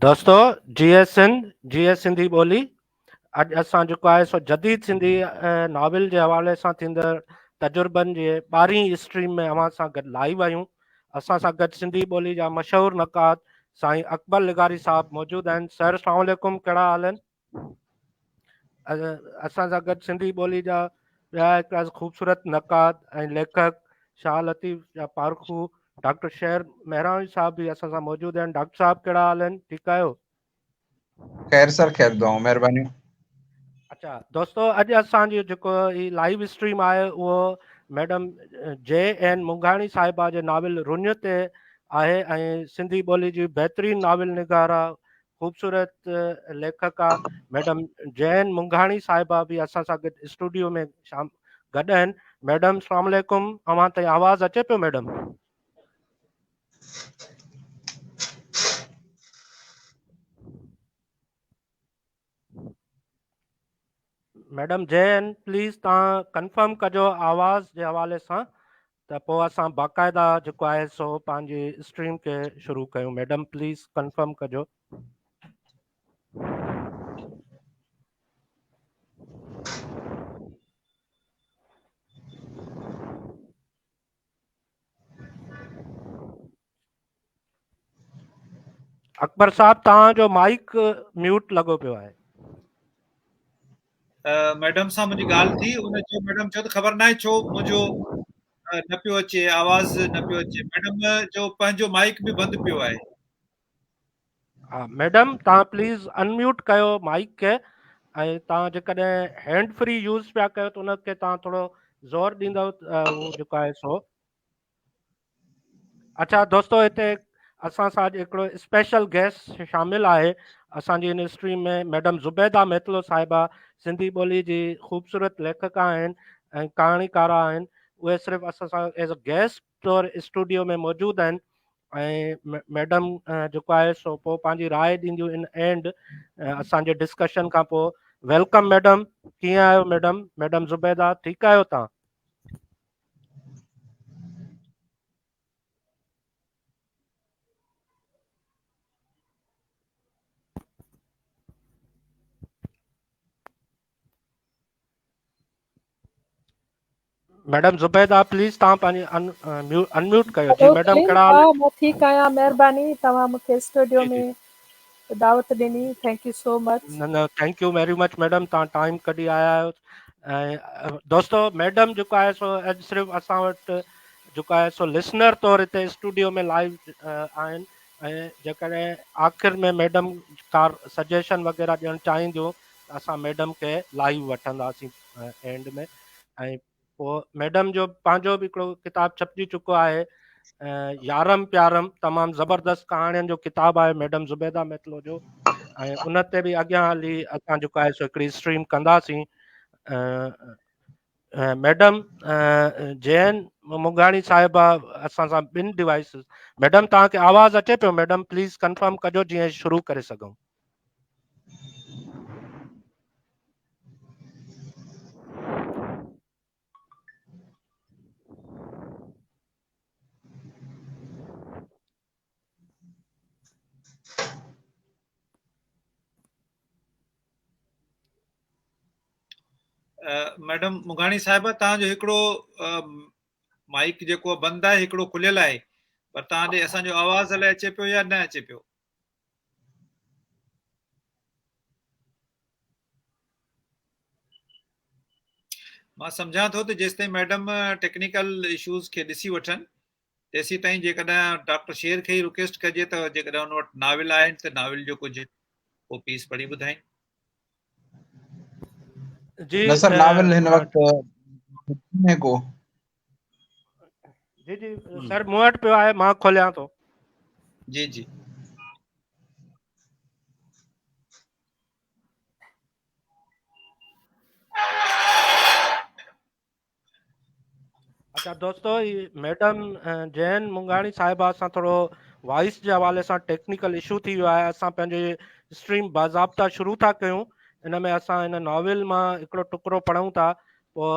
دوستو جيئي سنڌ جيئي سنڌي ٻولي اڄ اسان جيڪو آهي سو جديد سنڌي ناول جي حوالي سان ٿيندڙ تجربن جي ٻارهين اسٽريم ۾ اوهان سان گڏ لائيو آهيون اسان سان گڏ سنڌي ٻولي جا مشهور نقاد سائين اڪبر لغاري صاحب موجود آهن سر السلام عليڪم ڪهڙا حال آهن اسان سان گڏ سنڌي ٻولي جا ٻيا هڪڙا خوبصورت نقاد ۽ ليکڪ شاهه لطيف جا پارکو ڊاڪٽر شير مهراڻي صاحب به اسان سان موجود آهن ڊاڪٽر صاحب ڪهڙا حال آهن ٺيڪ آهيو خير سر خير دعائون مهربانيون اچھا دوستو اڄ اسان جو جيڪو هي لائيو اسٽريم آهي اهو ميڊم جي اين منگهاڻي صاحبه جي ناول رڃ تي آهي ۽ سنڌي ٻولي جي بهترين ناول نگارا خوبصورت ليکڪا ميڊم جين منگهاڻي صاحبه به اسان سان گڏ اسٽوڊيو ۾ شام گڏ آهن ميڊم السلام عليڪم اوهان تائين آواز اچي پيو ميڊم ميڊم جين پليز تان ڪنفرم ڪجو آواز جي حوالي سان ته پوء اسان باقاعده جيڪو آهي سو پنهنجي اسٽريم کي شروع ڪيون ميڊم پليز ڪنفرم ڪجو اڪبر صاحب توهان جو مائيڪ ميوٽ لڳو پيو آهي. ميڊم سان منهنجي ڳالهه ٿي ان چيو ميڊم چيو ته خبر ناهي ڇو منهنجو نه پيو اچي آواز نه پيو اچي ميڊم جو پنهنجو مائيڪ به بند پيو آهي. ها ميڊم توهان پليز انميوٽ ڪيو مائيڪ کي ۽ توهان جيڪڏهن هينڊ فري يوز پيا ڪيو ته ان کي توهان ٿورو زور ڏيندو ته هو جيڪو آهي سو اچھا دوستو هتي اسان سان اڄ هڪڙو اسپيشل گيسٽ شامل آهي اسان جي هن اسٽريم ۾ ميڊم زبيده ميتلو صاحبه سنڌي ٻولي جي خوبصورت ليکڪا آهن ۽ ڪهاڻيڪارا آهن اهي صرف اسان سان ايز اي گيسٽ طور اسٽوڊيو ۾ موجود آهن ۽ ميڊم جيڪو آهي سو پوء پنهنجي راء ڏينديون ان اينڊ اسان جي ڊسڪشن کان پوء welcome madam ڪيئن آهيو ميڊم ميڊم زبيده ٺيڪ آهيو تان ميڊم زبيده پليز توهان پنهنجي انميوٽ ڪيو جي ميڊم ڪهڙا حال مان ٺيڪ آهيان مهرباني توهان مون کي اسٽوڊيو ۾ دعوت ڏني thank you so مچ. نه نه thank you very much madam توهان ٽائيم ڪڍي آيا آهيو ۽ دوستو ميڊم جيڪو آهي سو اڄ صرف اسان وٽ جيڪو آهي سو لسنر طور هتي اسٽوڊيو ۾ لائيو آهن ۽ جيڪڏهن آخر ۾ ميڊم ڪا سجيشن وغيره ڏيڻ چاهينديون ته اسان ميڊم کي لائيو وٺنداسين اينڊ ۾ ۽ پوء ميڊم جو پنهنجو به هڪڙو ڪتاب ڇپجي چڪو آهي يارم پيارم تمام زبردست ڪهاڻين جو ڪتاب آهي ميڊم زبيده ميتلو جو ۽ ان تي به اڳيان هلي اسان جيڪو آهي سو هڪڙي اسٽريم ڪنداسين ميڊم جين مونگاڻي صاحبه اسان سان ٻن ڊوائسز ميڊم توهان کي آواز اچي پيو ميڊم پليز ڪنفرم ڪجو جيئن شروع ڪري سگهون ميڊم مغاڻي صاحبه توهان جو هڪڙو مائيڪ جيڪو بند آهي هڪڙو کليل آهي پر توهان ڏي اسان جو آواز الائي اچي پيو يا نه اچي پيو مان سمجهان ٿو ته جيستائين ميڊم ٽيڪنيڪل اشوز کي ڏسي وٺن تيسين تائين جيڪڏهن ڊاڪٽر شير کي ئي رڪويسٽ ڪجي ته جيڪڏهن ان وٽ ناول آهن ته ناول جو ڪجهه ڪو پيس پڙهي ٻڌائين جي نه سر ناول هن وقت ۾ ڪو جي جي سر مون وٽ پيو آهي مان کوليان ٿو جي جي اچھا دوستو هي ميڊم جين منگاڻي صاحبه سان ٿورو وائس جي حوالي سان ٽيڪنيڪل اشو ٿي ويو آهي اسان پنهنجي اسٽريم باضابطا شروع ٿا ڪيون ان ۾ اسان هن ناول مان هڪڙو ٽڪرو پڙهون ٿا پوء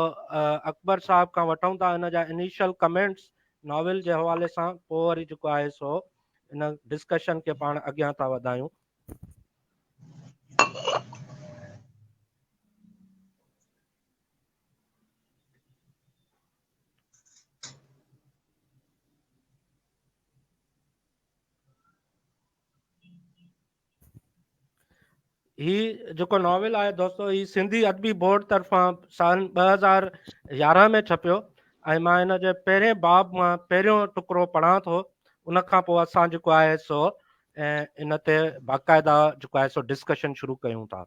اڪبر صاحب کان وٺون ٿا ان جا انيشل ڪمينٽس ناول جي حوالي سان پوء وري جيڪو آهي سو ان ڊسڪشن کي پاڻ اڳيان ٿا وڌايون. هي جيڪو ناول آهي دوستو هي سنڌي ادبي بورڊ طرفان سال 2011 ۾ ڇپيو ۽ مان هن جي پهرين باب مان پهريون ٽڪرو پڙهان ٿو ان کان پوء اسان جيڪو آهي سو ان تي باقاعده جيڪو آهي سو ڊسڪشن شروع ڪيون ٿا.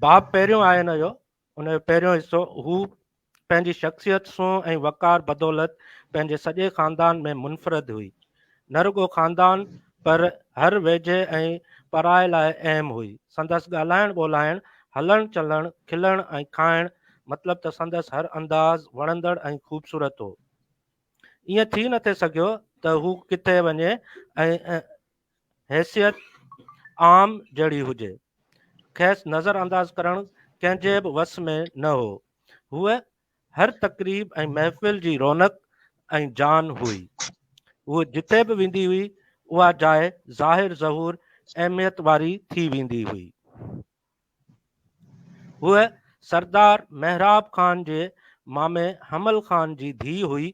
باب پهريون آهي هن جو ان جو پهريون حصو، هو پنهنجي شخصيت، سونهن ۽ وقار بدولت پنهنجي سڄي خاندان ۾ منفرد هئي. نه رڳو خاندان پر هر ويجهي ۽ پرائي لاء اهم هئي. سندس ڳالهائڻ ٻولهائڻ، هلڻ چلڻ، کلڻ ۽ کائڻ مطلب ته سندس هر انداز وڻندڙ ۽ خوبصورت هو. ائين ٿي نٿي سگهيو ته هو ڪٿي وڃي ۽ حيثيت عام جهڙي هجي. کيس نظر انداز ڪرڻ ڪنهن جي به وس ۾ نه هو. هوء هر تقريب ۽ محفل جي رونق ۽ جان هئي. هوء جتي به ويندي هئي، اها جاء ظاهر ظهور اهميت واري ٿي ويندي هئي. هوء سردار محراب خان جي مامي حمل خان جي ڌيء هئي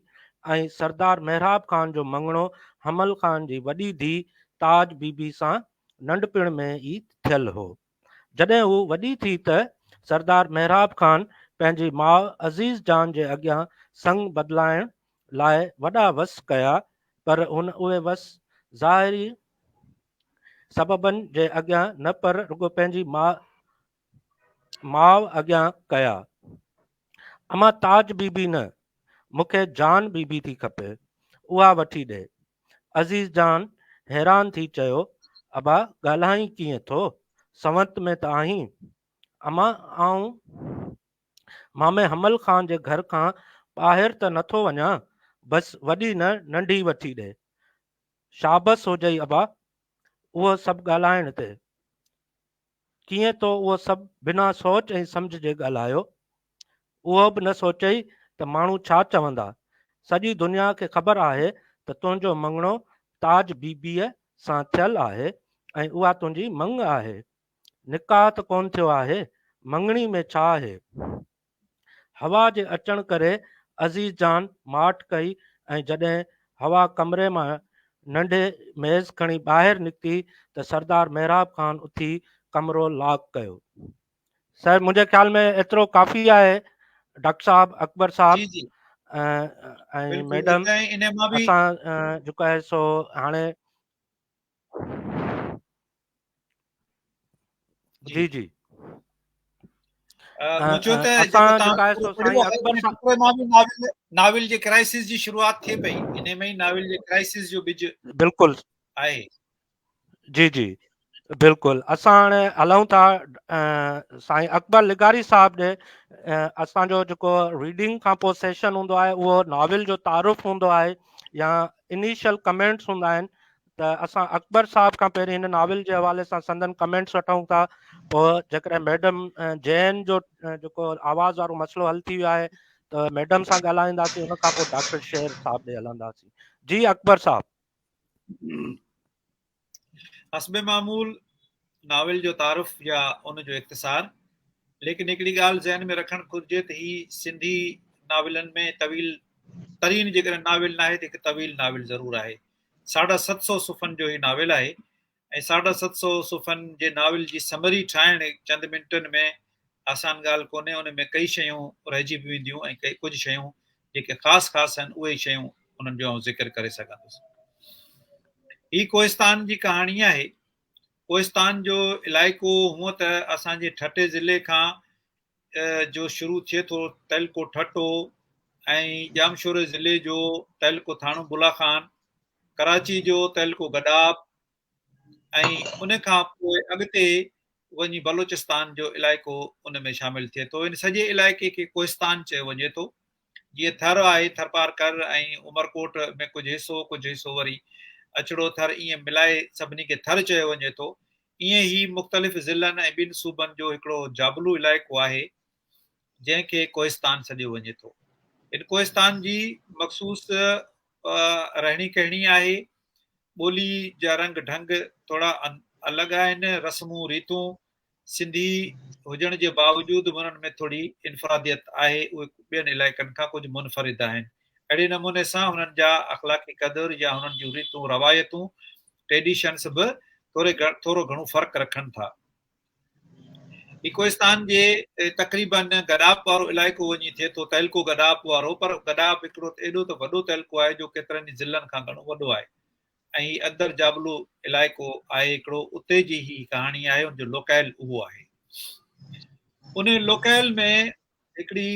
۽ سردار محراب خان جو مڱڻو حمل خان جي وڏي ڌيء تاج بي بي سان ننڍپڻ ۾ ئي ٿيل هو. جڏهن هوء وڏي ٿي ته سردار محراب خان پنهنجي ماء عزيز جان جي اڳيان سڱ بدلائڻ لاء وڏا وس ڪيا پر هن اهي وس ظاهري سببن جي اڳيان نه پر رڳو پنهنجي ماء اڳيان ڪيا. امان تاج بي بي نه، مون کي جان بي بي ٿي کپي، اها وٺي ڏي. عزيز جان حيران ٿي چيو، ابا ڳالهائين ڪيئن ٿو، سنوت ۾ ته آهين. امان آئون مامي حمل خان جي گهر کان ٻاهر ته نٿو وڃان، بس وڏي نه ننڍي وٺي ڏي. شابس هجئي ابا اهو سڀ ڳالهائڻ تي. ڪيئن تو اهو سڀ بنا سوچ ۽ سمجهه جي ڳالهايو؟ اهو به نه سوچئي ته ماڻهو ڇا چوندا؟ سڄي دنيا کي خبر آهي ته تنهنجو مڱڻو تاج بي بيء سان ٿيل آهي ۽ اها تنهنجي مڱ آهي. نڪاح ته ڪونه ٿيو آهي، مڱڻي ۾ ڇا آهي؟ هوا جي اچڻ ڪري عزيز جان ماٺ ڪئي ۽ جڏهن هوا ڪمري مان ننڍي ميز کڻي ٻاهر نڪتي ته سردار محراب خان اٿي ڪمرو لاڪ ڪيو. سر منهنجي خيال ۾ ايترو ڪافي آهي ڊاڪٽر صاحب اڪبر صاحب جي جي ۽ بلڪل ميڊم ان مان به اسان جيڪو آهي سو هاڻي جي جي مون چيو ته جيڪو تان ناول جي ڪرائسس جي شروعات ٿئي پئي ان ۾ ئي ناول جي ڪرائسس جو ٻج بلڪل آهي. جي جي بلڪل اسان هاڻي هلون ٿا سائين اڪبر لغاري صاحب ڏي. اسان جو جيڪو ريڊنگ کان پوء سيشن هوندو آهي اهو ناول جو تعارف هوندو آهي يا انيشل ڪمينٽس هوندا آهن، ته اسان اڪبر صاحب کان پهرين هن ناول جي حوالي سان سندن ڪمينٽس وٺون ٿا، پوء جيڪڏهن ميڊم جين جو جيڪو آواز وارو مسئلو حل ٿي ويو آهي ته ميڊم سان ڳالهائينداسين، ان کان پوء ڊاڪٽر شير صاحب ڏي هلنداسين. جي اڪبر صاحب. حسب معمول ناول جو تعارف يا ان جو اختصار، ليڪن هڪڙي ڳالهه ذهن ۾ رکڻ گهرجي ته هي سنڌي ناولن ۾ طويل ترين جيڪڏهن ناول ناهي ته هڪ طويل ناول ضرور آهي. 750 صفحن جو هي ناول آهي ۽ 750 صفحن جي ناول جي سمري ٺاهڻ چند منٽن ۾ آسان ڳالهه ڪونهي، ان ۾ ڪئي شيون رهجي به وينديون ۽ ڪئي ڪجهه شيون جيڪي خاص خاص آهن اهي شيون انهن جو آئون ذڪر ڪري سگهندس. هي ڪوهستان جي ڪهاڻي آهي. ڪوهستان جو علائقو هونء ته اسان جي ٺٽي ضلعي کان جو شروع ٿئي ٿو، تعلقو ٺٽو ۽ ڄامشوري ضلعي جو تعلقو ٿاڻو بولا خان، ڪراچي جو تعلقو گڏاپ ۽ ان کان پوء اڳتي وڃي بلوچستان جو علائقو ان ۾ شامل ٿئي ٿو. ان سڄي علائقي کي ڪوهستان چيو وڃي ٿو. جيئن ٿر آهي، ٿرپارڪر ۽ عمرڪوٽ ۾ ڪجهه حصو، ڪجهه حصو وري اڇڙو ٿر، ائين ملائي سڀني کي ٿر چيو وڃي ٿو. ائين هي مختلف ضلعن ۽ ٻن صوبن جو هڪڙو جابلو علائقو آهي، جنهن کي ڪوهستان سڏيو وڃي ٿو. ان ڪوهستان جي مخصوص رهڻي ڪهڻي آهي. ٻولي جا رنگ ڍنگ ٿورا الڳ آهن، رسمون ريتون سنڌي هجڻ جي باوجود به انهن ۾ ٿوري انفراديت آهي، اهي ٻين علائقن کان ڪجهه منفرد آهن. اهڙي نموني سان هنن جا اخلاقي قدر يا هنن جون ريتون روايتون، Traditions، به ٿوري ٿورو گهڻو فرق رکن ٿا. هي ڪوهستان جي تقريبن گڏاپ وارو علائقو وڃي ٿئي ٿو، تعلقو گڏاپ وارو، پر گڏاپ هڪڙو ايڏو ته وڏو تعلقو آهي جو ڪيترن ئي ضلعن کان گهڻو وڏو آهي ۽ هي اندر جابلو علائقو آهي هڪڙو، اتي جي هي ڪهاڻي آهي، ان جو لوڪيل اهو آهي. ان لوڪيل ۾ هڪڙي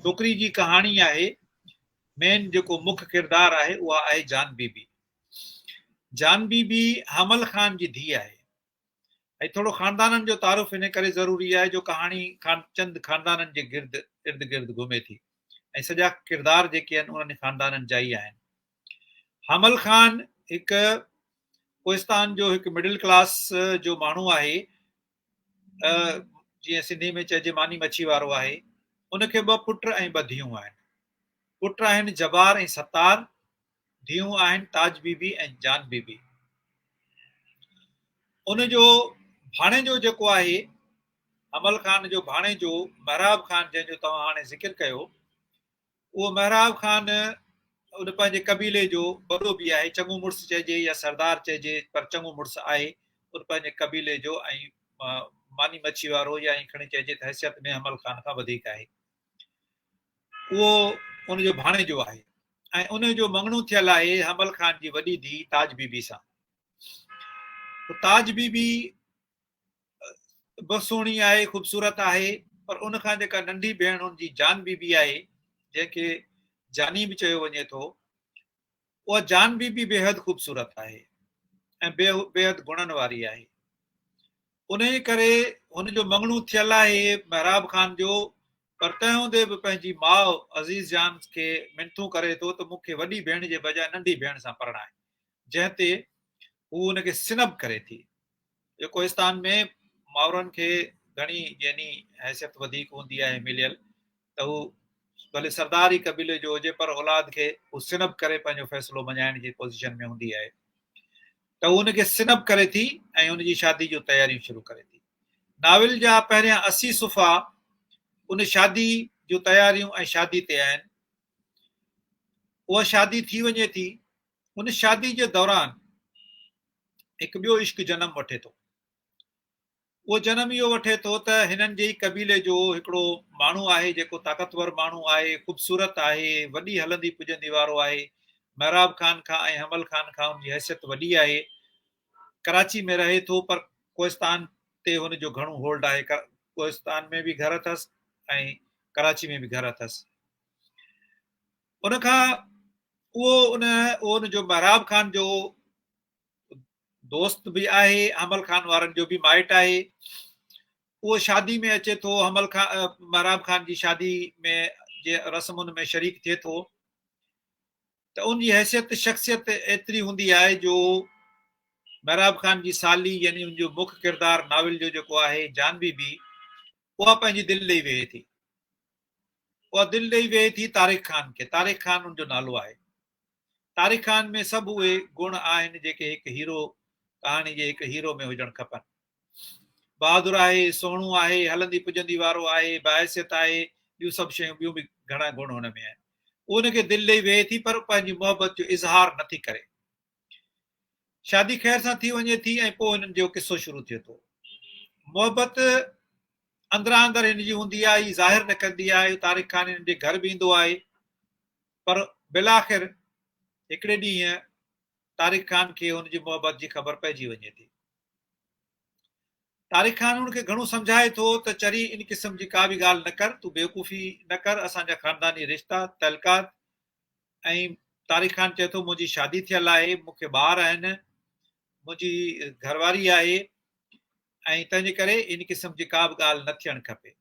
ڇوڪري جي ڪهاڻي آهي، مين جيڪو مک ڪردار آهي اها آهي جان بي بي. جان بي بي حمل خان جي ڌيء آهي. ۽ ٿورو خاندانن جو تعارف ان ڪري ضروري آهي جو ڪهاڻي چند خاندانن جي گرد ارد گرد گهمي ٿي ۽ سڄا ڪردار جيڪي آهن انهن خاندانن جا ئي آهن. حمل خان هڪ ڪوهستان جو هڪ مڊل ڪلاس جو ماڻهو آهي، جيئن سنڌي ۾ چئجي ماني مڇي وارو آهي. ان کي ٻه پٽ ۽ ٻه ڌيئون آهن. پٽ آهن جبار ۽ ستار، ڌيئون آهن تاج بي بي ۽ جان بي بي. ان جو ڀاڻيجو جيڪو آهي حمل خان جو ڀاڻيجو محراب خان جنهن جو توهان هاڻي ذڪر ڪيو اهو محراب خان ان پنهنجي قبيلي جو وڏو به آهي، چڱو مڙس چئجي يا سردار چئجي پر چڱو مڙس آهي ان پنهنجي قبيلي جو ۽ ماني مڇي وارو يا ائين کڻي چئجي ته حيثيت ۾ حمل خان کان وڌيڪ آهي. اهو ان جو ڀاڻيجو آهي ۽ ان جو مڱڻو ٿيل آهي حمل خان جي وڏي ڌيء تاج بي بي سان. تاج بي بي به سهڻي آهي، خوبصورت آهي، پر ان کان جيڪا ننڍي ڀيڻ ان جي جان بي بي آهي، جنهن کي جاني به چيو وڃي ٿو، اها جان بي بي بيحد خوبصورت آهي ۽ بيحد گڻن واري آهي. انهيء ڪري هن جو مڱڻو ٿيل آهي محراب خان جو، پر تنهن هوندي به پنهنجي ماء عزيز جان کي منٿون ڪري ٿو ته مون کي وڏي ڀيڻ جي بجاء ننڍي ڀيڻ سان پرڻاء، جنهن تي هو ان کي سنب ڪري ٿي. جو ڪوهستان ۾ مائرن کي گهڻي يعني حيثيت وڌيڪ هوندي آهي مليل ته هو ڀلي سردار ئي قبيلي جو هجي پر اولاد کي هو سنب ڪري پنهنجو فيصلو مڃائڻ جي پوزيشن ۾ هوندي آهي. ته هو ان کي سنب ڪري ٿي ۽ ان جي شادي جون تياريون شروع ڪري ٿي. ناول جا پهريان 80 صفحا ان شادي جون تياريون ۽ شادي تي آهن. اها شادي ٿي وڃي ٿي. ان شادي جي دوران هڪ ٻيو عشق جنم وٺي ٿو. اهو جنم اهو وٺي ٿو ته هنن جي ئي قبيلي جو هڪڙو ماڻهو آهي جيڪو طاقتور ماڻهو آهي، خوبصورت آهي، وڏي هلندي پڄندي وارو آهي، محراب خان کان ۽ حمل خان کان ان جي حيثيت وڏي آهي، ڪراچي ۾ رهي ٿو پر ڪوهستان تي هن جو گهڻو هولڊ آهي، ڪوهستان ۾ به گهر اٿس ۽ ڪراچي ۾ به گهر اٿس. ان کان اهو ان اهو ان جو محراب خان جو دوست به آهي، حمل خان وارن جو به مائٽ آهي. اهو شادي ۾ اچي ٿو، حمل خان محراب خان جي شادي ۾ جي رسمن ۾ شريڪ ٿئي ٿو ته ان جي حيثيت شخصيت ايتري هوندي آهي جو محراب خان جي سالي يعني ان جو مک ڪردار ناول جو جيڪو آهي جان بي بي اها پنهنجي دل ڏئي ويهي ٿي. اها دل ڏئي ويهي ٿي طارق خان کي. طارق خان ان جو نالو آهي. طارق خان ۾ سڀ اهي گڻ آهن جيڪي هڪ هيرو ڪهاڻي جي هڪ هيرو ۾ هجڻ کپن. بهادر آهي، سهڻو آهي، هلندي پڄندي وارو آهي، باحيثيت آهي، ٻيون سڀ شيون ٻيون به گهڻا گڻ هن ۾ آهن. هوء هن کي دل ڏئي ويهي ٿي پر پنهنجي محبت جو اظهار نه ٿي ڪري. شادي خير سان ٿي وڃي ٿي ۽ پوء هنن جو قصو شروع ٿئي ٿو. محبت اندران اندر هن جي هوندي آهي، هي ظاهر نه ڪندي آهي، طارق خان هنن جي گهر به ايندو آهي پر بالاخر هڪڙي ڏينهن طارق خان کي هن جي محبت جي خبر پئجي وڃي ٿي. طارق خان هن کي گهڻو سمجهائي ٿو ته چري ان قسم جي ڪا به ڳالهه نه ڪر، تون بيوقوفي نه ڪر، اسان جا خانداني رشتا، تعلقات ۽ طارق خان چئي ٿو منهنجي شادي ٿيل آهي، مون کي ٻار آهن، منهنجي گهرواري آهي ۽ تنهنجي ڪري ان قسم جي ڪا به ڳالهه نه ٿيڻ کپي.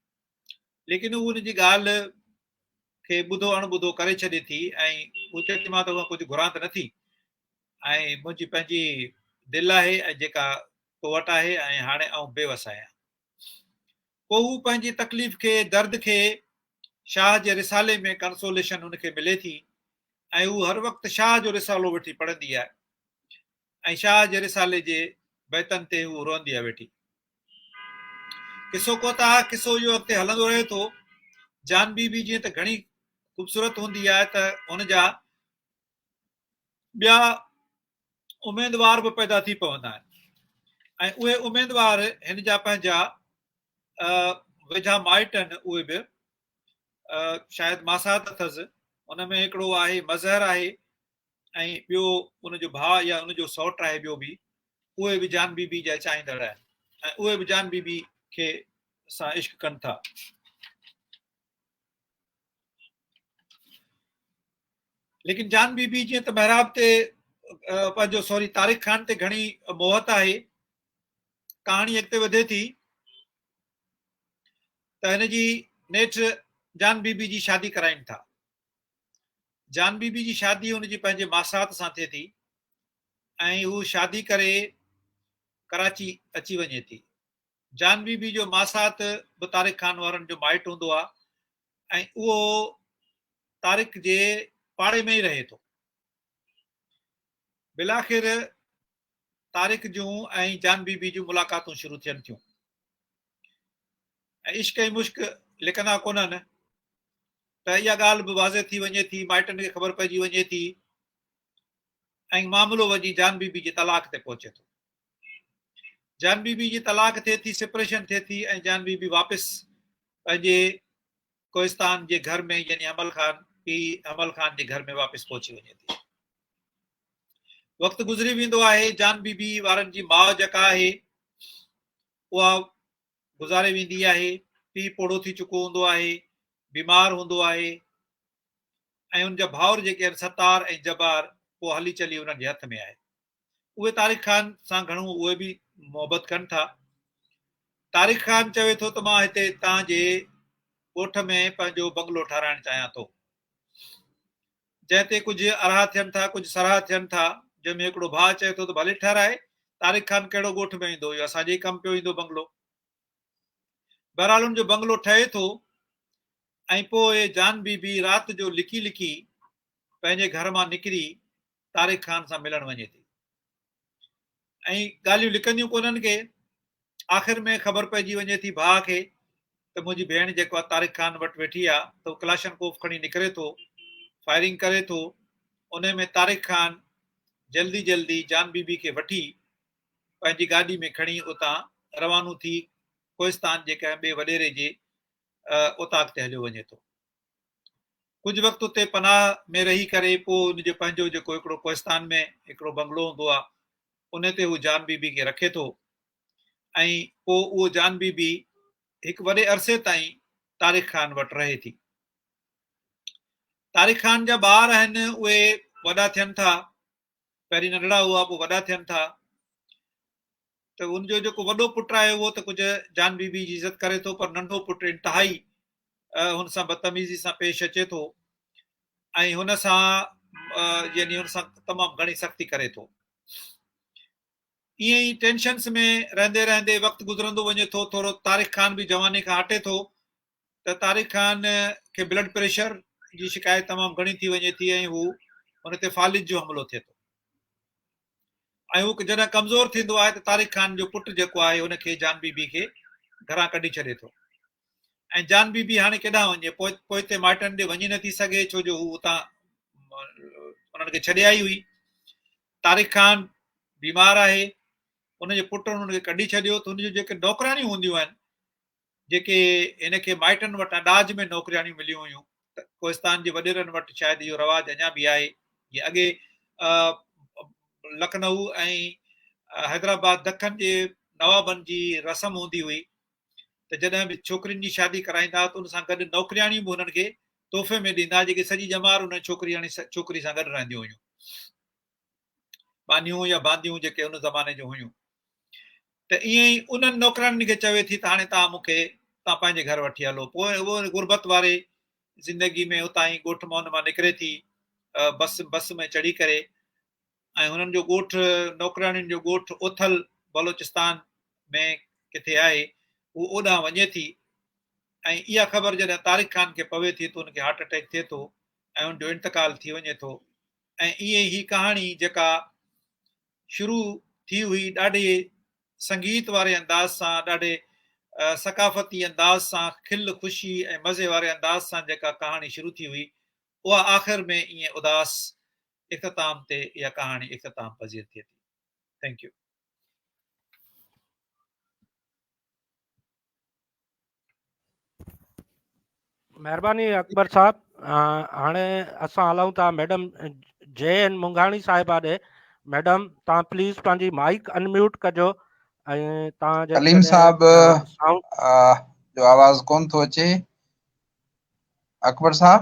ليڪن هو ان جي ڳالهه کي ٻڌو اڻ ٻڌو ڪري ڇڏي ٿي ۽ هو چئي ٿي مان توکان ڪجهه گهران ته نٿي ۽ منهنجي پنهنجي دل آهي ۽ جيڪا تو وٽ آهي ۽ هاڻي آئون بي وس آهيان. پوء هو پنهنجي تڪليف کي، درد کي شاهه جي رسالي ۾ ڪنسوليشن هن کي ملي ٿي ۽ هو هر وقت شاهه جو رسالو ويٺي پڙهندي آهي ۽ شاهه جي رسالي جي بيتن تي هو روئندي آهي ويٺي. قصو ڪوتاهه، قصو اهو اڳتي هلندو رهي ٿو. جان بي بي جيئن ته گهڻي خوبصورت هوندي آهي ته هن جا ٻيا اميدوار به پيدا ٿي پوندا آهن ۽ اهي اميدوار هن جا پنهنجا ويجها مائٽ آهن اهي به شايد ماسات اٿس. ان ۾ هڪڙو آهي مظهر آهي ۽ ٻيو ان جو ڀاء يا ان جو سئوٽ آهي ٻيو به، اهي به جان بي بي جا چاهيندڙ آهن ۽ اهي به جان بي بي کي سان عشق ڪن ٿا. ليڪن جان بي بي جيئن ته محراب تي پنهنجو سوري طارق خان تي گهڻي موهت آهي. ڪهاڻي اڳتي وڌي ٿي ته هن جي نيٺ جان بي بي جي شادي ڪرائين ٿا. جان بي بي جي شادي هن جي پنهنجي ماسات سان ٿئي ٿي ۽ هو شادي ڪري ڪراچي اچي وڃي ٿي. جان بي بي جو ماسات به طارق خان وارن جو مائٽ هوندو آهي ۽ اهو طارق جي پاڙي ۾ ئي رهي ٿو. بالاخر طارق جون ۽ جان بي بي جون ملاقاتون شروع ٿين ٿيون ۽ عشق ۽ مشڪ لڪندا ڪونهن ته اها ڳالهه به واضح ٿي وڃي ٿي، مائٽن کي خبر پئجي وڃي ٿي ۽ معاملو وڃي جان بي بي جي طلاق تي پهچي ٿو. جان بي بي جي طلاق ٿئي ٿي، سپريشن ٿئي ٿي ۽ جان بي بي واپس پنهنجي ڪوهستان جي گهر ۾ يعني حمل خان پيء حمل خان جي گهر ۾ واپس پهچي وڃي ٿي. وقت گذري ويندو آهي، جان بي بي وارن جي ماء جيڪا آهي اها گذاري ويندي آهي، پيء پوڙهو ٿي چڪو هوندو آهي، بيمار هوندو آهي ۽ ان جا ڀائر جيڪي آهن ستار ۽ جبار پوء هلي چلي انهن جي هٿ ۾ آهي. اهي طارق خان سان گهڻو اهي به محبت ڪن ٿا. طارق خان چوي ٿو ته مان هتي توهان جي ڳوٺ ۾ پنهنجو بنگلو ٺهرائڻ چاهيان ٿو. جنهن تي ڪجهه ارها ٿين ٿا، ڪجهه سرها ٿين ٿا، جنهن ۾ هڪڙو ڀاء چئي ٿو ته ڀلي ٺهرائي، طارق خان ڪهڙو ڳوٺ ۾ ايندو، اهو اسان جي ئي ڪم پيو ايندو بنگلو. بهرحال ان جو بنگلو ٺهي ٿو ۽ پوء جان بي بي رات جو لڪي لڪي پنهنجي گهر مان نڪري طارق خان سان ملڻ وڃي ٿي ۽ ڳالهيون لڪنديون ڪونهن ڪي. آخر ۾ خبر پئجي وڃي ٿي ڀاء کي ته منهنجي ڀيڻ جيڪو طارق خان وٽ ويٺي آ ته هو ڪلاشن ڪوف کڻي نڪري ٿو، فائرنگ ڪري ٿو، انهي ۾ طارق خان جلدي جلدي جان بي بي کي وٺي پنهنجي گاڏي ۾ کڻي اتان روانو ٿي ڪوهستان جي ڪنهن ٻئي وڏيري جي اوطاق تي هليو وڃي ٿو. ڪجهه وقت اتي پناهه ۾ رهي ڪري پوء ان جو پنهنجو جيڪو هڪڙو ڪوهستان ۾ هڪڙو بنگلو هوندو آ ان تي هو جان بي بي کي رکي ٿو ۽ پوء اهو جان بي بي هڪ وڏي عرصي تائين طارق خان وٽ رهي ٿي. طارق خان جا ٻار آهن اهي وڏا ٿين ٿا، پهرين ننڍڙا هئا پوء وڏا ٿين ٿا ته ان جو جيڪو وڏو پٽ آهي اهو ته ڪجهه جان بي بي جي عزت ڪري ٿو پر ننڍو پٽ انتهائي هن سان بدتميزي سان پيش اچي ٿو ۽ هن سان يعني هن سان تمام گهڻي سختي ڪري ٿو. ائين ئي ٽينشنس ۾ رهندي رهندي وقت گذرندو وڃي ٿو. ٿورو طارق خان به جواني کان هٽي ٿو ته طارق خان کي بلڊ پريشر جي شڪايت تمام گهڻي ٿي وڃي ٿي ۽ هو هن تي فالج جو حملو ٿئي ٿو ۽ هو جڏهن ڪمزور ٿيندو آهي ته طارق خان جو پٽ جيڪو آهي هن کي جان بي بي کي گهران ڪڍي ڇڏي ٿو ۽ جان بي بي هاڻي ڪيڏانهن وڃي؟ پوئتي مائٽن ڏي وڃي نٿي سگهي ڇو جو هو اتان انهن کي ڇڏي آئي هئي. طارق خان بيمار آهي، ان جي پٽ انهن کي ڪڍي ڇڏيو ته هن جون جيڪي نوڪرياڻيون هونديون آهن، جيڪي هن کي مائٽن وٽان ڏاج ۾ نوڪرياڻيون مليون هيون، ڪوهستان جي وڏيرن وٽ شايد اهو رواج اڃا به آهي، جيئن اڳي لکنؤ ۽ حيدرآباد دکن جي نوابن جي رسم هوندي هئي ته جڏهن به ڇوڪرين جي شادي ڪرائيندا ته ان سان گڏ نوڪرياڻيون به هنن کي تحفي ۾ ڏيندا جيڪي سڄي ڄمار ان ڇوڪرياڻي ڇوڪري سان گڏ رهنديون هيون. ٻانهيون يا بانديون جيڪي ان زماني جون هيون. ته ائين ئي انهن نوڪرياڻين کي چوي ٿي ته هاڻي توهان مون کي توهان پنهنجي گهر وٺي هلو. پوء اهو غربت واري زندگي ۾ اتان ئي ڳوٺ مان ان مان نڪري ٿي بس بس ۾ چڙهي ڪري ۽ هنن جو ڳوٺ نوڪرياڻين جو ڳوٺ اوٿل بلوچستان ۾ ڪٿي آهي، هو اوڏانهن وڃي ٿي ۽ اها خبر جڏهن طارق خان کي پوي ٿي ته هن کي هارٽ اٽيڪ ٿئي ٿو ۽ هن جو انتقال ٿي وڃي ٿو ۽ ائين هي ڪهاڻي جيڪا شروع ٿي هئي ڏاڍي سنگيت واري انداز سان، ڏاڍي ثقافتي انداز سان، کل خوشي ۽ مزي واري انداز سان جيڪا ڪهاڻي شروع ٿي هئي اها آخر ۾ ائين اداس اختتام تي اها ڪهاڻي اختتام پذير ٿئي ٿي. Thank you. مهرباني اڪبر صاحب هاڻي اسان هلون ٿا ميڊم جي اين منگهاڻي صاحبه ڏي ميڊم تان پليز پنهنجي مائيڪ انميوٽ ڪجو ۽ تان ڪليم صاحب جو آواز ڪون ٿو اچي اڪبر صاحب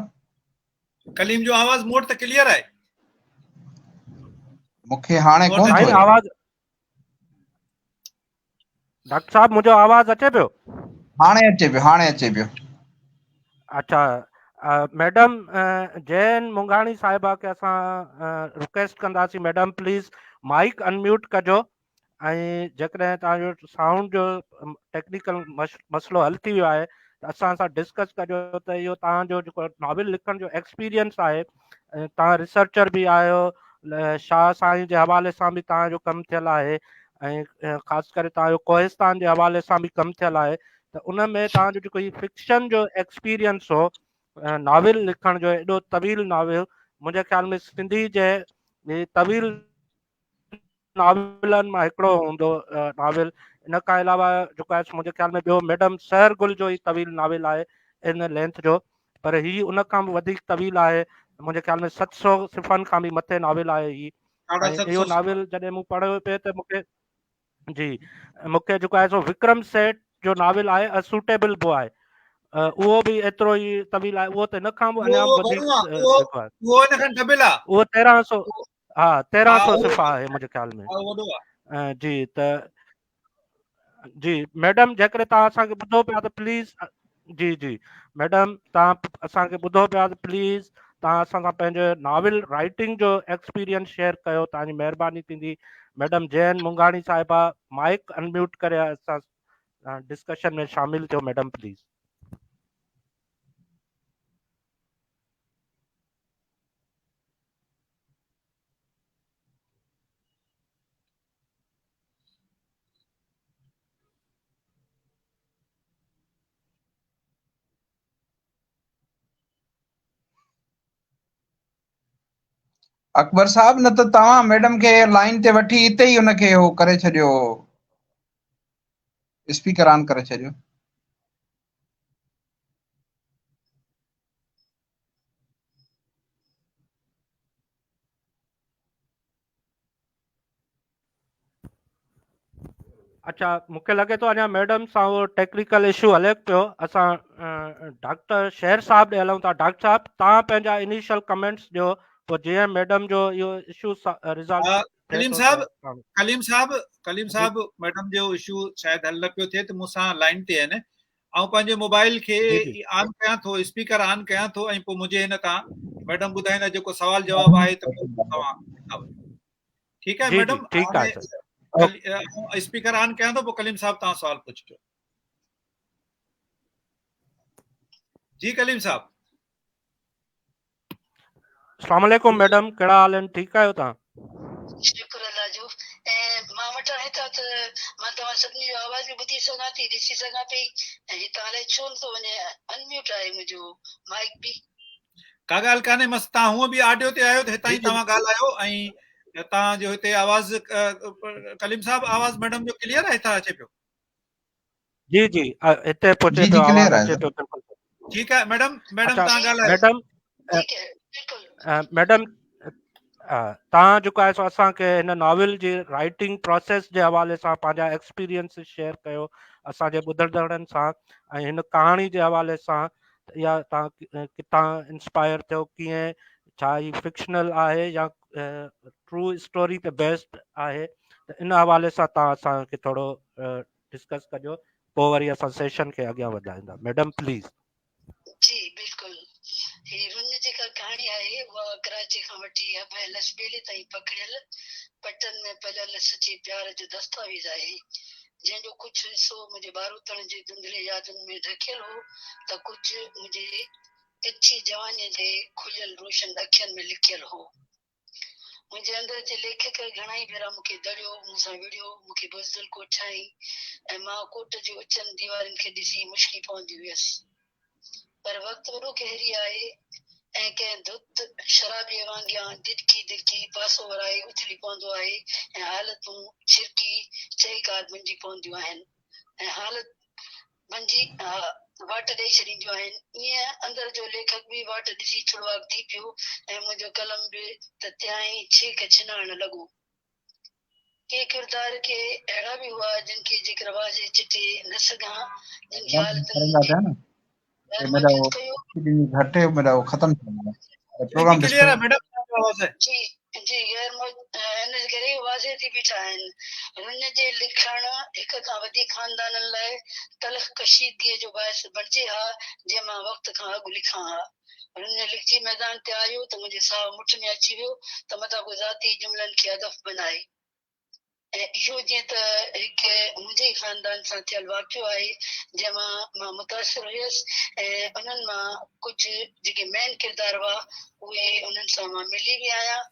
ڪليم جو آواز مون وٽ ته ڪليئر آهي مونکي هاڻي ڪون ٿو آواز ڊاڪٽر صاحب منهنجو آواز اچي پيو؟ هاڻي اچي پيو هاڻي اچي پيو. اڇا ميڊم جين مونگاڻي صاحبه کي اسان رڪويسٽ ڪنداسين ميڊم پليز مائڪ انميوٽ ڪجو ۽ جيڪڏهن توهان جو سائونڊ جو ٽيڪنيڪل مسئلو حل ٿي ويو آهي ته اسان سان ڊسڪس ڪجو ته اهو توهان جو جيڪو ناول لکڻ جو ايڪسپيرينس آهي توهان ريسرچر به آهيو شاهه سائين جي حوالي سان به توهان جو ڪم ٿيل آهي ۽ خاص ڪري توهان جو ڪوهستان جي حوالي سان به ڪم ٿيل آهي ته ان ۾ توهان جو جيڪو هي فڪشن جو ايڪسپيرينس هو ناول لکڻ جو ايڏو طويل ناول منهنجي خيال ۾ سنڌي جي طويل ناولن مان هڪڙو هوندو ناول ان کان علاوه جيڪو آهي منهنجي خيال ۾ ٻيو ميڊم سحر گل جو ئي طويل ناول آهي ان لينٿ جو پر هي ان کان به وڌيڪ طويل آهي منهنجي خيال ۾ 700 صفحن کان به مٿي ناول آهي هي اهو ناول جڏهن مون پڙهيو پئي ته مونکي جي مونکي جيڪو آهي سو وڪرم سيٺ جو ناول آهي ا سوٽيبل بواء اهو به ايترو ئي طويل آهي اهو ته هن کان به اڃا وڌيڪ جيڪو آهي اهو هن کان ڊبل آهي اهو 1300 ها 1300 صفحا آهي منهنجي خيال ۾ جي ته جي ميڊم جيڪڏهن توهان اسان کي ٻڌو پيا ته پليز جي جي ميڊم توهان اسان کي ٻڌو پيا ته پليز توهان اسان سان پنهنجو ناول رائٽنگ جو ايڪسپيرينس شيئر ڪيو توهان جي مهرباني ٿيندي ميڊم جين منگاڻي صاحبه مائڪ انميوٽ ڪري اسان ڊسڪشن ۾ شامل ٿيو ميڊم پليز. اڪبر صاحب نه ته توهان ميڊم کي لائن تي وٺي اتي ئي ان کي هو ڪري ڇڏيو اسپيڪر آن ڪري ڇڏيو. اڇا مونکي لڳي ٿو اڃا ميڊم سان اهو ٽيڪنيڪل اشو هلي پيو اسان ڊاڪٽر شير صاحب ڏي هلون ٿا ڊاڪٽر صاحب تان پنهنجا انيشل ڪمينٽس ڏيو پوء جيئن ميڊم جو اهو اشو ريزالو ڪليم صاحب ڪليم صاحب ڪليم صاحب ميڊم جو اشو شايد حل نه پيو ٿئي ته مون سان لائن تي آهن آئون پنهنجي موبائل کي آن ڪيان ٿو اسپيڪر آن ڪيان ٿو ۽ پوء منهنجي هن تان ميڊم ٻڌائيندا جيڪو سوال جواب آهي ته پوء توهان ٺيڪ آهي ميڊم ٺيڪ آهي اسپيڪر آن ڪيان ٿو پوء ڪليم صاحب توهان سوال پڇجو جي ڪليم صاحب السلام عليڪم ميڊم ڪهڙا حال آهن ٺيڪ آهيو توهان؟ شڪر الله جو ۽ مان وٽان هتان ته مان توهان سڀني جو آواز به ٻڌي سگهان ٿي ڏسي سگهان پئي ۽ هتان الائي ڇو نٿو وڃي انميوٽ آهي منهنجو مائيڪ به. ڪا ڳالهه ڪانهي مس توهان هونء به آڊيو تي آهيو ته هتان ئي توهان ڳالهايو ۽ توهان جو هتي آواز ڪليم صاحب آواز ميڊم جو ڪليئر آهي هتان اچي پيو. جي جي هتي پهچي پيو آواز اچي پيو بلڪل ٺيڪ آهي ميڊم ميڊم تان ڳالهايو ميڊم ميڊم تان جيڪو آهي سو اسان کي هن ناول جي رائٽنگ پروسيس جي حوالي سان پنهنجا ايڪسپيرينس شيئر ڪيو اسان جي ٻڌندڙن سان ۽ هن ڪهاڻي جي حوالي سان اها تان ڪٿان انسپائر ٿيو ڪيئن ڇا هي فڪشنل آهي يا ٽرو اسٽوري تي بيسڊ آهي ته ان حوالي سان تان اسان کي ٿورو ڊسڪس ڪجو پوء وري اسان سيشن کي اڳيان وڌائيندا ميڊم پليز. جي بلڪل هي رڃ جيڪا ڪهاڻي آهي اها ڪراچي کان وٺي حب ۽ لسٻيلي تائين پکڙيل پٽن ۾ پليل سچي پيار جو دستاويز آهي جنهن جو ڪجهه حصو منهنجي ٻاروتڻ جي ڌنڌلي يادن ۾ ڍڪيل هو ته ڪجهه منهنجي ڪچي جوانيء جي کليل روشن اکين ۾ لڪيل هو. منهنجي اندر جي ليکڪ گهڻائي ڀيرا مون کي دڙيو، مون سان وڙهيو، مون کي بزدل ڪوٺيائين ۽ مان ڪوٽ جي اچن ديوارين کي ڏسي مشڪي پوندي هيس. پر وقت وڏو قهري آهي ۽ ڪنهن ڌت شرابيء وانگيان ڌڏڪي ڌڏڪي پاسو ورائي اٿلي پوندو آهي ۽ حالتون ڇرڪي چهڪار بنجي پونديون آهن ۽ حالت بنجي واٽ ڏئي ڇڏينديون آهن. ايئن اندر جو ليکڪ به واٽ ڏسي ڇڙواڳ ٿي پيو ۽ منهنجو قلم به ته تيائين ڇيڪ ڇنائڻ لڳو. ڪي ڪردار ڪي اهڙا به هئا جن کي جيڪر واضح چٽي نه سگهان، جن کي حالتن غير موجود ڪيو. جي جي غير ان ڪري واضح ٿي بيٺا آهن. رڃ جي لکڻ هڪ کان وڌيڪ خاندانن لاء تلخ ڪشيدگيء جو باعث بڻجي ها، جي مان وقت کان اڳ لکان ها. رڃ لکجي ميدان تي آيو ته منهنجي ساهه مٺ ۾ اچي ويو ته متان ڪو ذاتي جملن کي هدف بنائي ۽ اهو جيئن ته هڪ منهنجي ئي خاندان سان ٿيل واقعو آهي جنهن مان مان متاثر هيس ۽ انهن مان ڪجهه جيڪي مين ڪردار هئا اهي انهن سان مان ملي به آهيان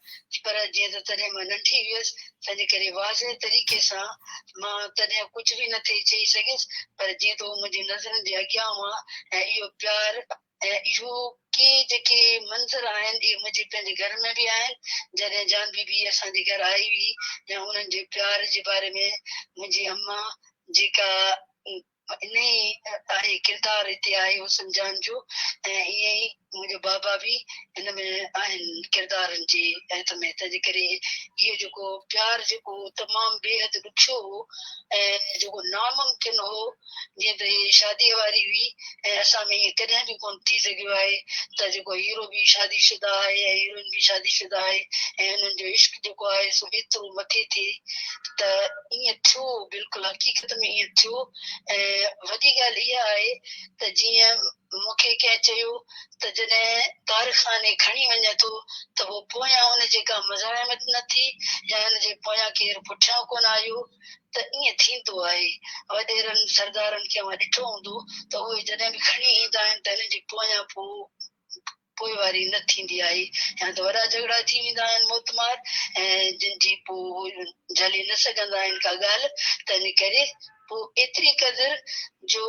پر جيئن ته تڏهن مان ننڍي هيس تنهنجي ڪري واضح طريقي سان مان تڏهن ڪجهه به نه ٿي چئي سگهيس پر جيئن ته هو منهنجي نظرن جي اڳيان هئا ۽ اهو پيار ۽ اهو ڪي جيڪي منظر آهن اهي منهنجي پنهنجي گهر ۾ به آهن جڏهن جان بي بي اسان جي گهر آئي هئي يا انهن جي پيار جي باري ۾ منهنجي اما جيڪا انهي آهي ڪردار هتي آهي حسن جان جو ۽ ائين ئي منهنجو بابا به هن ۾ آهن ڪردارن جي هٿ ۾ تنهن جي ڪري اهو جيڪو پيار جيڪو تمام بي حد ڏکيو هو ۽ جيڪو ناممڪن هو جيئن ته هيء شاديء واري هئي ۽ اسان ۾ ائين ڪڏهن به ڪونه ٿي سگهيو آهي ته جيڪو هيرو به شادي شده آهي ۽ هيروئن به شادي شده آهي ۽ انهن جو عشق جيڪو آهي سو ايترو مٿي ٿئي ته ائين ٿيو بلڪل حقيقت ۾ ائين ٿيو ۽ وڏي ڳالهه اها آهي ته جيئن مون کي ڪنهن چيو ته جڏهن طارق خان هي کڻي وڃي ٿو ته پوء پويان ان جي ڪا مزاحمت نه ٿي يا ان جي پويان ڪير پٺيان ڪونه آيو ته ائين ٿيندو آهي. وڏيرن سردارن کي اوهان ڏٺو هوندو ته اهي جڏهن به کڻي ايندا آهن ته هنن جي پويان پوء پوئواري نه ٿيندي آهي يا ته وڏا جهڳڙا ٿي ويندا آهن موتمار ۽ جن جي پوء هو جهلي نه سگهندا آهن ڪا ڳالهه ته ان ڪري پوء ايتري قدر جو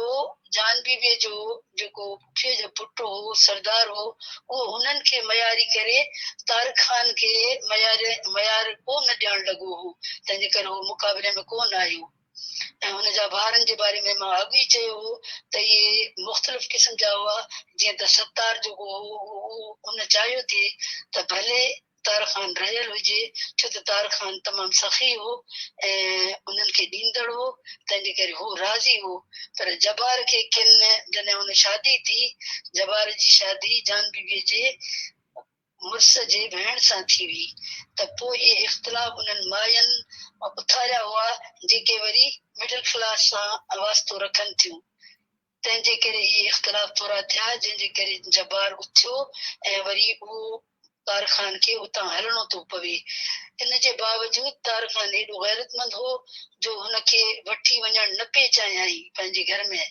جان بي بيء جو جيڪو پڦيء جو پٽ هو، سردار هو، اهو هنن کي مياري ڪري طارق خان کي ميار ميار ڪو نه ڏيڻ لڳو هو، تنهن جي ڪري هو مقابلي ۾ ڪو نه آيو ۽ هن جا ڀائرن جي باري ۾ مان اڳ ئي چيو هو ته اهي مختلف قسم جا هئا، جيئن ته ستار جيڪو هو اهو هن چاهيو ٿي ته ڀلي طاهر خان رهيل هجي، ڇو ته طاهر خان تمام سخي هو ۽ انهن کي ڏيندڙ هو، تنهن جي ڪري هو راضي هو، پر جبار کي ڪن جڏهن هن شادي ٿي، جبار جي شادي جان بيبيء جي مڙس جي ڀيڻ سان ٿي هئي ته پوء اهي اختلاف انهن ماين اٿاريا هئا، جيڪي وري مڊل ڪلاس سان واسطو رکن ٿيون. تنهن جي ڪري اهي اختلاف ٿورا ٿيا، جنهن جي ڪري جبار اٿيو ۽ وري اهو طارق خان کي اتان هلڻو ٿو پوي. ان جي باوجود طارق خان ايڏو غيرتمند هو جو هن کي وٺي وڃڻ نه پئي چاهيائين پنهنجي گهر ۾.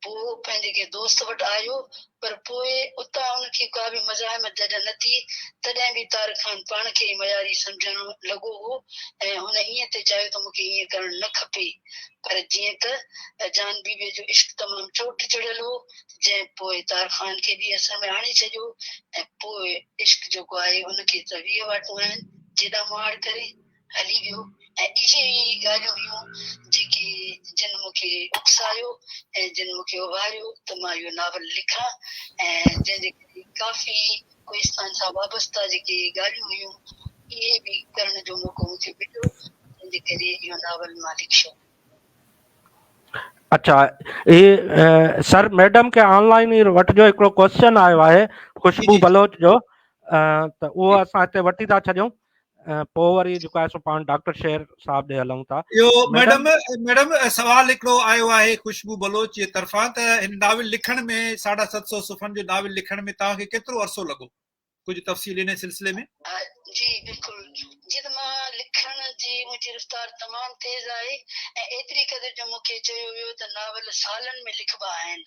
پوء پنهنجي ڪنهن دوست وٽ آيو پر پوء اتان هن کي ڪا به مزاحمت جڏهن نه ٿي، تڏهن به طارق خان پاڻ کي ئي معياري سمجهڻ لڳو هو ۽ هن ائين ٿي چاهيو ته مون کي ائين ڪرڻ نه کپي. پر جيئن ته جان بيبيء جو عشق تمام چوٽ چڙهيل هو، جنهن پوء طارق خان کي به اثر ۾ آڻي ڇڏيو ۽ پوء عشق جيڪو آهي ان کي ته 20 واٽون آهن، جيڏانهن مهاڙ ڪري. هلي ويو ۽ اهي ئي ڳالهيون هيون جيڪي جن مون کي اڪسايو ۽ جن مون کي اڀاريو ته مان اهو ناول لکان ۽ جنهن جي ڪري ڪافي ڪوهستان سان وابسته جيڪي ڳالهيون هيون اهي به ڪرڻ جو موقعو مون کي مليو جنهن جي ڪري اهو ناول مان لکيو. اڇا هي سر ميڊم کي آن لائن ئي وٺجو هڪڙو ڪوسچن آيو آهي خوشبو بلوچ جو ته اهو اسان هتي وٺي ٿا ڇڏيون پوء وري جيڪو آهي سو پاڻ ڊاڪٽر شير صاحب ڏي هلون ٿا. اهو ميڊم ميڊم سوال هڪڙو آيو آهي خوشبو بلوچ جي طرفان ته هن ناول لکڻ ۾ 750 صفحن جو ناول لکڻ ۾ توهان کي ڪيترو عرصو لڳو ڪجهه تفصيل ان سلسلي ۾. جي بلڪل جيئن ته مان لکڻ جي منهنجي رفتار تمام تيز آهي ۽ ايتري قدر جو مون کي چيو ويو ته ناول سالن ۾ لکبا آهن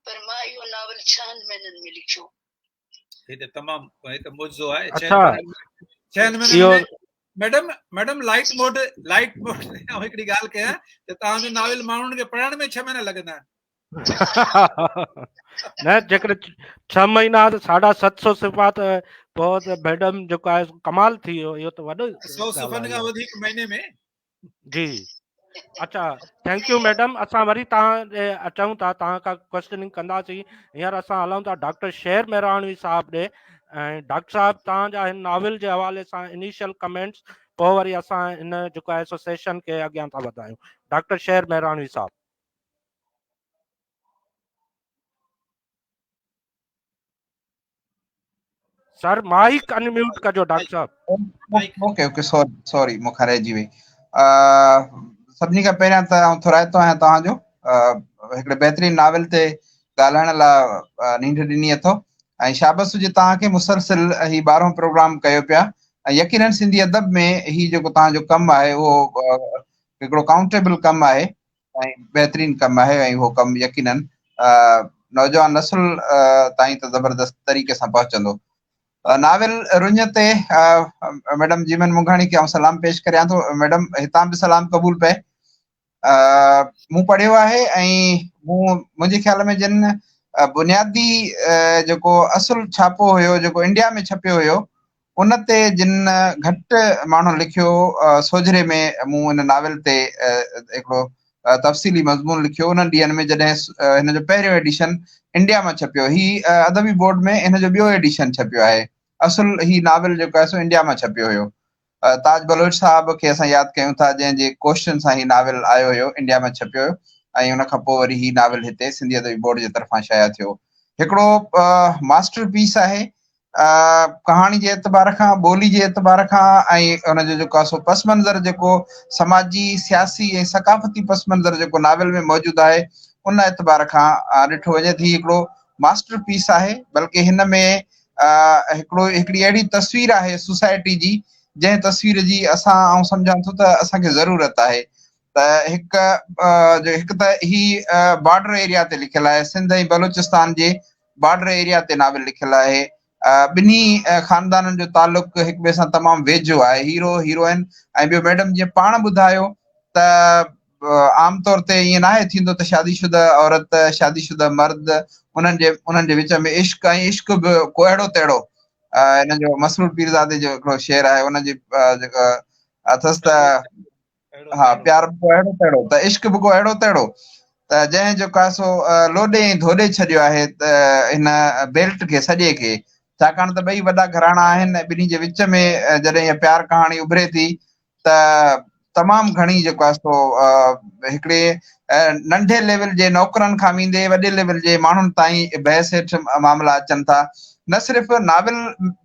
پر مان اهو ناول ڇهن مهينن ۾ لکيو. هي ته تمام هي ته معجزو آهي. اڇا ڇهن مهينن ۾ madam madam light mode light mode آئون هڪڙي ڳالهه ڪيان ته توهان جو ناول ماڻهن کي پڙهڻ ۾ 6 مهينا لڳندا آهن. نه جيڪڏهن 6 مهينا ته 750 صفحا ته پوء ته ميڊم جيڪو آهي ڪمال ٿي ويو. اهو ته وڏو 100 صفحن کان وڌيڪ مهيني ۾. جي. اچھا thank you madam اسان وري توهان ڏي اچون ٿا توهان کان ڪويسچننگ ڪنداسين هينئر اسان هلون ٿا ڊاڪٽر شير مهراڻوي صاحب ڏي ۽ ڊاڪٽر صاحب توهان جا هن ناول جي حوالي سان انيشل ڪمينٽس پوء وري اسان هن جيڪو آهي سو سيشن کي اڳيان ٿا وڌايون ڊاڪٽر شير مهراڻوي صاحب سر مائيڪ انميوٽ ڪجو ڊاڪٽر صاحب. اوڪي اوڪي سوري سوري مون کان رهجي وئي. سڀني کان پهريان ته آئون ٿورائتو آهيان توهان جو هڪڙي بهترين ناول تي ڳالهائڻ لاء نينڍ ڏني اٿو ۽ شابس هجي توهان کي مسلسل هي ٻارهون پروگرام ڪيو پيا ۽ يقينن سنڌي ادب ۾ هي جيڪو توهان جو ڪم آهي اهو هڪڙو ڪائونٽيبل ڪم آهي ۽ بهترين ڪم آهي ۽ اهو ڪم يقينن نوجوان نسل تائين ته زبردست طريقي سان پهچندو. ناول رڃ تي ميڊم جيمن مونگهاڻي کي آئون سلام پيش ڪريان ٿو. ميڊم هتان به سلام قبول پئي. مون پڙهيو آهي ۽ مون منهنجي خيال ۾ جن بنيادي جيڪو اصل ڇاپو هيو جيڪو انڊيا ۾ ڇپيو هيو ان تي جن گهٽ ماڻهن لکيو، سوجهري ۾ مون ان ناول تي هڪڙو تفصيلي مضمون لکيو، انهن ڏينهن ۾ جڏهن هن جو پهريون ايڊيشن انڊيا مان ڇپيو. هي ادبي بورڊ ۾ هن جو ٻيو ايڊيشن ڇپيو آهي. اصل هي ناول جيڪو آهي سو انڊيا مان ڇپيو هيو. تاج بلوچ صاحب کي اسان ياد ڪيون ٿا، جنهن جي ڪوششن سان هي ناول آيو هيو، انڊيا مان ڇپيو هيو ۽ ان کان پوء وري هي ناول هتي سنڌي ادبي بورڊ جي طرفان شايع ٿيو. هڪڙو ماسٽر پيس آهي. ڪهاڻي جي اعتبار کان، ٻولي جي اعتبار کان ۽ ان جو جيڪو آهي سو پس منظر جيڪو سماجي، سياسي ۽ ثقافتي پس منظر جيڪو ناول ۾ موجود آهي ان اعتبار کان ڏٺو وڃي ته هي هڪڙو ماسٽر پيس آهي بلڪه هن ۾ هڪڙو هڪڙي اهڙي تصوير آهي سوسائٽي جي جنهن تصوير جي اسان آئون سمجهان ٿو ته اسان کي ضرورت آهي ته هڪ جو هڪ ته هي بارڊر ايريا تي لکيل آهي سنڌ ۽ بلوچستان جي بارڊر ايريا تي ناول لکيل آهي ٻنهي خاندانن جو تعلق هڪ ٻئي سان تمام ويجهو آهي هيرو هيروئن ۽ ٻيو ميڊم جيئن پاڻ ٻڌايو ته عام طور تي ائين ناهي ٿيندو ته شادي شده عورت شادي شده مرد انهن جي انهن جي وچ ۾ عشق ۽ عشق به ڪو اهڙو تهڙو هن جو مسرور پيرزادي جو هڪڙو شعر آهي ان جي جيڪا اٿس ته ها پيار به ڪو اهڙو تهڙو ته عشق به ڪو اهڙو تهڙو ته جنهن جو ڪا سو لوڏي ۽ ڌوڏي ڇڏيو آهي ته هن بيلٽ کي سڄي کي ڇاڪاڻ ته ٻئي وڏا گهراڻا آهن ۽ ٻنهي جي وچ ۾ جڏهن هيء پيار ڪهاڻي اڀري ٿي ته تمام گهڻي جيڪو آهي سو هڪڙي ننڍي ليول جي نوڪرن کان ويندي وڏي ليول جي ماڻهن تائين بحث هيٺ معاملا اچن ٿا نه صرف ناول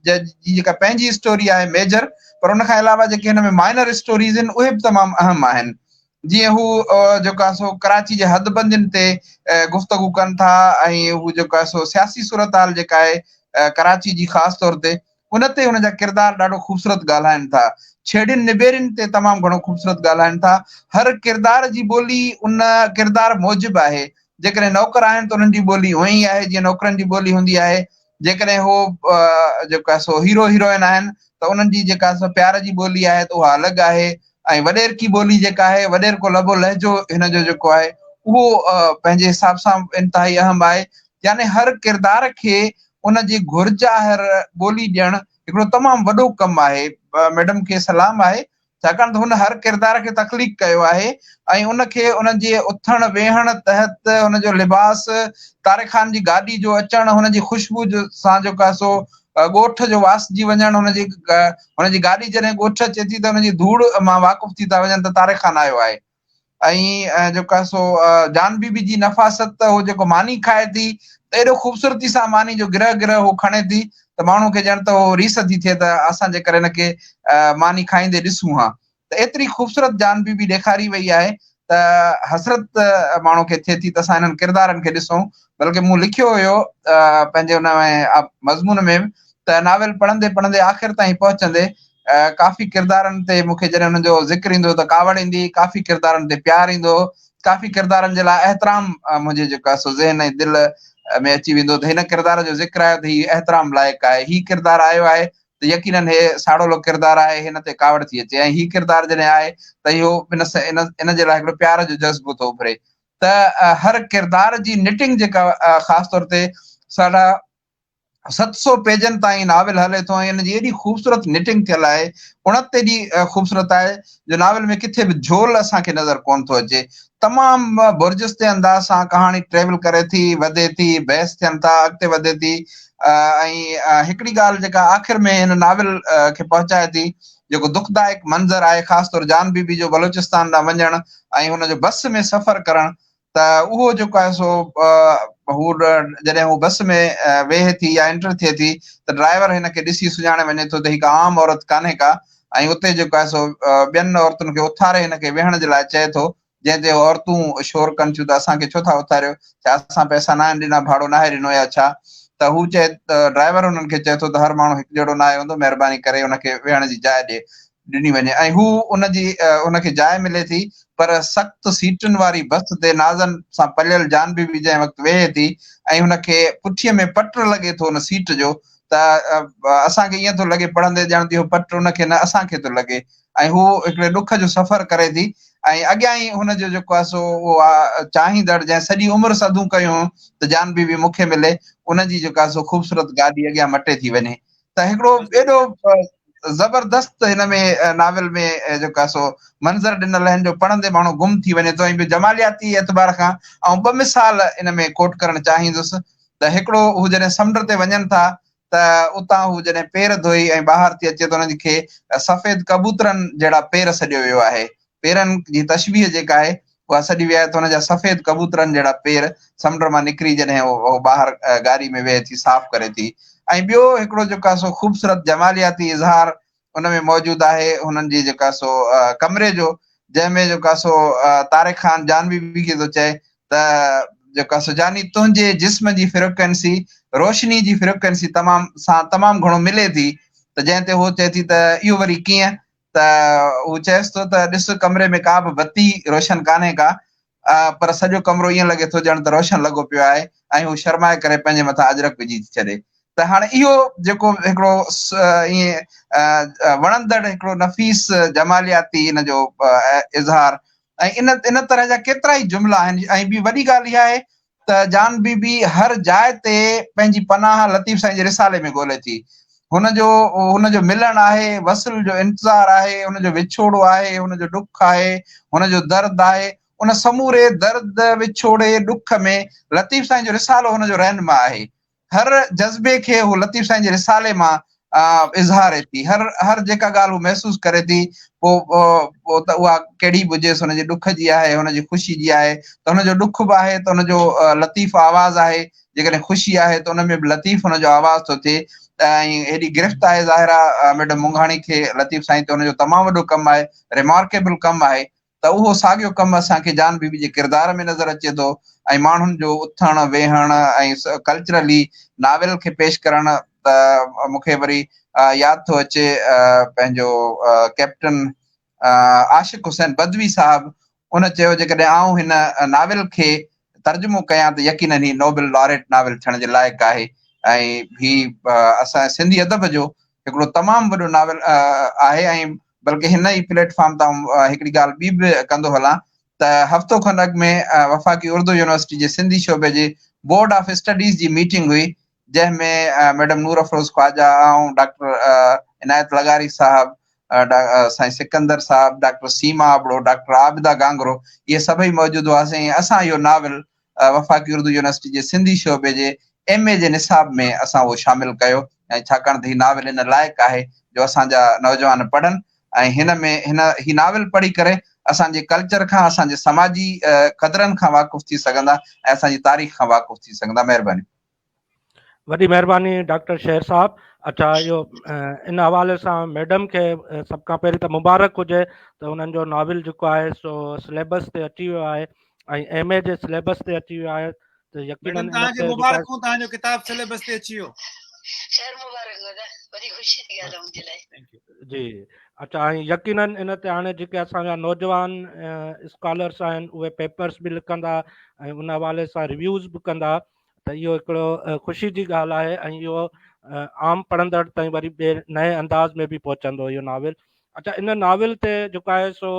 جي جيڪا پنهنجي اسٽوري آهي ميجر پر ان کان علاوه جيڪي هن ۾ مائنر اسٽوريز آهن اهي به تمام اهم آهن جيئن هو جيڪو آهي سو ڪراچي جي حد بندين تي گفتگو ڪن ٿا ۽ هو جيڪو آهي سو سياسي صورتحال جيڪا آهي ڪراچي جي خاص طور تي ان تي هن جا ڪردار ڏاڍو خوبصورت ڳالهائن ٿا ڇيڙين نبيرين تي تمام گهڻو خوبصورت ڳالهائن ٿا هر ڪردار جي ٻولي ان ڪردار موجب آهي جيڪڏهن نوڪر آهن ته انهن جي ٻولي اونئين ئي آهي جيئن نوڪرن جي ٻولي هوندي آهي جيڪڏهن هو جيڪو آهي سو هيرو هيروئن آهن ته انهن جي جيڪا سو پيار جي ٻولي آهي ته اها الڳ آهي ۽ وڏيرڪي ٻولي جيڪا آهي وڏيرڪو لب و لهجو هن جو جيڪو آهي اهو پنهنجي حساب سان انتهائي اهم آهي يعني هر ڪردار کي ان جي گهرج آهر ٻولي ڏيڻ هڪڙو تمام وڏو ڪم آهي ميڊم کي سلام آهي ڇاڪاڻ ته هن هر ڪردار کي تخليق ڪيو آهي ۽ ان کي ان جي اٿڻ ويهڻ تحت هن جو لباس، طارق خان جي گاڏي جو اچڻ، هن جي خوشبو جو سان جيڪو آهي سو ڳوٺ جو واسجي وڃڻ، هن جي هن جي گاڏي جڏهن ڳوٺ اچي ٿي ته هن جي ڌوڙ مان واقف ٿي ٿا وڃن ته طارق خان آيو آهي. ۽ جيڪو آهي سو جان بي بي جي نفاست ته هو جيڪو ماني کائي ٿي ته ايڏو خوبصورتي سان ماني جو گرهه گرهه هو کڻي ٿي ته ماڻهو کي ڄڻ ته هو ريس ٿي ٿئي ته اسان جيڪر هن کي ماني کائيندي ڏسون ها ته ايتري خوبصورت جان بي بي ڏيکاري وئي آهي ته حسرت ماڻهو کي ٿئي ٿي ته اسان انهن ڪردارن کي ڏسون بلڪه مون لکيو هيو پنهنجي ان ۾ مضمون ۾ ته ناول پڙهندي پڙهندي آخر تائين پهچندي ڪافي ڪردارن تي مون کي جڏهن انهن جو ذڪر ايندو هو ته ڪاوڙ ايندي هئي، ڪافي ڪردارن تي پيار ايندو هو، ڪافي ڪردارن جي لاء احترام منهنجي جيڪو آهي سو ذهن ۽ دل ۾ اچي ويندو هو ته هن ڪردار جو ذڪر آيو ته هي احترام لائق آهي، هي ڪردار آيو آهي ته يقينن هي ساڙولو ڪردار آهي هن تي ڪاوڙ ٿي اچي ۽ هي ڪردار جڏهن آهي ته اهو ان ان جي لاء هڪڙو پيار جو جذبو ٿو اڀري ته هر ڪردار جي نٽنگ جيڪا خاص طور تي ساڍا 700 پيجن تائين ناول هلي ٿو ۽ ان جي ايڏي خوبصورت نٽنگ ٿيل آهي، اڻت ايڏي خوبصورت آهي جو ناول ۾ ڪٿي به جهول اسان کي نظر ڪونه ٿو اچي. تمام برجستي انداز سان ڪهاڻي ٽريول ڪري ٿي، وڌي ٿي، بحث ٿين ٿا، اڳتي وڌي ٿي ۽ هڪڙي ڳالهه جيڪا آخر ۾ هن ناول کي پهچائي ٿي جيڪو دکدائڪ منظر آهي خاص طور جان بي بي جو بلوچستان ڏانهن وڃڻ ۽ هن جو بس ۾ سفر ڪرڻ ته اهو جيڪو آهي سو هو جڏهن هو بس ۾ ويهي ٿي يا انٽر ٿئي ٿي ته ڊرائيور هن کي ڏسي سڃاڻي وڃي ٿو ته هي ڪا عام عورت ڪانهي ڪا ۽ اتي جيڪو آهي سو ٻين عورتن کي اٿاري هن کي ويهڻ جي لاء چئي ٿو جنهن تي عورتون شور ڪن ٿيون ته اسان کي ڇو ٿا اٿاريو ڇا اسان پئسا ناهن ڏنا ڀاڙو ناهي ڏنو يا ڇا ته هو چئي ڊرائيور انهن کي چئي ٿو ته هر ماڻهو هڪجهڙو ناهي هوندو مهرباني ڪري ان کي ويهڻ جي جاء ڏي ڏني وڃي ۽ هو ان جي ان کي جاء ملي ٿي پر سخت سيٽن واري بس تي نازن سان پليل جان بي بي جنهن وقت ويهي ٿي ۽ هن کي پٺيء ۾ پٽ لڳي ٿو ان سيٽ جو ته اسان کي ائين ٿو لڳي پڙهندي ڄڻ ته اهو پٽ ان کي نه اسان کي ٿو لڳي ۽ هو هڪڙي ڏک جو سفر ڪري ٿي ۽ اڳيان ئي هن جو جيڪو آهي سو اهو چاهيندڙ جنهن سڄي عمر سڌون ڪيون هيون ته جان بي بي مون کي ملي ان جي جيڪا سو خوبصورت گاڏي اڳيان مٽي ٿي وڃي ته هڪڙو ايڏو زبردست هن ۾ ناول ۾ جيڪو آهي سو منظر ڏنل آهن جو پڙهندي ماڻهو گم ٿي وڃي ٿو ۽ ٻيو جمالياتي اعتبار کان آئون ٻه مثال ان ۾ ڪوٽ ڪرڻ چاهيندس ته هڪڙو هو جڏهن سمنڊ تي وڃن ٿا ته اتان هو جڏهن پير ڌوئي ۽ ٻاهر ٿي اچي ته انهن کي سفيد ڪبوترن جهڙا پير سڏيو ويو آهي پيرن جي تشبيهه جيڪا آهي اها سڏي وئي آهي ته هن جا سفيد ڪبوترن جهڙا پير سمنڊ مان نڪري جڏهن هو ٻاهر گاري ۾ ويهي ٿي صاف ڪري ٿي ۽ ٻيو هڪڙو جيڪو آهي سو خوبصورت جمالياتي اظهار ان ۾ موجود آهي هنن جي جيڪا سو ڪمري جو جنهن ۾ جيڪا سو طارق خان جان بي بي کي ٿو چئي ته جيڪا سو جاني تنهنجي جسم جي فريڪوئنسي روشني جي فريڪوئنسي تمام سان تمام گهڻو ملي ٿي ته جنهن تي هو چئي ٿي ته اهو وري ڪيئن ته هو چئيس ٿو ته ڏس ڪمري ۾ ڪا به بتي روشن ڪانهي ڪا پر سڄو ڪمرو ائين لڳي ٿو ڄڻ ته روشن لڳو پيو آهي ۽ هو شرمائي ڪري پنهنجي مٿان اجرڪ وجهي ٿي ڇڏي ته هاڻي اهو جيڪو هڪڙو ائين وڻندڙ هڪڙو نفيس جمالياتي ان جو اظهار ۽ ان ان طرح جا ڪيترا ئي جملا آهن ۽ ٻي وڏي ڳالهه اها آهي ته جان بي بي هر جاء تي پنهنجي پناهه لطيف سائين جي رسالي ۾ ڳولي ٿي. هن جو هن جو ملڻ آهي، وصل جو انتظار آهي، هن جو وڇوڙو آهي، هن جو ڏک آهي، هن جو درد آهي. ان سموري درد، وڇوڙي، ڏک ۾ لطيف سائين جو رسالو هن جو رهنما آهي. هر جذبي کي هو لطيف سائين جي رسالي مان اظهاري ٿي. هر هر جيڪا ڳالهه هو محسوس ڪري ٿي پوء پوء ته اها ڪهڙي به هجيس هن جي ڏک جي آهي هن جي خوشي جي آهي ته هن جو ڏک به آهي ته هن جو لطيف آواز آهي جيڪڏهن خوشي آهي ته ان ۾ به لطيف هن جو آواز ٿو ٿئي ۽ هيڏي گرفت آهي ظاهر آهي ميڊم مونگهاڻي کي لطيف سائين تي هن جو تمام وڏو ڪم آهي ريمارڪيبل ڪم آهي ته اهو ساڳيو ڪم اسان کي جان بي بي جي ڪردار ۾ نظر اچي ٿو ۽ ماڻهن جو اٿڻ ويهڻ ۽ ڪلچرلي ناول کي پيش ڪرڻ ته مون کي وري ياد ٿو اچي پنهنجو ڪئپٽن عاشق حسين بدوي صاحب ان چيو جيڪڏهن آئون هن ناول کي ترجمو ڪيان ته يقينن هي نوبل لاريٽ ناول ٿيڻ جي لائق آهي ۽ هي اسان سنڌي ادب جو هڪڙو تمام وڏو ناول آهي ۽ بلڪه هن ئي پليٽ فارم تان هڪڙي ڳالهه ٻي به ڪندو هلان ته هفتو کن اڳ ۾ وفاقي اردو يونيورسٽي جي سنڌي شعبي جي بورڊ آف اسٽڊيز جي ميٽنگ هئي جنهن ۾ ميڊم نور افروز خواجه آئون ڊاڪٽر عنايت لغاري صاحب سائين سڪندر صاحب ڊاڪٽر سيما ابڙو ڊاڪٽر عابده گانگرو اهي سڀئي موجود هئاسين ۽ اسان اهو ناول وفاقي اردو يونيورسٽي جي سنڌي شعبي جي ايم اي جي نصاب ۾ اسان اهو شامل ڪيو ۽ ڇاڪاڻ ته هي ناول ان لائق آهي جو اسان جا نوجوان پڙهن ۽ هن ۾ هن هي ناول پڙهي ڪري اسان جي ڪلچر کان اسان جي سماجي قدرن کان واقف ٿي سگهندا ۽ اسان جي تاريخ کان واقف ٿي سگهندا مهرباني. وڏي مهرباني ڊاڪٽر شير صاحب اچھا اهو ان حوالي سان ميڊم کي سڀ کان پهرين ته مبارڪ هجي ته انهن جو ناول جيڪو آهي سو سليبس تي اچي ويو آهي ۽ ايم اي جي سليبس تي اچي ويو آهي ته يقينن ان تي مبارڪون توهان جو ڪتاب سليبس تي اچي ويو خير مبارڪ دادا وڏي خوشي جي ڳالهه آهي منهنجي لاء جي اچھا ۽ يقينن ان تي هاڻي جيڪي اسان جا نوجوان اسڪالرس آهن اهي پيپرس به لکندا ۽ ان حوالي سان ريويوز به ڪندا ته اهو هڪڙو خوشي جي ڳالهه آهي ۽ اهو عام پڙهندڙ تائين وري ٻئي نئين انداز ۾ به پهچندو اهو ناول اچھا ان ناول تي جيڪو آهي سو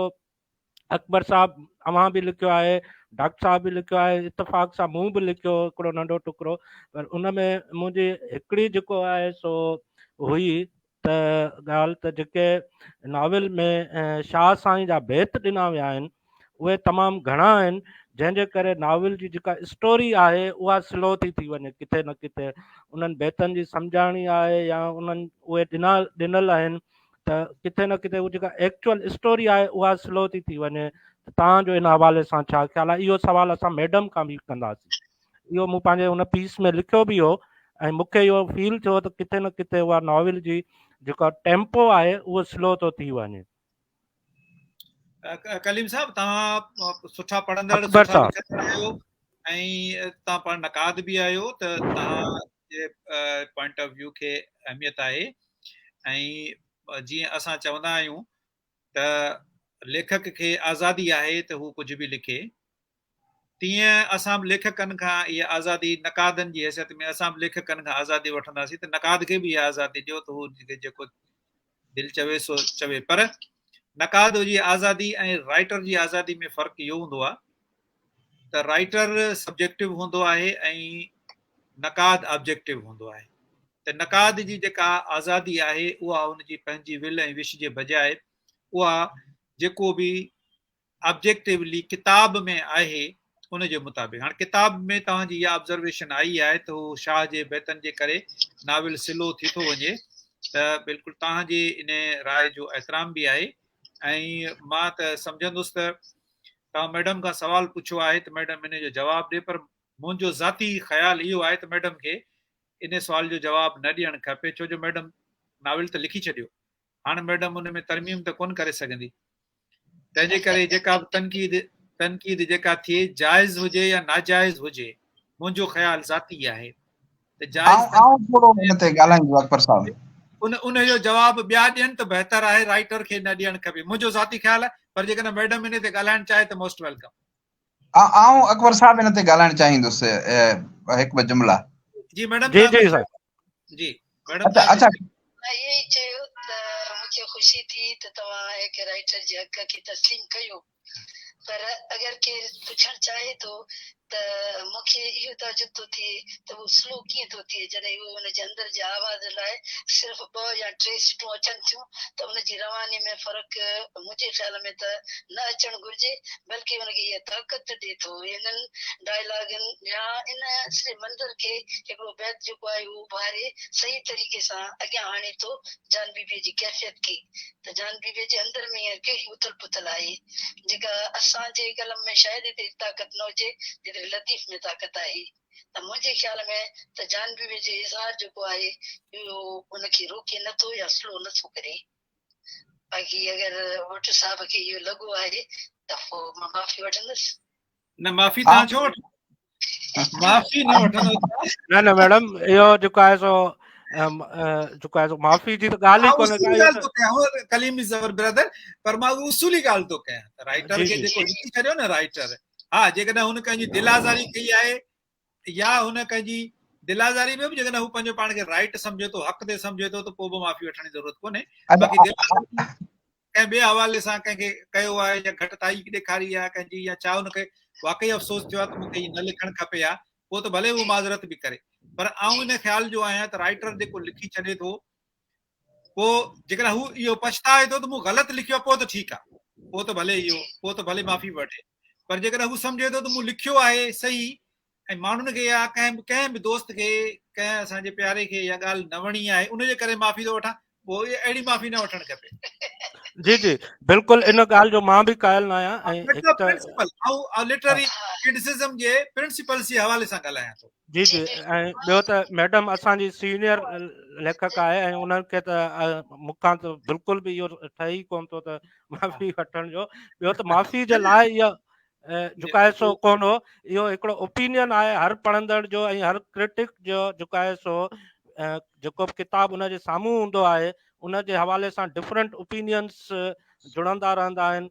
اڪبر صاحب اوهان به لکيو آهي ڊاڪٽر صاحب به لکيو آهي اتفاق سان مون به لکيو هڪڙو ننڍو ٽڪرو پر ان ۾ منهنجي هڪڙي جيڪو آهي سو هئي ته ڳالهه ته جيڪي ناول ۾ شاهه سائين جا بيت ڏنا ويا آهن اهي تمام گهڻا آهن جنهن جي ڪري ناول جي جيڪا اسٽوري آهي اها سلو ٿي ٿي وڃي ڪٿي نه ڪٿي انهن بيتن جي سمجهاڻي آهي يا انهن اهي ڏنا ڏنل آهن ته ڪٿي نه ڪٿي اها جيڪا ايڪچوئل اسٽوري آهي اها سلو ٿي ٿي وڃي ته توهان جو ان حوالي سان ڇا خيال آهي اهو سوال اسان ميڊم کان به ڪنداسين اهو مون پنهنجي ان پيس ۾ لکيو به هو ۽ مون کي اهو فيل ٿيو ته ڪٿي نه ڪٿي اها ناول جي جيڪا ٽيمپو آهي اهو سلو ٿو ٿي وڃي. ڪليم صاحب توهان سٺا پڙهندڙ سٺا لکندڙ آهيو ۽ توهان پاڻ نقاد به آهيو ته توهان جي پوائنٽ آف ويو کي اهميت آهي ۽ جيئن اسان چوندا آهيون ته ليکڪ کي آزادي آهي ته هو ڪجهه به لکي تيئن اسان به ليکڪن کان اها آزادي نقادن جي حيثيت ۾ اسان به ليکڪن کان آزادي وٺنداسين ته نقاد کي به اها آزادي ڏيو ته هو جيڪو دل چوي سو چوي پر نقاد جي آزادي ۽ رائٽر جي آزادي ۾ فرق اهو هوندو آهي ته رائٽر سبجيڪٽو هوندو آهي ۽ نقاد آبجيڪٽو هوندو آهي ته نقاد جي جيڪا آزادي آهي اها ان جي پنهنجي ول ۽ وش جي بجاء اها جيڪو به آبجيڪٽولي ڪتاب ۾ آهي ان جي مطابق هاڻ ڪتاب ۾ توهان جي اها آبزرويشن آئي آهي ته هو شاهه جي بيتن جي ڪري ناول سلو ٿي ٿو وڃي ته بلڪل توهان جي ان راء جو احترام به آهي ۽ مان ته سمجهندس ته توهان ميڊم کان سوال پڇيو آهي ته ميڊم ان جو جواب ڏي پر منهنجو ذاتي خيال اهو آهي ته ميڊم کي ان سوال جو جواب نه ڏيڻ کپي ڇو جو ميڊم ناول ته لکي ڇڏيو هاڻ ميڊم ان ۾ ترميم ته ڪونه ڪري سگهندي تنهن جي ڪري جيڪا به تنقيد تنقيد جيڪا ٿئي جائز هجي يا ناجائز هجي منهنجو خيال ذاتي آهي ته جائز آئون ٿورو ان تي ڳالهائيندس اڪبر صاحب ان ان جو جواب ٻيا ڏين ته بهتر آهي رائٽر کي نه ڏيڻ کپي منهنجو ذاتي خيال آهي پر جيڪڏهن ميڊم ان تي ڳالهائڻ چاهي ته موسٽ welcome آئون اڪبر صاحب ان تي ڳالهائڻ چاهيندس هڪ ٻه جملا. جي ميڊم جي جي سر. جي ميڊم اچا اچا. مان اهو ئي چيو ته مون کي خوشي ٿي ته توهان هڪ رائيٽر جي حق کي تسليم ڪيو پر اگر ڪير پڇڻ چاهي ٿو ته مون کي اهو تعجب ٿو ٿئي ته اهو سلو ڪيئن ٿو ٿئي جڏهن اهو ان جي اندر جي آواز لاء صرف ٻه يا ٽي سٽون اچن ٿيون ته ان جي رواني ۾ فرق منهنجي خيال ۾ ته نه اچڻ گهرجي بلڪه ان کي اها طاقت ڏئي ٿو انهن ڊائلاگن يا ان سڄي منظر کي هڪڙو بيت جيڪو آهي اهو اڀاري صحيح طريقي سان اڳيان آڻي ٿو جان بي بيء جي ڪيفيت کي ته جان بي بيء جي اندر ۾ هينئر ڪهڙي اٿل پٿل آهي جيڪا اسان جي قلم ۾ شايد ايتري طاقت نه هجي جيتري لطيف ۾ طاقت آهي ته منهنجي خيال ۾ ته جان بي بي جو اظهار جيڪو آهي اهو ان کي روڪي نه ٿو يا سلو نه ٿو ڪري. باقي اگر ڀٽو صاحب کي اهو لڳو آهي ته پوء مان معافي وٺندس. نه معافي توهان ڇو وٺندو؟ معافي نه وٺندو. نه نه ميڊم اهو جيڪو آهي سو جيڪو آهي سو معافي جي ته ڳالهه ئي ڪونه ڪا ڳالهه ٿو ڪيان ڪليم از اور برادر پر مان اصولي ڳالهه ٿو ڪيان ته رائيٽر کي جيڪو لکي ڇڏيو نه رائيٽر ها جيڪڏهن هن ڪنهن جي دل آزاري ڪئي آهي يا هن ڪنهن جي دل آزاري ۾ به جيڪڏهن هو پنهنجو پاڻ کي رائيٽ سمجهي ٿو حق تي سمجهي ٿو ته پوء به معافي وٺڻ جي ضرورت ڪونهي باقي دل ڪنهن ٻئي حوالي سان ڪنهن کي ڪيو آهي يا گهٽتائي ڏيکاري آهي ڪنهن جي يا ڇا هن کي واقعي افسوس ٿيو آهي ته مون کي هي نه لکڻ کپي ها پوء ته ڀلي هو معذرت به ڪري پر آئون ان خيال جو آهيان ته رائيٽر جيڪو لکي ڇڏي ٿو پوء جيڪڏهن هو اهو پڇتائي ٿو ته مون غلط لکيو آهي پوء ته ٺيڪ آهي پوء ته ڀلي اهو پوء ته ڀلي معافي وٺي پر جيڪڏهن هو سمجهي ٿو ته مون لکيو آهي صحيح ۽ ماڻهن کي يا ڪنهن به ڪنهن به دوست کي ڪنهن اسان جي پياري کي اها ڳالهه نه وڻي آهي ان جي ڪري معافي ٿو وٺان پوء اهڙي معافي نه وٺڻ کپي. جي جي بلڪل ان ڳالهه جو مان به قائل نه آهيان ۽ هڪ ته پرنسپل آئون لٽرري ڪرٽيسزم جي پرنسپلز جي حوالي سان ڳالهايان ٿو. جي جي ۽ ٻيو ته ميڊم اسان جي سينيئر ليکڪ آهي ۽ انهن کي ته مون کان ته بلڪل به اهو ٺهي ئي ڪونه ٿو ته معافي وٺڻ جو ٻيو ته معافي جي لاء اها جهڪائي سو ڪونه هو اهو هڪڙو اوپينين آهي هر پڙهندڙ جو ۽ هر ڪرٽڪ جو جهڪائي سو جيڪو به ڪتاب ان جي سامهون هوندو آهي ان جي حوالي سان ڊفرنٽ اوپينينس جڙندا رهندا آهن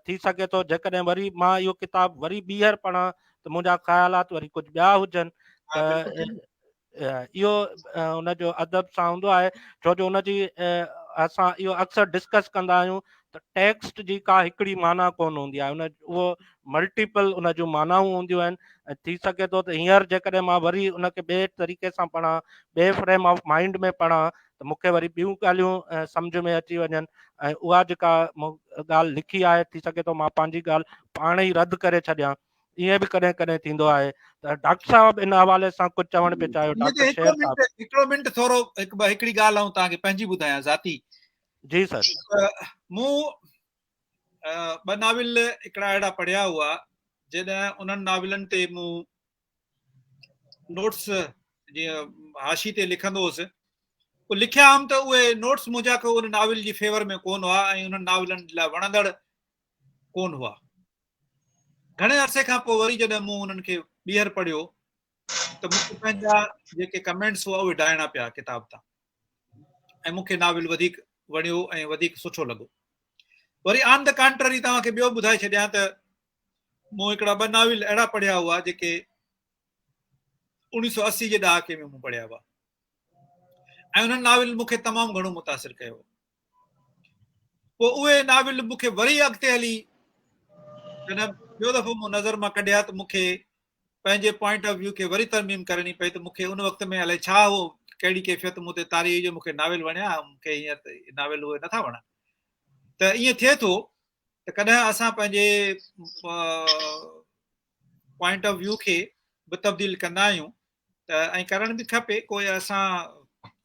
ٿي سگهي ٿو جيڪڏهن وري مان اهو ڪتاب وري ٻيهر پڙهان ته منهنجا خيالات وري ڪجهه ٻيا هجن ته اهو ان جو ادب سان هوندو آهي ڇو جو ان جي اسان اهو اڪثر ڊسڪس ڪندا آهيون ته ٽيڪسٽ جي ڪا هڪڙي معنيٰ ڪونه هوندي آهي ان اهو ملٽيپل ان جون معنائون هونديون آهن ۽ ٿي سگهي ٿو ته هينئر جيڪڏهن مان وري ان کي ٻئي طريقي سان پڙهان ٻئي فريم آف مائنڊ ۾ پڙهان ته مون کي وري ٻيون ڳالهيون سمجهه ۾ اچي وڃن ۽ اها جيڪا مون ڳالهه لکي آهي ٿي سگهي ٿو مان پنهنجي ڳالهه پاڻ ئي رد ڪري ڇڏيان ائين به ڪڏهن ڪڏهن ٿيندو آهي ته ڊاڪٽر صاحب ان حوالي سان ڪجهه چوڻ پئي چاهيو ڊاڪٽر شير صاحب هڪڙو منٽ ٿورو هڪ هڪڙي ڳالهه آئون توهان کي پنهنجي ٻڌايان ذاتي جي سر مون ٻه ناول هڪڙا اهڙا پڙهيا هئا جڏهن انهن ناولن تي مون نوٽس جيئن حاشي تي لکندو هوس پوء لکيا هئم ته اهي نوٽس منهنجا ڪو ان ناول جي فيور ۾ ڪون هئا ۽ انهن ناولن لاء وڻندڙ ڪون هئا. گهڻي عرصي کان پوء وري جڏهن مون انهن کي ٻيهر پڙهيو ته مون کي پنهنجا جيڪي ڪمينٽس هئا اهي ڊاهڻا پيا ڪتاب تان ۽ مون کي ناول وڌيڪ وڻيو ۽ وڌيڪ سٺو لڳو. وري آن the ڪانٽرري توهان کي ٻيو ٻڌائي ڇڏيان ته مون هڪڙا ٻه ناول اهڙا پڙهيا هئا جيڪي 1980 جي ڏهاڪي ۾ مون پڙهيا هئا ۽ انهن ناول مون کي تمام گهڻو متاثر ڪيو. پوء اهي ناول مون کي وري اڳتي هلي جڏهن ٻيو دفعو مون نظر مان ڪڍيا ته مون کي پنهنجي پوائنٽ آف ويو کي وري ترميم ڪرڻي پئي ته مون کي ان وقت ۾ الائي ڇا هو ڪهڙي ڪيفيت مون تي طاري هئي جو مون کي ناول وڻيا مون کي هينئر ناول اهي نٿا وڻن. ته ائين ٿئي ٿو ته ڪڏهن اسان پنهنجي پوائنٽ آف ويو کي به تبديل ڪندا آهيون ته ائين ڪرڻ به کپي. ڪوئي اسان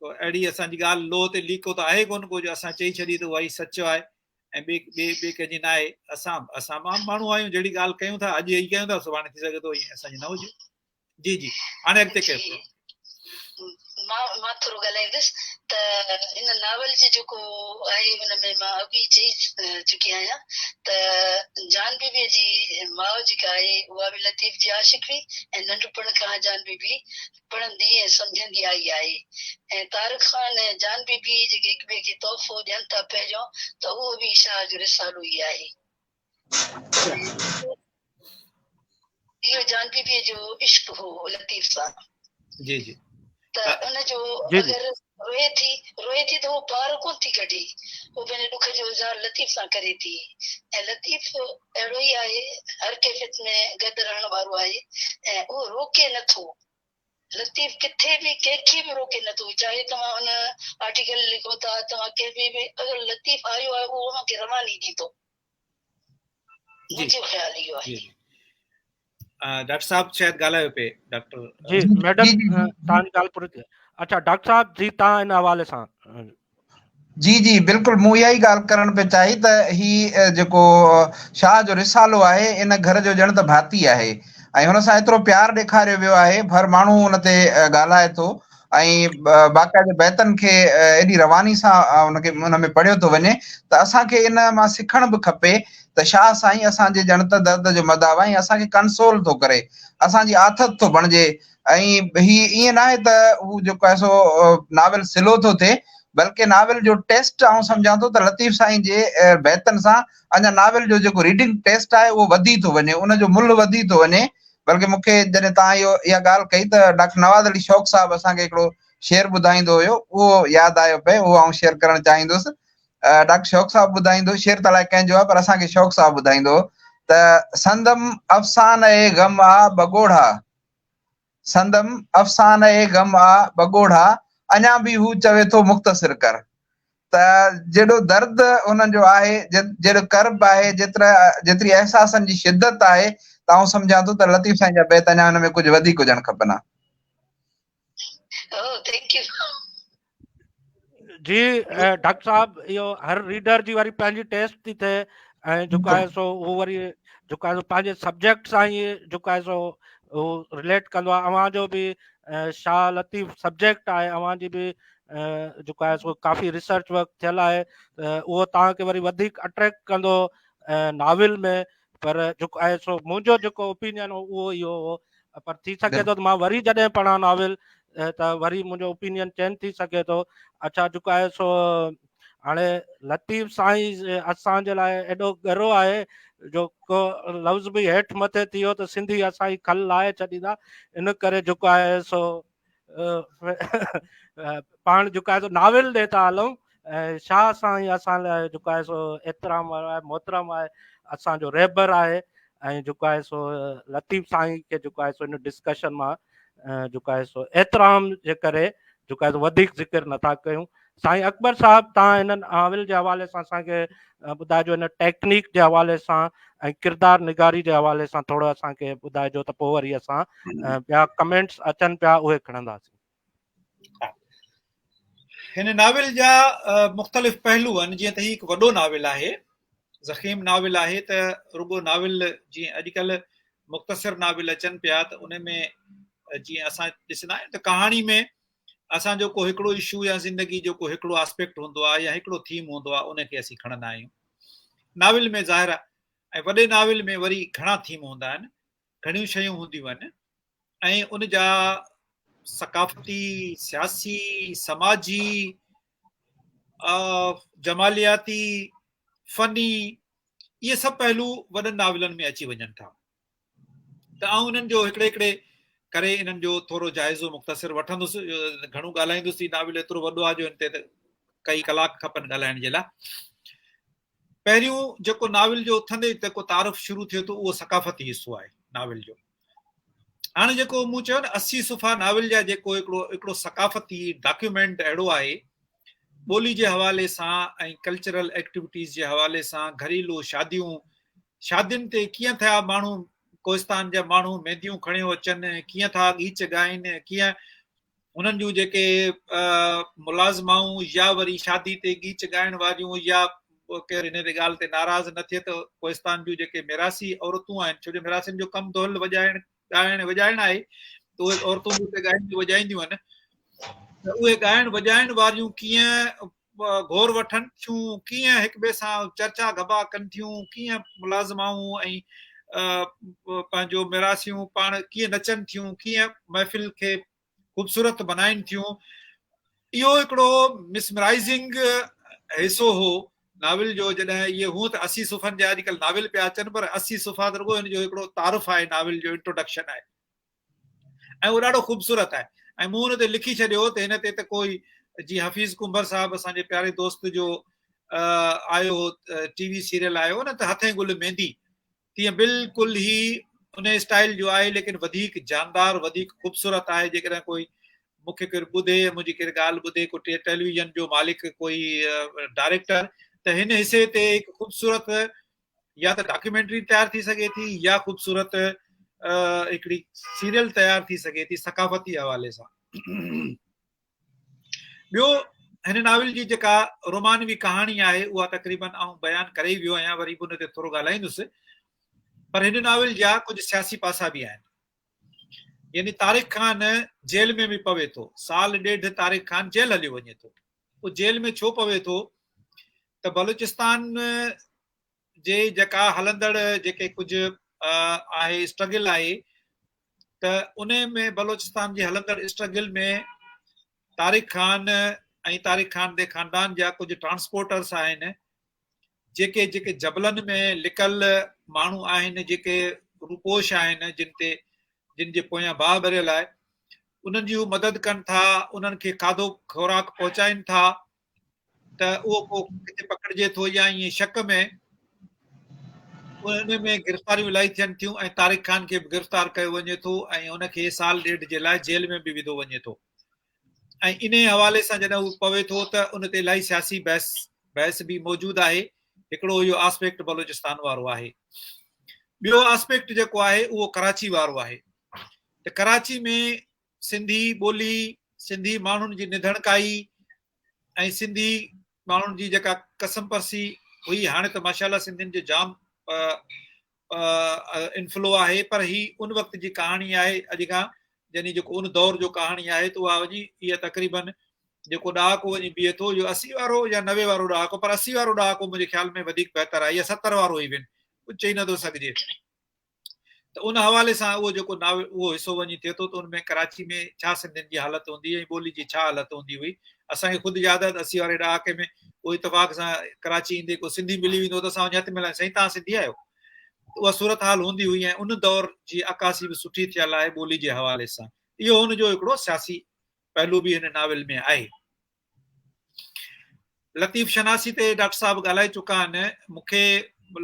اهڙي اسان جي ڳالهه لوهه تي ليڪو ته آهي ڪونه ڪو جو اسان چئي ڇڏي ته اها ئي سچ آهي ۽ ٻي ٻي ٻي ڪنهن جي نه آهي. اسان اسان عام ماڻهو آهيون، جهڙي ڳالهه ڪيون ٿا اڄ هي ڪيون ٿا سڀاڻي ٿي سگهي ٿو ائين اسان جي نه هجي. جي جي هاڻي اڳتي ڪيو. جي مان مان ٿورو ڳالهائيندس ته هن ناول جي جيڪو آهي ان ۾ مان اڳ ئي چئي چڪي آهيان ته جان بي بي جي ماء جيڪا آهي اها به لطيف جي عاشق هئي ۽ ننڍپڻ کان جان بي بي پڙهندي ۽ سمجهندي آئي آهي ۽ طارق خان ۽ جان بي بي جيڪي هڪ ٻئي کي تحفو ڏين ٿا پهريون ته اهو به شاهه جو رسالو ئي آهي. اهو جان بي بي جو عشق هو لطيف سان. جي جي. ته ان جو اگر روئي ٿي روئي ٿي ته هو پار ڪونه ٿي ڪڍي، هو پنهنجي ڏک جو اظهار لطيف سان ڪري ٿي ۽ لطيف اهڙو ئي آهي هر ڪيفيت ۾ گڏ رهڻ وارو آهي ۽ اهو روڪي نه ٿو. لطيف ڪٿي به ڪنهن کي به روڪي نه ٿو چاهي توهان ان آرٽيڪل لکو ٿا توهان ڪنهن به اگر لطيف آيو آهي اهو اوهان کي رواني ڏيندو. منهنجو خيال اهو آهي. ڊاڪٽر صاحب شايد ڳالهايو پئي ڊاڪٽر. جي ميڊم توهان جي ڳالهه پوري ٿي. اڇا ڊاڪٽر صاحب جي توهان ان حوالي سان. جي جي بلڪل مون اها ئي ڳالهه ڪرڻ پئي چاهي ته هي جيڪو شاهه جو رسالو آهي ان گهر جو ڄڻ ته ڀاتي آهي ۽ هن سان ايترو پيار ڏيکاريو ويو آهي هر ماڻهو ان تي ڳالهائي ٿو ۽ باقاعده بيتن کي ايڏي رواني سان ان کي ان ۾ پڙهيو ٿو وڃي ته اسان کي ان مان سکڻ به کپي ته شاهه سائين اسان جي ڄڻ ته درد جو مداوا ۽ اسان کي ڪنسول ٿو ڪري اسان جي آٿت ٿو بڻجي ۽ هي ائين ناهي ته هو جيڪو آهي سو ناول سلو ٿو ٿئي بلڪه ناول جو ٽيسٽ آئون سمجهان ٿو ته لطيف سائين جي بيتن سان اڃا ناول جو جيڪو ريڊنگ ٽيسٽ آهي اهو وڌي ٿو وڃي ان جو ملهه وڌي ٿو وڃي بلڪه مون کي جڏهن توهان اهو اها ڳالهه ڪئي ته ڊاڪٽر نواز علي شوق صاحب اسان کي هڪڙو شعر ٻڌائيندو هيو اهو ياد آيو پئي اهو آئون شيئر ڪرڻ چاهيندس ڊاڪٽر شوق صاحب ٻڌائيندو شعر ته الائي ڪنهن جو آهي پر اسان کي شوق صاحب ٻڌائيندو هو ته سندم افسانه غم آ ٻه سندم افسانه غم آ ٻه ڳوڙها اڃا به هو چوي ٿو مختصر ڪر ته جيڏو درد انهن جو آهي جيڏو ڪرب آهي جيترا جيتري احساسن جي شدت آهي ته آئون سمجهان ٿو ته لطيف سائين جا بيت اڃا ان ۾ ڪجهه وڌيڪ هجڻ کپن ها. او thank you. جي ڊاڪٽر صاحب اهو هر ريڊر جي وري پنهنجي ٽيسٽ ٿي ٿئي ۽ جيڪو آهي سو هو وري جيڪو آهي سو پنهنجي سبجيڪٽ سان ئي جيڪو آهي سو هو رليٽ ڪندو آهي اوهان جو به شاهه لطيف سبجيڪٽ آهي اوهان جي به جيڪو آهي سو ڪافي ريسرچ ورڪ ٿيل آهي ته اهو توهان کي وري وڌيڪ اٽريڪٽ ڪندو ناول ۾ پر جيڪو آهي سو منهنجو جيڪو اوپينين هو اهو اهو هو پر ٿي سگهي ٿو ته مان وري جڏهن پڙهان ناول ته وري منهنجو اوپينين چينج ٿي سگهي ٿو اڇا جيڪو آهي سو هاڻي لطيف سائين اسان جي لاء ايڏو ڳرو آهي جو ڪو لفظ به هيٺ مٿي ٿي ويو ته سنڌي اسان جي کل لاهي ڇڏيندا ان ڪري جيڪو آهي سو پاڻ جيڪو آهي سو ناول ڏي ٿا هلون شاهه سائين اسان لاء جيڪو آهي سو احترام وارو آهي، محترم آهي، اسان جو رهبر آهي ۽ جيڪو آهي سو لطيف سائين کي جيڪو آهي سو ان ڊسڪشن مان جيڪو آهي سو احترام جي ڪري جيڪو آهي سو وڌيڪ ذڪر نٿا ڪيون. سائين اڪبر صاحب تان هن ناول جي حوالي سان اسان کي ٻڌائجو، هن ٽيڪنيڪ جي حوالي سان ۽ ڪردار نگاري جي حوالي سان ٿورو اسان کي ٻڌائجو ته پوء وري اسان ٻيا ڪمينٽس اچن پيا اهي کڻنداسين. هن ناول جا مختلف پهلو آهن، جيئن ته هي هڪ وڏو ناول آهي، ضخيم ناول آهي ته رڳو ناول جيئن اڄڪلهه مختصر ناول اچن پيا ته ان ۾ جيئن اسان ڏسندا آهيون ته ڪهاڻي ۾ اسان جو ڪو هڪڙو اشو يا زندگي جو ڪو هڪڙو آسپيڪٽ هوندو آهي يا هڪڙو ٿيم هوندو آهي، ان کي اسين کڻندا آهيون. ناول ۾ ظاهر آهي ۽ وڏي ناول ۾ وري گهڻا ٿيم هوندا آهن، گهڻيون شيون هونديون آهن ۽ ان جا ثقافتي، سياسي، سماجي، جمالياتي، فني اهي سڀ پهلو وڏن ناولن ۾ اچي وڃن ٿا ته آئون انهن جو هڪڙي هڪڙي ڪري انهن جو ٿورو جائزو مختصر وٺندس. گهڻو ڳالهائيندس، هي ناول ايترو وڏو آهي جو ان تي ته ڪئي ڪلاڪ کپن ڳالهائڻ جي لاء. پهريون جيڪو ناول جو اٿندي جيڪو تعارف شروع ٿئي ٿو اهو ثقافتي حصو آهي ناول جو. هاڻي جيڪو مون چيو نه 80 صفحا ناول جا جيڪو هڪڙو هڪڙو ثقافتي ڊاڪيومينٽ اهڙو آهي ٻولي جي حوالي سان ۽ ڪلچرل ايڪٽيوٽيز جي حوالي سان، گهريلو شاديون، شادين تي ڪيئن ٿيا ماڻهو ڪوهستان جا ماڻهو مينديون کڻيو اچن، ڪيئن ٿا ڳيچ ڳائين، ڪيئن انهن جون جيڪي ملازمائون يا وري شادي تي ڳيچ ڳائڻ واريون يا ڪير هن تي ڳالهه تي ناراض نه ٿئي ته ڪوهستان جون جيڪي ميراثي عورتون آهن، ڇو جو ميراثين جو ڪم دهل وڄائڻ ڳائڻ وڄائڻ آهي ته اهي عورتون به اتي ڳائينديون وڄائينديون آهن ته اهي ڳائڻ وڄائڻ واريون ڪيئن گهور وٺن ٿيون، ڪيئن هڪ ٻئي سان چرچا گهٻا ڪن ٿيون، ڪيئن ملازمائون ۽ پنهنجو ميراثيون پاڻ ڪيئن نچن ٿيون، ڪيئن محفل کي خوبصورت بنائين ٿيون. اهو هڪڙو مسمرائزنگ حصو هو ناول جو. جڏهن اهي هونء ته 80 صفحن جا اڄڪلهه ناول پيا اچن پر 80 صفحا ته رڳو هن جو هڪڙو تعارف آهي، ناول جو انٽروڊڪشن آهي ۽ اهو ڏاڍو خوبصورت آهي ۽ مون ان تي لکي ڇڏيو ته هن تي ته ڪوئي جيئن حفيظ ڪنڀر صاحب اسان جي پياري دوست جو آيو هو ٽي وي سيريل آيو هو نه ته هٿين گل ميندي، تيئن بلڪل هي ان اسٽائل جو آهي ليڪن وڌيڪ جاندار وڌيڪ خوبصورت آهي. جيڪڏهن ڪوئي مون کي ڪير ٻڌي منهنجي ڪير ڳالهه ٻڌي ڪو ٽيليويزن جو مالڪ ڪوئي ڊائريڪٽر ته هن حصي تي هڪ خوبصورت يا ته ڊاڪيومينٽري تيار ٿي سگهي ٿي يا خوبصورت هڪڙي سيريل تيار ٿي سگهي ٿي ثقافتي حوالي سان. ٻيو هن ناول جي جيڪا رومانوي ڪهاڻي آهي اها تقريبن آئون بيان ڪري ويو آهيان، وري به ان تي ٿورو ڳالهائيندس، پر هن ناول جا ڪجهه سياسي پاسا به آهن. يعني طارق خان جيل ۾ به پوي ٿو، سال ڏيڍ طارق خان جيل هليو وڃي ٿو. اهو جيل ۾ ڇو پوي ٿو ته بلوچستان جي جيڪا هلندڙ جيڪي ڪجهه آهي اسٽرگل آهي ته ان ۾ بلوچستان جي هلندڙ اسٽرگل ۾ طارق خان ۽ طارق خان جي خاندان جا ڪجهه ٽرانسپورٽرس آهن جيڪي جيڪي جبلن ۾ لڪل ماڻهو آهن، جيڪي روپوش آهن، جن تي جن جي پويان باهه ٻريل آهي، انهن جي هو مدد ڪن ٿا، انهن کي کاڌو خوراڪ پهچائين ٿا ته اهو پوء ڪٿي پڪڙجي ٿو يا ائين شڪ ۾ ان ۾ گرفتاريون الاهي ٿين ٿيون ۽ طارق خان کي به گرفتار ڪيو وڃي ٿو ۽ ان کي سال ڏيڍ جي لاء جيل ۾ به وڌو وڃي ٿو. ۽ انهي حوالي سان جڏهن هو پوي ٿو ته ان تي الاهي سياسي بحث بحث به موجود آهي. هڪڙو اهو آسپيڪٽ بلوچستان وارو آهي. ٻيو آسپيڪٽ جيڪو آهي اهو ڪراچي وارو آهي ته ڪراچي ۾ سنڌي ٻولي، سنڌي ماڻهن جي نڌڻڪائي ۽ سنڌي ماڻهن جي جيڪا قسم پرسي هئي، هاڻي ته ماشاء الله سنڌين جو جام انفلو آهي پر هي ان وقت جي ڪهاڻي آهي، اڄ کان يعني جيڪو ان دور جو ڪهاڻي آهي ته اها وڃي اها تقريبن جيڪو ڏهاڪو وڃي بيهي ٿو اهو 80 وارو يا 90 وارو ڏهاڪو، پر 80 وارو ڏهاڪو منهنجي خيال ۾ وڌيڪ بهتر آهي يا 70 وارو ايون چئي نٿو سگهجي. ته ان حوالي سان اهو جيڪو ناول اهو حصو وڃي ٿئي ٿو ته ان ۾ ڪراچي ۾ ڇا سنڌين جي حالت هوندي ۽ ٻولي جي ڇا حالت هوندي هئي. اسان کي خود ياد آهي ته 80 واري ڏهاڪي ۾ ڪو اتفاق سان ڪراچي ايندي ڪو سنڌي ملي ويندو ته اسان وڃي هٿ ملائي سائين توهان سنڌي آهيو؟ ته اها صورتحال هوندي هئي ۽ ان دور جي عڪاسي به سٺي ٿيل آهي ٻولي جي حوالي سان. اهو هن جو هڪڙو سياسي پهلو به هن ناول ۾ آهي. لطيف شناسي تي ڊاڪٽر صاحب ڳالهائي چڪا آهن. مون کي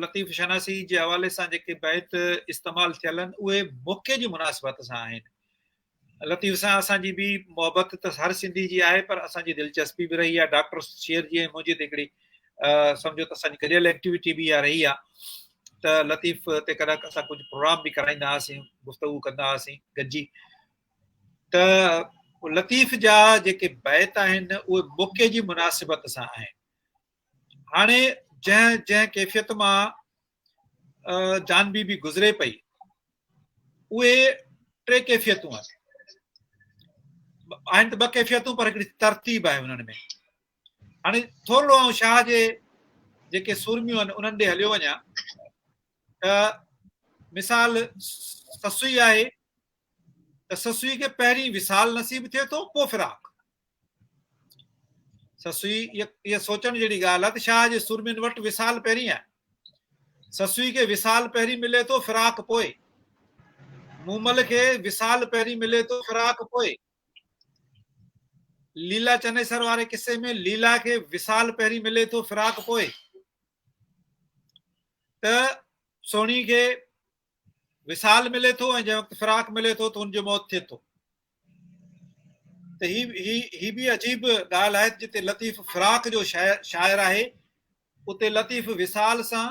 لطيف شناسي جي حوالي سان جيڪي بيت استعمال ٿيل آهن اهي موقعي جي مناسبت سان آهن. لطيف سان اسان جي به محبت ته هر سنڌي جي آهي پر اسان جي دلچسپي به رهي آهي. ڊاڪٽر شير جي ۽ منهنجي ته هڪڙي سمجهو ته اسان جي گڏيل ايڪٽيوٽي به اها رهي آهي ته لطيف تي ڪڏهن اسان ڪجهه پروگرام به ڪرائيندا هئاسين، گفتگو ڪندا هئاسين گڏجي. ته لطيف جا جيڪي بيت آهن اهي موقعي جي مناسبت سان آهن. هاڻي جنهن جنهن ڪيفيت مان جان بي بي گذري پئي اهي ٽي ڪيفيتون آهن آهن ته ٻه ڪيفيتون پر هڪڙي ترتيب آهي انهن ۾ هاڻي ٿورڙو آئون شاهه جي جيڪي سورميون آهن انهن ڏي هليو وڃان ته مثال سسئي آهي ته سسئي کي پهرين وصال نصيب ٿئي ٿو پوء فراق. سسئي اها سوچڻ جهڙي ڳالهه آهي ته شاهه جي سورمين وٽ وصال پهرين آهي. سسئي کي وصال پهرين ملي ٿو فراق پوء. مومل کي وصال پهرين ملي ٿو فراق پوء. ليلا چنيسر واري قصي ۾ ليلا کي وصال پهرين ملي ٿو فراق پوء. ته سهڻي کي وصال ملي ٿو ۽ جنهن وقت فراق ملي ٿو ته ان جو موت ٿئي ٿو ته هي هي هي به عجيب ڳالهه آهي جتي لطيف فراق جو شاعر آهي اتي لطيف وصال سان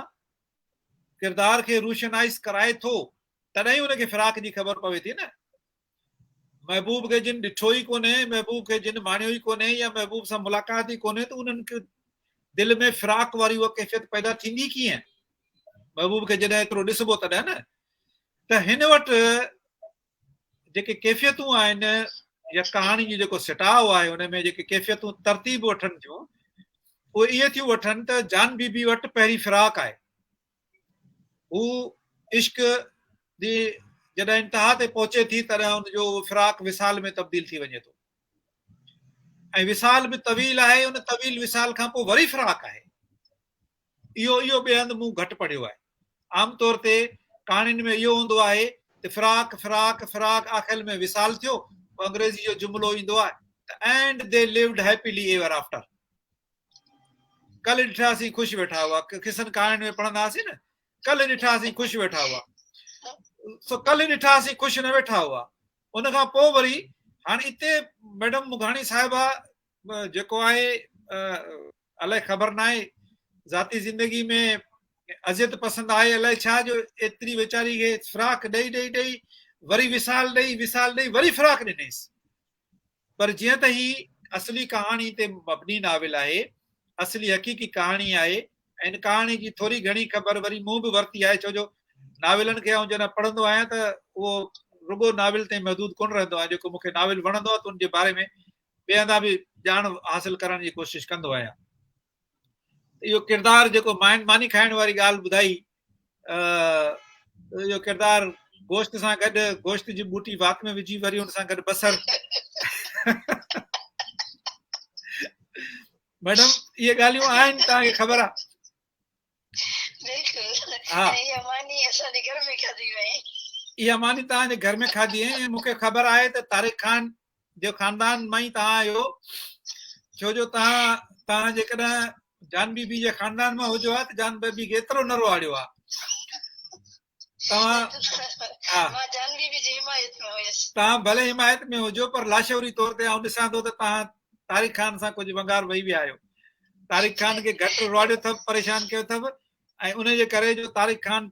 ڪردار کي روشنائز ڪرائي ٿو تڏهن ان کي فراق جي خبر پوي ٿي نه محبوب کي جن ڏٺو ئي ڪونهي، محبوب کي جن ماڻيو ئي ڪونهي يا محبوب سان ملاقات ئي ڪونهي ته انهن کي دل ۾ فراق واري اها ڪيفيت پيدا ٿيندي ڪيئن؟ محبوب کي جڏهن ايترو ڏسبو تڏهن نه ته هن وٽ جيڪي ڪيفيتون آهن يا ڪهاڻي جو جيڪو سٽاء آهي ان ۾ جيڪي ڪيفيتون ترتيب وٺن ٿيون اهي اهي ٿيون وٺن ته جان بي بي وٽ پهرين فراق آهي هو عشق جي جڏهن انتها تي پهچي ٿي تڏهن ان جو فراق وصال ۾ تبديل ٿي وڃي ٿو ۽ وصال به طويل آهي ان طويل وصال کان پوء وري فراق آهي اهو اهو ٻئي هنڌ مون گهٽ پڙهيو آهي عام طور تي ڪهاڻين ۾ اهو هوندو آهي ته فراق فراق فراق آخر ۾ وصال ٿيو انگريزي جو جملو ايندو آهي ته and they lived happily ever after ڪلهه ڏٺاسين خوش ويٺا هئا قصن ڪهاڻين ۾ پڙهندا هئاسين نه ڪلهه ڏٺاسين خوش ويٺا هئا سو ڪلهه ڏٺاسين خوش نه ويٺا هئا ان کان پوء وري هاڻي اتي ميڊم مگهاڻي صاحبه جيڪو آهي الائي خبر نه آهي ذاتي زندگي ۾ اذيت پسند آهي الائي ڇا جو ايتري ويچاري کي فراق ڏئي ڏئي ڏئي وري وصال ڏئي وصال ڏئي وري فراق ڏنيس پر جيئن ته هي اصلي ڪهاڻي تي مبني ناول آهي، اصلي حقيقي ڪهاڻي آهي ۽ ان ڪهاڻي جي ٿوري گهڻي خبر وري مون به ورتي آهي ڇو جو ناولن کي آئون جڏهن پڙهندو آهيان ته اهو رڳو ناول تائين محدود ڪونه رهندو آهيان جيڪو مون کي ناول وڻندو آهي ته ان جي باري ۾ ٻئي هنڌان به ڄاڻ حاصل ڪرڻ جي ڪوشش ڪندو آهيان. اهو ڪردار جيڪو مائن ماني کائڻ واري ڳالهه ٻڌائي اهو ڪردار گوشت سان گڏ گوشت جي ٻوٽي وات ۾ وجهي وري ان سان گڏ بصر ميڊم اهي ڳالهيون آهن توهان کي خبر آهي اها ماني توهان جي گهر ۾ کاڌي ۽ مون کي خبر آهي ته طارق خان جو خاندان مان ئي توهان آهيو ڇو جو توهان توهان جيڪڏهن جان بي بي جي خاندان مان هجو ها ته جان بي بي کي ايترو نه روئاڙيو ها توهان ها مان جان بي بي جي حمايت ۾ هيس توهان ڀلي حمايت ۾ هجو پر لاشعوري طور تي آئون ڏسان ٿو ته توهان طارق خان سان ڪجهه ونگار وهي ويا آهيو طارق خان کي گهٽ روئاڙيو اٿو پريشان ڪيو اٿو ۽ ان جي ڪري جو طارق خان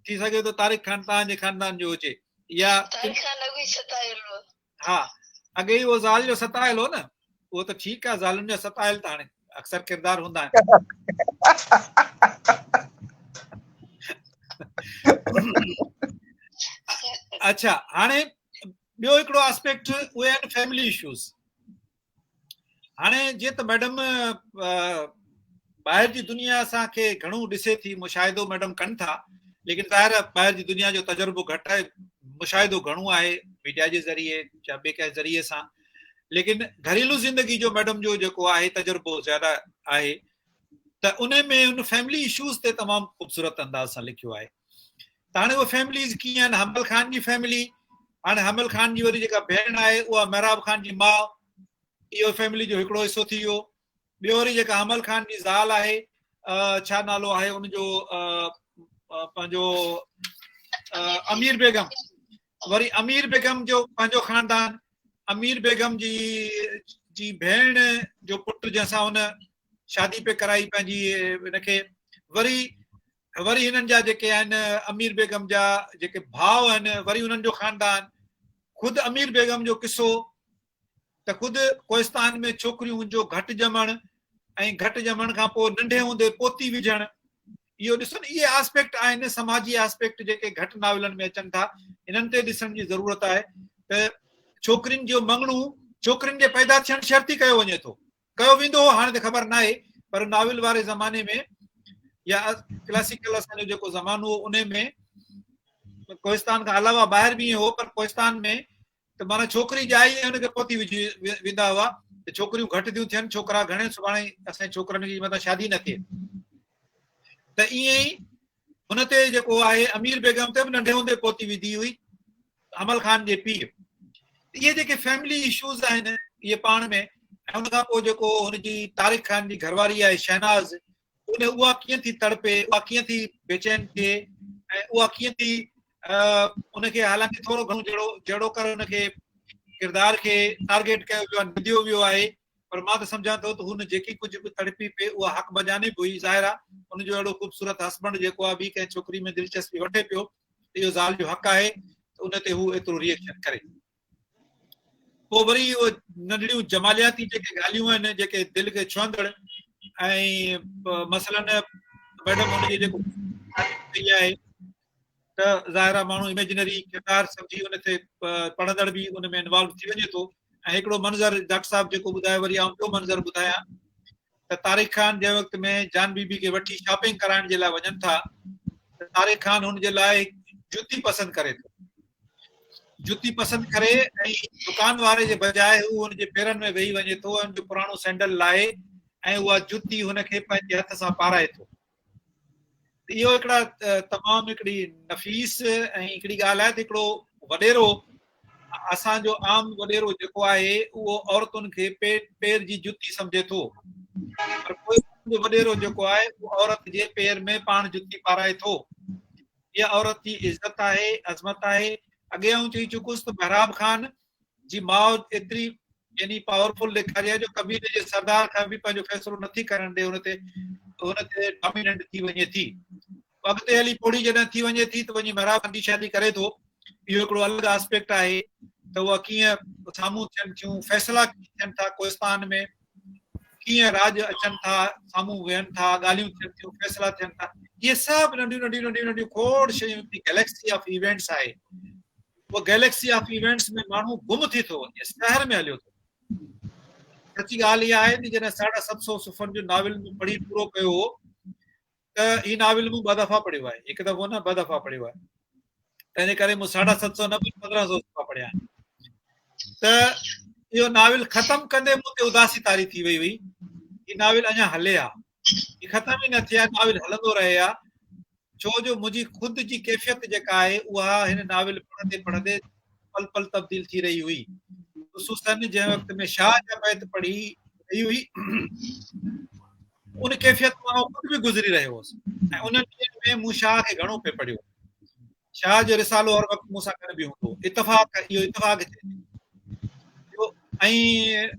ٿي سگهي ٿو طارق خان توهان جي خاندان جو هجي يا طارق خان اڳ ئي ستايل هو ها اڳي ئي اهو زال جو ستايل هو نه اهو ته ٺيڪ آهي زالن جا ستايل ته هاڻي اڪثر ڪردار هوندا آهن اڇا هاڻي ٻيو هڪڙو آسپيڪٽ اهي آهن فيملي اشوز هاڻي جيئن ته ميڊم ٻاهر جي دنيا اسان کي گهڻو ڏسي ٿي مشاهدو ميڊم ڪن ٿا ليڪن ظاهر آهي ٻاهر جي دنيا جو تجربو گهٽ آهي مشاهدو گهڻو آهي ميڊيا جي ذريعي يا ٻئي ڪنهن ذريعي سان ليڪن گهريلو زندگي جو ميڊم جو جيڪو آهي تجربو زياده آهي ته ان ۾ ان فيملي اشوز تي تمام خوبصورت انداز سان لکيو آهي ته هاڻي اهي فيمليز ڪيئن آهن حمل خان جي فيملي هاڻي حمل خان جي وري جيڪا ڀيڻ آهي اها محراب خان جي ماء اهو فيملي جو هڪڙو حصو ٿي ويو. ٻيو وري جيڪا حمل خان جي زال آهي ڇا نالو آهي ان جو پنهنجو امير بيگم وري امير بيگم جو پنهنجو خاندان امير بيگم جي جي ڀيڻ جو پٽ جنهن سان هن شادي پي ڪرائي پنهنجي ان کي وري وري هنن جا جيڪي آهن امير بيگم جا جيڪي ڀاء آهن وري انهن جو خاندان خود امير بيگم جو قصو ته خود ڪوهستان ۾ ڇوڪريون جو گهٽ ڄمڻ ۽ گهٽ ڄمڻ کان پوء ننڍي هوندي پوتي وجهڻ اهو ڏسو نه اهي آسپيڪٽ آهن سماجي آسپيڪٽ جيڪي گهٽ ناولن ۾ اچن ٿا انهن تي ڏسڻ جي ضرورت آهي ته ڇوڪرين جو مڱڻو ڇوڪرين جي پيدا ٿيڻ شرط ئي ڪيو وڃي ٿو ڪيو ويندو هو هاڻي ته خبر ناهي پر ناول واري زماني ۾ يا ڪلاسيڪل اسان جو جيڪو زمانو هو ان ۾ ڪوهستان کان علاوه ٻاهر به هو پر ڪوهستان ۾ ته معنيٰ ڇوڪري ڄائي ۽ ان کي پوتي وجهي ويندا هئا ته ڇوڪريون گهٽ ٿيون ٿين ڇوڪرا گهڻي سڀاڻي اسان جي ڇوڪرن جي متان شادي نه ٿئي ته ائين ئي هن تي جيڪو آهي امير بيگم تي به ننڍي هوندي پوتي وڌي هئي حمل خان جي پيء اهي جيڪي فيملي اشوز آهن اهي پاڻ ۾ ۽ ان کان پوء جيڪو هن جي طارق خان جي گهرواري آهي شهناز ان اها ڪيئن ٿي تڙپي، اها ڪيئن ٿي بيچين ٿئي ۽ اها ڪيئن ٿي ان کي حالانڪه ٿورو گهڻو جهڙو جهڙو ڪر ان کي ڪردار کي ٽارگيٽ ڪيو ويو آهي نديو ويو آهي پر مان ته سمجهان ٿو ته هن جيڪي ڪجهه به تڙپي پئي اها حق بجانب هئي ظاهر آهي ان جو اهڙو خوبصورت هسبنڊ جيڪو آهي ٻي ڪنهن ڇوڪري ۾ دلچسپي وٺي پيو ته اهو زال جو حق آهي ته ان تي هو ايترو ريئڪشن ڪري. پوء وري اهو ننڍڙيون جمالياتي جيڪي ڳالهيون آهن جيڪي دل کي ڇهندڙ ۽ مثلا ميڊم هن جي جيڪو ڪئي آهي ته ظاهر آهي ماڻهو اميجنري ڪردار سمجهي ان تي پڙهندڙ به ان ۾ انوالو ٿي وڃي ٿو ۽ هڪڙو منظر ڊاڪٽر صاحب جيڪو ٻڌايو وري آئون ٻيو منظر ٻڌايان ته طارق خان جنهن وقت ۾ جان بي بي کي وٺي شاپنگ ڪرائڻ جي لاء وڃن ٿا ته طارق خان هن جي لاء جتي پسند ڪري ٿو. جتي پسند ڪري ۽ دڪان واري جي بجاء هو هن جي پيرن ۾ ويهي وڃي ٿو ۽ هن جو پراڻو سينڊل لاهي ۽ اها جتي هن کي پنهنجي هٿ سان پارائي ٿو. اهو هڪڙا تمام هڪڙي نفيس ۽ هڪڙي ڳالهه آهي ته هڪڙو وڏيرو اسان جو عام وڏيرو جيڪو آهي اهو عورتن کي پير جي جتي سمجهي ٿو پر پوء جو وڏيرو جيڪو آهي اهو عورت جي پير ۾ پاڻ جتي پارائي ٿو. اها عورت جي عزت آهي، عظمت آهي. اڳي آئون چئي چڪس ته محراب خان جي ماء ايتري يعني پاورفل ڏيکاري آهي جو قبيلي جي سردار کان به پنهنجو فيصلو نٿي ڪرڻ ڏي ان تي ان تي ڊاميننٽ ٿي وڃي ٿي. اڳتي هلي پوڙهي جڏهن ٿي وڃي ٿي ته وڃي محراب خان جي شادي ڪري ٿو. اهو هڪڙو الڳ آسپيڪٽ آهي ته اها ڪيئن سامهون ٿين ٿيون، فيصلا ڪيئن ٿين ٿا ڪوهستان ۾، ڪيئن راڄ اچن ٿا، سامهون ويهن ٿا، ڳالهيون ٿين ٿيون، فيصلا ٿين ٿا. اهي سڀ ننڍيون ننڍيون ننڍيون ننڍيون کوڙ شيون هڪڙي گئليڪسي آف ايونٽس آهي. اها گئليڪسي آف ايونٽس ۾ ماڻهو گم ٿي ٿو وڃي، سحر ۾ هليو ٿو وڃي. سچي ڳالهه اها آهي ته جڏهن 750 صفحن جو ناول مون پڙهي پورو ڪيو هو ته هي ناول مون ٻه دفعا پڙهيو آهي، هڪ دفعو نه ٻه دفعا پڙهيو آهي. تنهن ڪري مون 750 نه پر 1500 صفحا پڙهيا آهن. ته اهو ناول ختم ڪندي مون تي اداسي طاري ٿي وئي هئي. هي ناول اڃا هلي ها، هي ختم ئي نه ٿئي ها، ناول هلندو رهي ها. ڇو جو منهنجي خود جي ڪيفيت جيڪا آهي اها هن ناول پڙهندي پڙهندي پل پل تبديل ٿي رهي هئي. خصوصاً جنهن وقت ۾ شاهه جا بيت پڙهي رهي هئي ان ڪيفيت مان آئون خود به گذري رهيو هوس ۽ انهن ڏينهن ۾ مون شاهه کي گهڻو پئي پڙهيو. شاهه جو رسالو هر وقت مون سان گڏ به هوندو هو. اتفاق اهو اتفاق چئجي جو ۽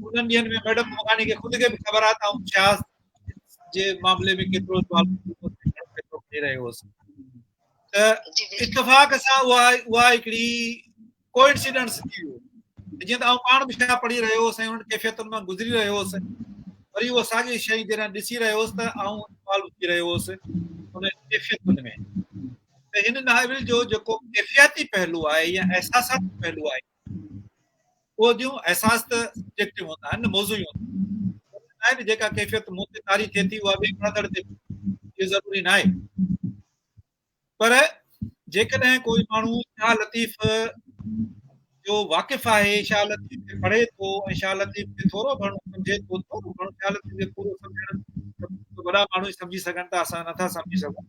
انهن ڏينهن ۾ ميڊم مغاني کي خود کي به خبر آهي ته آئون شاهه جي معاملي ۾ ڪيترو ڪيترو کڻي رهيو هوس ته اتفاق سان اها اها هڪڙي ڪوئنسيڊنس ٿي ويو جيئن ته آئون پاڻ به شاهه پڙهي رهيو هوس ۽ انهن ڪيفيتن مان گذري رهيو هوس وري اها ساڳي شيء جڏهن ڏسي رهيو هوس ته آئون انوالو ٿي رهيو هوس ان ڪيفيتن ۾ ته هن ناول جو جيڪو ڪيفياتي پهلو آهي يا احساساتي پهلو آهي اهو جون احساس ته سبجيڪٽو هوندا آهن نه موضوعي هوندا آهن نه جيڪا ڪيفيت مون تي طاري ٿئي ٿي اها ٻئي پڙهندڙ تي اهو ضروري نه آهي پر جيڪڏهن ڪوئي ماڻهو شاهه لطيف جو واقف آهي شاهه لطيف کي پڙهي ٿو ۽ شاهه لطيف کي ٿورو گهڻو سمجهي ٿو ٿورو گهڻو شاهه لطيف کي پورو سمجهڻ وڏا ماڻهو ئي سمجهي سگهن ٿا اسان نٿا سمجهي سگهون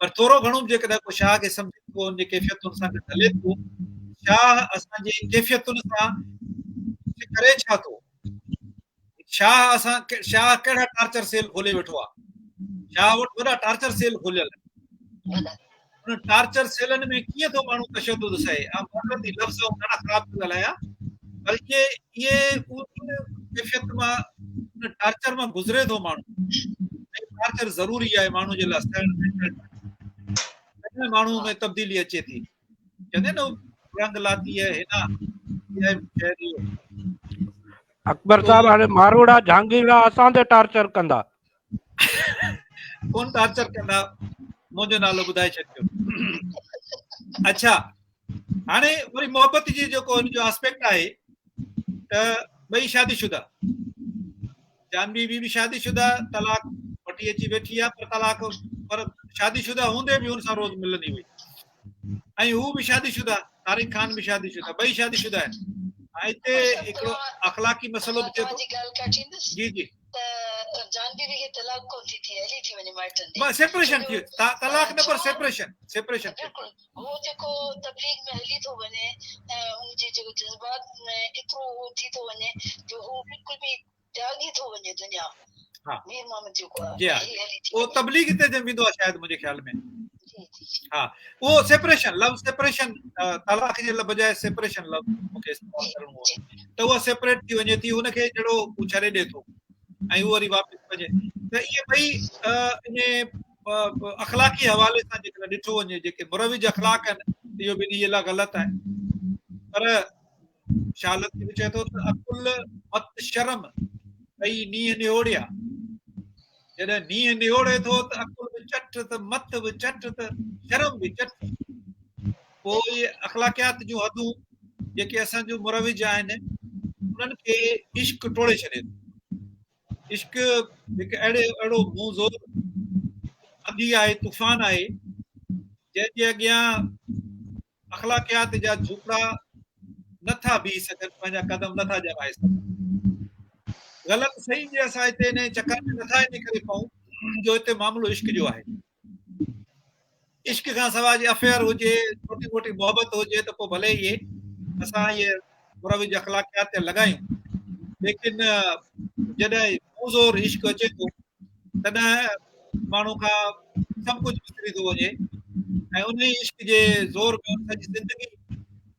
پر ٿورو گهڻو به جيڪڏهن ڪو شاهه کي سمجهي ٿو، ان جي ڪيفيتن سان گڏ هلي ٿو، شاهه اسان جي ڪيفيتن سان ڪري ڇا ٿو؟ شاهه اسان شاهه ڪهڙا ٽارچر سيل کولي ويٺو آهي؟ شاهه وٽ وڏا ٽارچر سيل کوليل آهن. انهن ٽارچر سيلن ۾ ڪيئن ٿو ماڻهو تشدد سهي؟ آئون معذرت هي لفظ آئون ڏاڍا خراب ٿو ڳالهايان پر اهي اهي ان ڪيفيت مان ان ٽارچر مان گذري ٿو ماڻهو ۽ ٽارچر ضروري آهي ماڻهو جي لاء سهڻ تڏهن ماڻهو ۾ تبديلي اچي ٿي. چوندي نه رنگ لاتي هي حنا اڪبر صاحب هاڻي ماروئڙا جهانگيرڙا اسان تي ٽارچر ڪندا. ڪون ٽارچر ڪندا منهنجو نالو ٻڌائي ڇڏجو. اڇا هاڻي وري محبت جي جيڪو هن جو آسپيڪٽ آهي ته ٻئي شادي شده جان بي بي به شادي شده طلاق وٺي اچي ويٺي آهي پر طلاق پر شادي شده هوندي به هن سان روز ملندي هئي ۽ هو به شادي شده طارق خان به شادي شده ٻئي شادي شده آهن ۽ هتي هڪڙو اخلاقي مسئلو به ٿئي ٿو جي جي سيپريشن ٿي طلاق نه پر سيپريشن سيپريشن ٿي هو جيڪو تبليغ ۾ هلي ٿو وڃي ۽ ان جي جيڪو جذبات ۾ ايترو هو ٿي ٿو وڃي جو هو بلڪل به تياڳي ٿو وڃي دنيا ها مير محمد جيڪو آهي جي ها اهو تبليغ تي جن ويندو آهي شايد منهنجي خيال ۾ ها اهو سيپريشن لفظ سيپريشن طلاق جي بجاء سيپريشن لفظ مونکي استعمال ڪرڻو هو ته اها سيپريٽ ٿي وڃي ٿي ان کي جهڙو هو ڇڏي ڏي ٿو ۽ هو وري واپس وڃي ته اهي ٻئي ان اخلاقي حوالي سان جيڪڏهن ڏٺو وڃي جيڪي مروج اخلاق آهن اهو ٻنهي جي لاء غلط آهي پر شاهه لطيف چئي ٿو ته عقل مت شرم ٻئي نينهن نهوڙيا جڏهن نينهن نهوڙي ٿو ته عقل به چٽ ته مت به چٽ ته شرم به چٽ پوء اهي اخلاقيات جون حدون جيڪي اسان جون مروج آهن انهن کي عشق ٽوڙي ڇڏي ٿو عشق هڪ اهڙي اهڙو منهن زور انڌي آهي طوفان آهي جنهن جي اڳيان اخلاقيات جا جهوپڙا نٿا بيهي سگهن پنهنجا قدم نٿا ڄمائي سگهن غلط صحيح جي اسان هتي ان چڪر ۾ نٿا ان ڪري پئون جو هتي معاملو عشق جو آهي عشق کان سواء جي افيئر هجي، ڇوٽي موٽي محبت هجي ته پوء ڀلي اهي اسان اهي مروج اخلاقيات تي لڳايون ليڪن جڏهن پرزور عشق اچي ٿو تڏهن ماڻهو کان سڀ ڪجهه وسري ٿو وڃي ۽ ان ئي عشق جي زور ۾ سڄي زندگي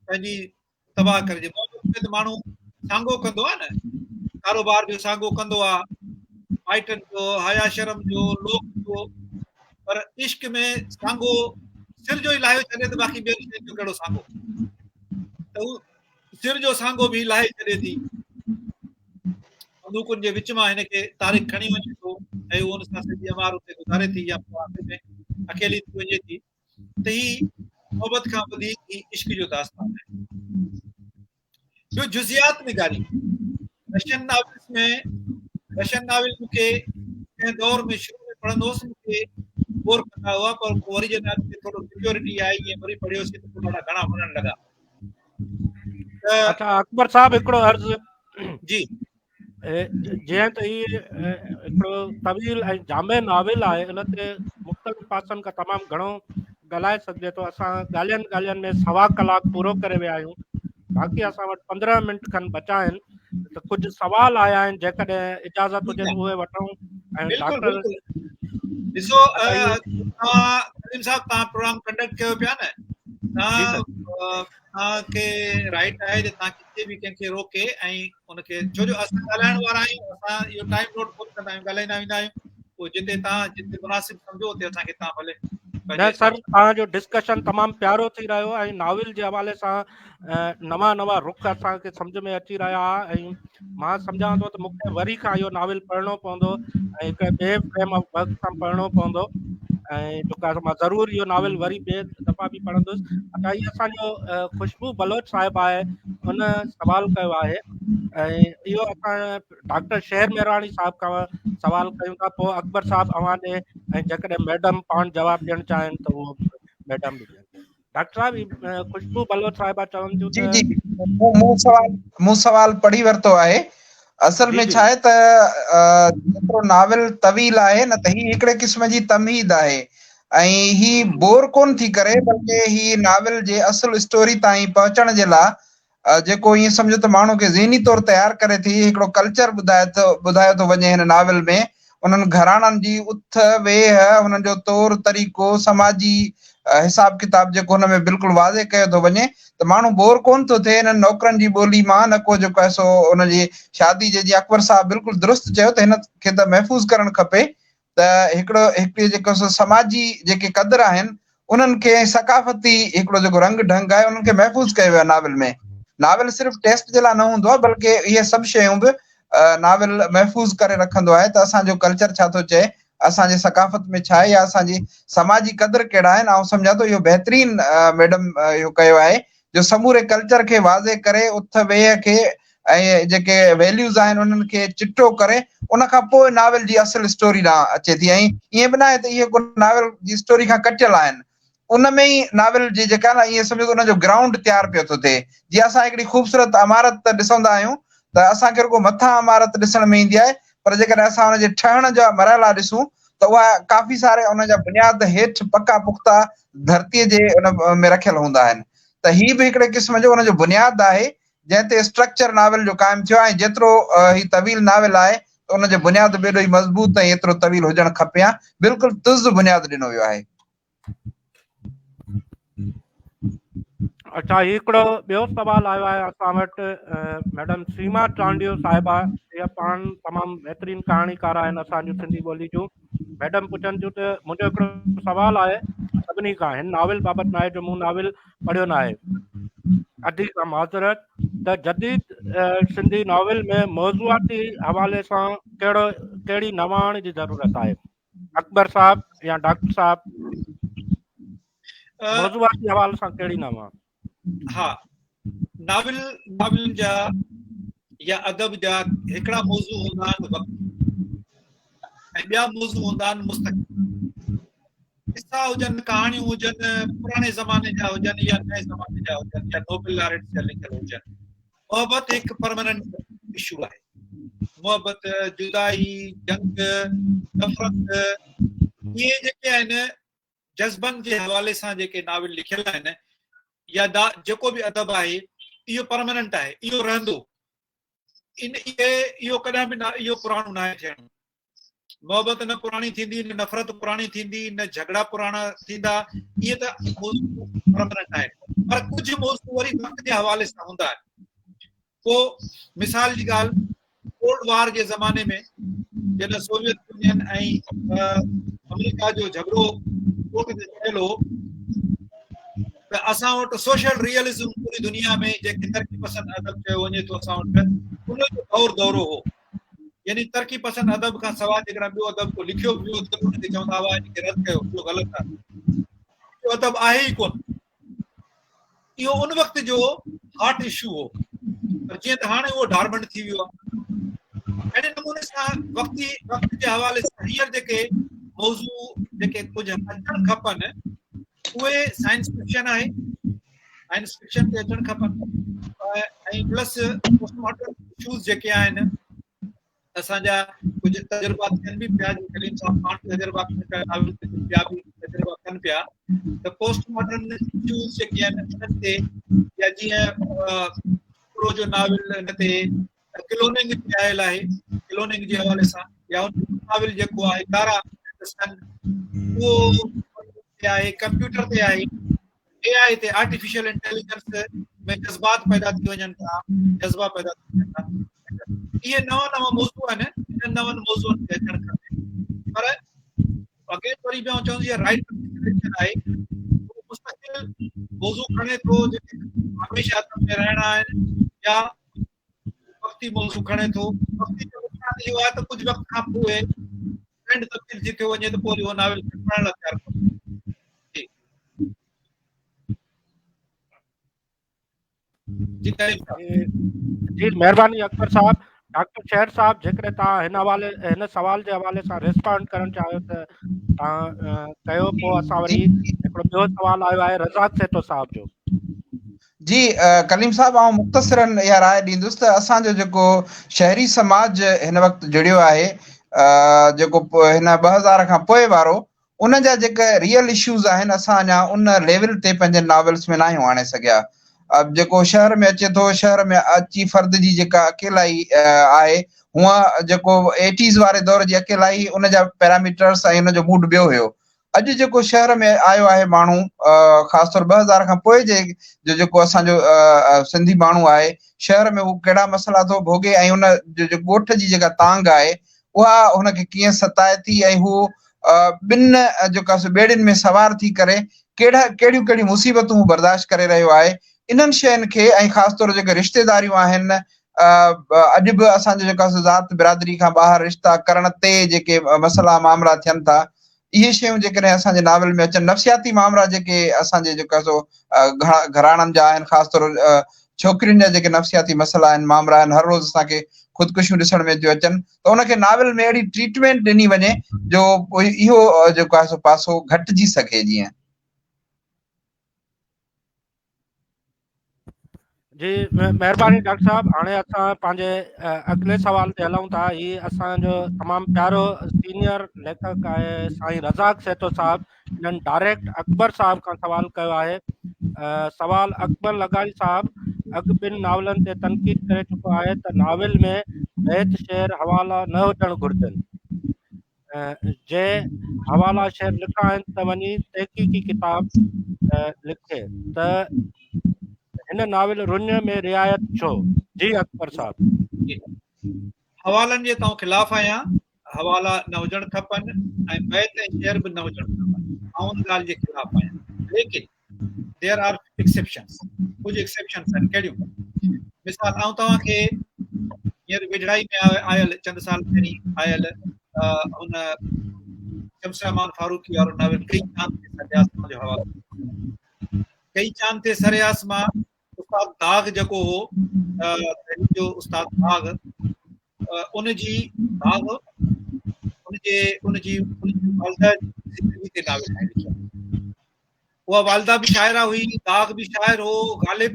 پنهنجي تباهه ڪري جي محبت ۾ ته ماڻهو سانگو ڪندو آهي نه ڪاروبار جو سانگو ڪندو آهي مائٽن جو حيا شرم جو لوڪ جو پر عشق ۾ سانگو سر جو ئي لاهيو ڇڏي ته باقي ٻين شين جو ڪهڙو سانگو ته هو سر جو سانگو به لاهي ڇڏي ٿي بندوقن جي وچ مان هن کي طارق کڻي وڃي ٿو ۽ هو ان سان سڄي عمار اتي گذاري ٿي يا پوء آخر ۾ اڪيلي ٿي وڃي ٿي ته هي محبت کان وڌيڪ هي عشق جو داستان آهي. ٻيو جزيات نگاري رشين ناولز ۾ رشين ناول مون کي ڪنهن دور ۾ شروع ۾ پڙهندو هوس مون کي بور ڪندا هئا پر پوء وري جڏهن اڳتي ٿورو ميچورٽي آئي ۽ وري پڙهيوسين ته پوء ڏاڍا گهڻا وڻڻ لڳا. ته اڇا اڪبر صاحب هڪڙو عرض جي جيئن ته هي هڪڙو طويل ۽ جامع ناول آهي ان تي مختلف پاسن کان تمام گهڻو ڳالهائي سگهجي ٿو اسان ڳالهين ڳالهين ۾ سوا ڪلاڪ پورو ڪري ويا آهيون باقي اسان وٽ 15 منٽ کن بچا آهن ته ڪجهه سوال آيا آهن جيڪڏهن اجازت هجي ته اهي وٺون ۽ ڊاڪٽر ڏسو توهان سليم صاحب توهان پروگرام ڪنڊڪٽ ڪيو پيا نه توهان توهان کي رائٽ آهي ته توهان ڪٿي به ڪنهن کي روڪي ۽ ان کي ڇو جو اسان ڳالهائڻ وارا آهيون اسان اهو ٽائيم نوٽ ڪونه ڪندا آهيون ڳالهائيندا ويندا آهيون پوء جتي توهان جتي مناسب سمجهو اتي اسان کي توهان ڀلي نه سر توهان جو ڊسڪشن تمام پيارو ٿي رهيو ۽ ناول جي حوالي سان نوان نوان رخ اسان کي سمجھ ۾ اچي رهيا ۽ مان سمجهان ٿو ته مون کي وري کان اهو ناول پڙهڻو پوندو ۽ هڪ ٻئي فريم آف ورڪ سان پڙهڻو پوندو ۽ جيڪو آهي مان ضرور اهو ناول وري ٻئي دفعا به پڙهندس اڇا هي اسان جو خوشبو بلوچ صاحب آهي ان سوال ڪيو آهي ۽ اهو اسان ڊاڪٽر شير مهراڻي صاحب کان سوال ڪيون ٿا پوء اڪبر صاحب اوهان ڏي ۽ جيڪڏهن ميڊم پاڻ جواب ڏيڻ چاهين ته اهو ميڊم به ڏين ڊاڪٽر صاحب خوشبو بلوچ صاحبه چون ٿيون جي جي مون سوال مون سوال پڙهي ورتو آهي اصل ۾ ڇا آهي ته جيترو ناول طويل آهي نه ته هي هڪڙي قسم جي تمهيد آهي ۽ هي بور ڪون ٿي ڪري بلڪه هي ناول جي اصل اسٽوري تائين پهچڻ جي لاء جيڪو ائين سمجهو ته ماڻهو کي ذهني طور تيار ڪري ٿي هڪڙو ڪلچر ٻڌائي ٿو ٻڌايو ٿو وڃي هن ناول ۾ انهن گهراڻن جي اٿ ويهه انهن جو طور طريقو سماجي حساب ڪتاب جيڪو هن ۾ بلڪل واضح ڪيو ٿو وڃي ته ماڻهو بور ڪون ٿو ٿئي انهن نوڪرن جي ٻولي مان نه ڪو جيڪو آهي سو ان جي شادي جي جيئن اڪبر صاحب بلڪل درست چيو ته هن کي ته محفوظ ڪرڻ کپي ته هڪڙو هڪڙي جيڪو سو سماجي جيڪي قدر آهن انهن کي ۽ ثقافتي هڪڙو جيڪو رنگ ڍنگ آهي انهن کي محفوظ ڪيو ويو آهي ناول ۾ ناول صرف ٽيسٽ جي لاء نه هوندو آهي بلڪه اهي سڀ شيون به ناول محفوظ ڪري رکندو آهي ته اسان جو ڪلچر ڇا ٿو چئي اسان جي ثقافت ۾ ڇا آهي يا اسان جي سماجي قدر ڪهڙا آهن آئون سمجهان ٿو اهو بهترين ميڊم اهو ڪيو آهي جو سموري ڪلچر کي واضح ڪري اٿ ويهه کي ۽ جيڪي ويليوز آهن انهن کي چٽو ڪري ان کان پوء ناول جي اصل اسٽوري ڏانهن اچي ٿي ۽ ائين به ناهي ته اهي ڪو ناول جي اسٽوري کان ڪٽيل آهن ان ۾ ئي ناول جي جيڪا نه ائين سمجهو ته ان جو گرائونڊ تيار پيو ٿو ٿئي جيئن اسان هڪڙي خوبصورت عمارت ته ڏسندا آهيون ته اسان کي رڳو مٿان عمارت ڏسڻ ۾ ايندي آهي پر جيڪڏهن اسان ان جي ٺهڻ جا مرحلا ڏسون ته اها ڪافي ساري ان جا بنياد هيٺ پڪا پختا ڌرتي جي ان ۾ رکيل هوندا آهن ته هي به هڪڙي قسم جو ان جو بنياد آهي جنهن تي اسٽرڪچر ناول جو قائم ٿيو آهي ۽ جيترو هي طويل ناول آهي ته ان جو بنياد به ايڏو ئي مضبوط ۽ ايترو طويل هجڻ کپي ها بلڪل تز بنياد ڏنو ويو آهي. اڇا هي هڪڙو ٻيو سوال آيو آهي اسان وٽ ميڊم سيما چانڊيو صاحبه اها پاڻ تمام بهترين ڪهاڻيڪار آهن اسان جون سنڌي ٻولي جون ميڊم پڇن ٿيون ته منهنجو هڪڙو سوال آهي سڀني کان هن ناول بابت ناهي جو مون ناول پڙهيو ناهي ادي کان معذرت ته جديد سنڌي ناول ۾ موضوعاتي حوالي سان ڪهڙو ڪهڙي نواڻ جي ضرورت آهي اڪبر صاحب يا ڊاڪٽر صاحب موضوعاتي حوالي سان ڪهڙي نواڻ ها ناول ناول جا يا ادب جا هڪڙا موضوع هوندا آهن وقت ۽ ٻيا موضوع هوندا آهن مستقبل قصا هجن ڪهاڻيون هجن پراڻي زماني جا هجن يا نئين زماني جا هجن يا نوبل لاريٽس جا لکيل هجن محبت هڪ پرماننٽ اشو آهي محبت جدائي جنگ نفرت اهي جيڪي آهن جذبن جي حوالي سان جيڪي ناول لکيل آهن يا جيڪو به ادب آهي اهو پرماننٽ آهي اهو رهندو ان اهي اهو ڪڏهن به نه اهو پراڻو ناهي ٿيڻو محبت نه پراڻي ٿيندي نه نفرت پراڻي ٿيندي نه جهڳڙا پراڻا ٿيندا اهي ته موضوع پرماننٽ آهن پر ڪجهه موضوع وري وقت جي حوالي سان هوندا آهن پوء مثال جي ڳالهه ڪولڊ وار جي زماني ۾ جڏهن سوويت يونين ۽ آمريڪا جو جهڳڙو ڪوٽ تي چڙهيل هو ته اسان وٽ سوشل ريئلزم پوري دنيا ۾ جيڪي ترقي پسند ادب چيو وڃي ٿو اسان وٽ ان جو دور دورو هو يعني ترقي پسند ادب کان سواء جيڪڏهن ٻيو ادب ڪو لکيو ويو ته ان کي چوندا هئا ان کي رد ڪيو اهو غلط آهي اهو ادب آهي ئي ڪونه اهو ان وقت جو هاٽ اشو هو پر جيئن ته هاڻي اهو ڊارمنٽ ٿي ويو آهي اهڙي نموني سان وقتي وقت جي حوالي سان هينئر جيڪي موضوع جيڪي ڪجهه اچڻ کپن اهي سائنس فڪشن آهي سائنس فڪشن تي اچڻ کپن ۽ پلس پوسٽ ماڊرن اشوز جيڪي آهن اسان جا ڪجهه تجربا ٿين به پيا جي ڪليم صاحب پاڻ تجربا ڪن پيا ناول تي ٻيا به تجربا ڪن پيا ته پوسٽ ماڊرن اشوز جيڪي آهن انهن تي يا جيئن پرو جو ناول ان تي ڪلوننگ تي آيل آهي ڪلوننگ جي حوالي سان يا ناول جيڪو آهي تارا اهو آهي ڪمپيوٽر تي آهي اي آء تي آرٽيفيشل انٽيليجنس ۾ جذبات پيدا ٿي وڃن ٿا جذبا پيدا ٿي وڃن ٿا اهي نوان نوان موضوع آهن انهن نون موضوعن تي اچڻ کپي پر اگين وري به آئون چوندس جي رائٽ سليڪشن آهي مستقل موضوع کڻي ٿو جيڪي هميشه ادب ۾ رهڻا آهن يا وقتي موضوع کڻي ٿو وقتي جو نقصان اهو آهي ته ڪجهه وقت کان پوء ٽرينڊ تبديل ٿي ٿيو وڃي ته پوء اهو ناول پڙهڻ لاء تيار ڪونهي جي جي مهرباني اڪبر صاحب ڊاڪٽر شهر صاحب جيڪڏهن توهان هن حوالي هن سوال جي حوالي سان ريسپانڊ ڪرڻ چاهيو ته توهان ڪيو پوء اسان وري هڪڙو ٻيو سوال آيو آهي رزاق سهتو صاحب جو جي ڪليم صاحب آئون مختصرا اها راء ڏيندس ته اسان جو جيڪو شهري سماج هن وقت جڙيو آهي جيڪو هن 2000 کان پوء وارو ان جا جيڪي ريئل اشوز آهن اسان اڃا ان ليول تي پنهنجن ناولس ۾ ناهيون آڻي سگهيا. جيڪو شهر ۾ اچي ٿو شهر ۾ اچي فرد جي جيڪا اڪيلائي آهي هونء جيڪو ايٽيز واري دور جي اڪيلائي ان جا پيراميٽرس ۽ ان جو موڊ ٻيو هيو اڄ جيڪو شهر ۾ آيو آهي ماڻهو خاص طور 2000 کان پوء جي جو جيڪو اسان جو سنڌي ماڻهو آهي شهر ۾ هو ڪهڙا مسئلا ٿو ڀوڳي ۽ ان جو ڳوٺ جي جيڪا تانگ آهي اها هن کي ڪيئن ستائي ٿي ۽ هو ٻن جيڪا سو ٻيڙين ۾ سوار ٿي ڪري ڪهڙا ڪهڙيون ڪهڙيون مصيبتون هو برداشت ڪري رهيو آهي انهن شين کي ۽ خاص طور جيڪي رشتيداريون آهن اڄ به اسان جو جيڪا سو ذات برادري کان ٻاهر رشتا ڪرڻ تي جيڪي مسئلا مامرا ٿين ٿا اهي شيون جيڪڏهن اسان جي ناول ۾ اچن نفسياتي مامرا جيڪي اسان جي جيڪا سو گهراڻن جا آهن خاص طور ڇوڪرين جا جيڪي نفسياتي مسئلا آهن مامرا آهن هر روز اسان کي خودڪشيون ڏسڻ ۾ ٿيون اچن ته ان کي ناول ۾ اهڙي ٽريٽمينٽ ڏني وڃي جو اهو جيڪو آهي سو پاسو گهٽجي سگهي جيئن جي مهرباني ڊاڪٽر صاحب هاڻي اسان پنهنجي اڳلي سوال تي هلون ٿا هي اسان جو تمام پيارو سينيئر ليکڪ آهي سائين رزاق سهتو صاحب انهن ڊائريڪٽ اڪبر صاحب کان سوال ڪيو آهي سوال اڪبر لغاري صاحب اڳ ٻن ناولن تي تنقيد ڪري چڪو آهي ته ناول ۾ بيت شعر حوالا نه هجڻ گهرجن جي حوالا شعر لکا آهن ته وڃي تحقيقي ڪتاب لکي ته هن ناول رڃ ۾ رعايت ڇو؟ جي اڪبر صاحب. حوالن جي ته آئون خلاف آهيان، حوالا نه هجڻ کپن ۽ بيت ۽ شعر به نه هجڻ کپن، آئون ان ڳالهه جي خلاف آهيان، ليڪن there are exceptions ڪجهه ايڪسيپشنز آهن ڪهڙيون مثال آئون توهان کي هينئر ويجهڙائي ۾ آيل چند سال پهرين آيل هن شمس الرحمان فاروقي وارو ناول ڪئي چاند تي سر آسمان جو حوالو ڪئي چاند تي سر آسمان استاد داغ جيڪو هو جو استاد داغ ان جي داغ ان جي ان جي والده زندگي تي ناول ٺاهي لکيو اها والده به شاعره هئي، داغ به شاعر هو، غالب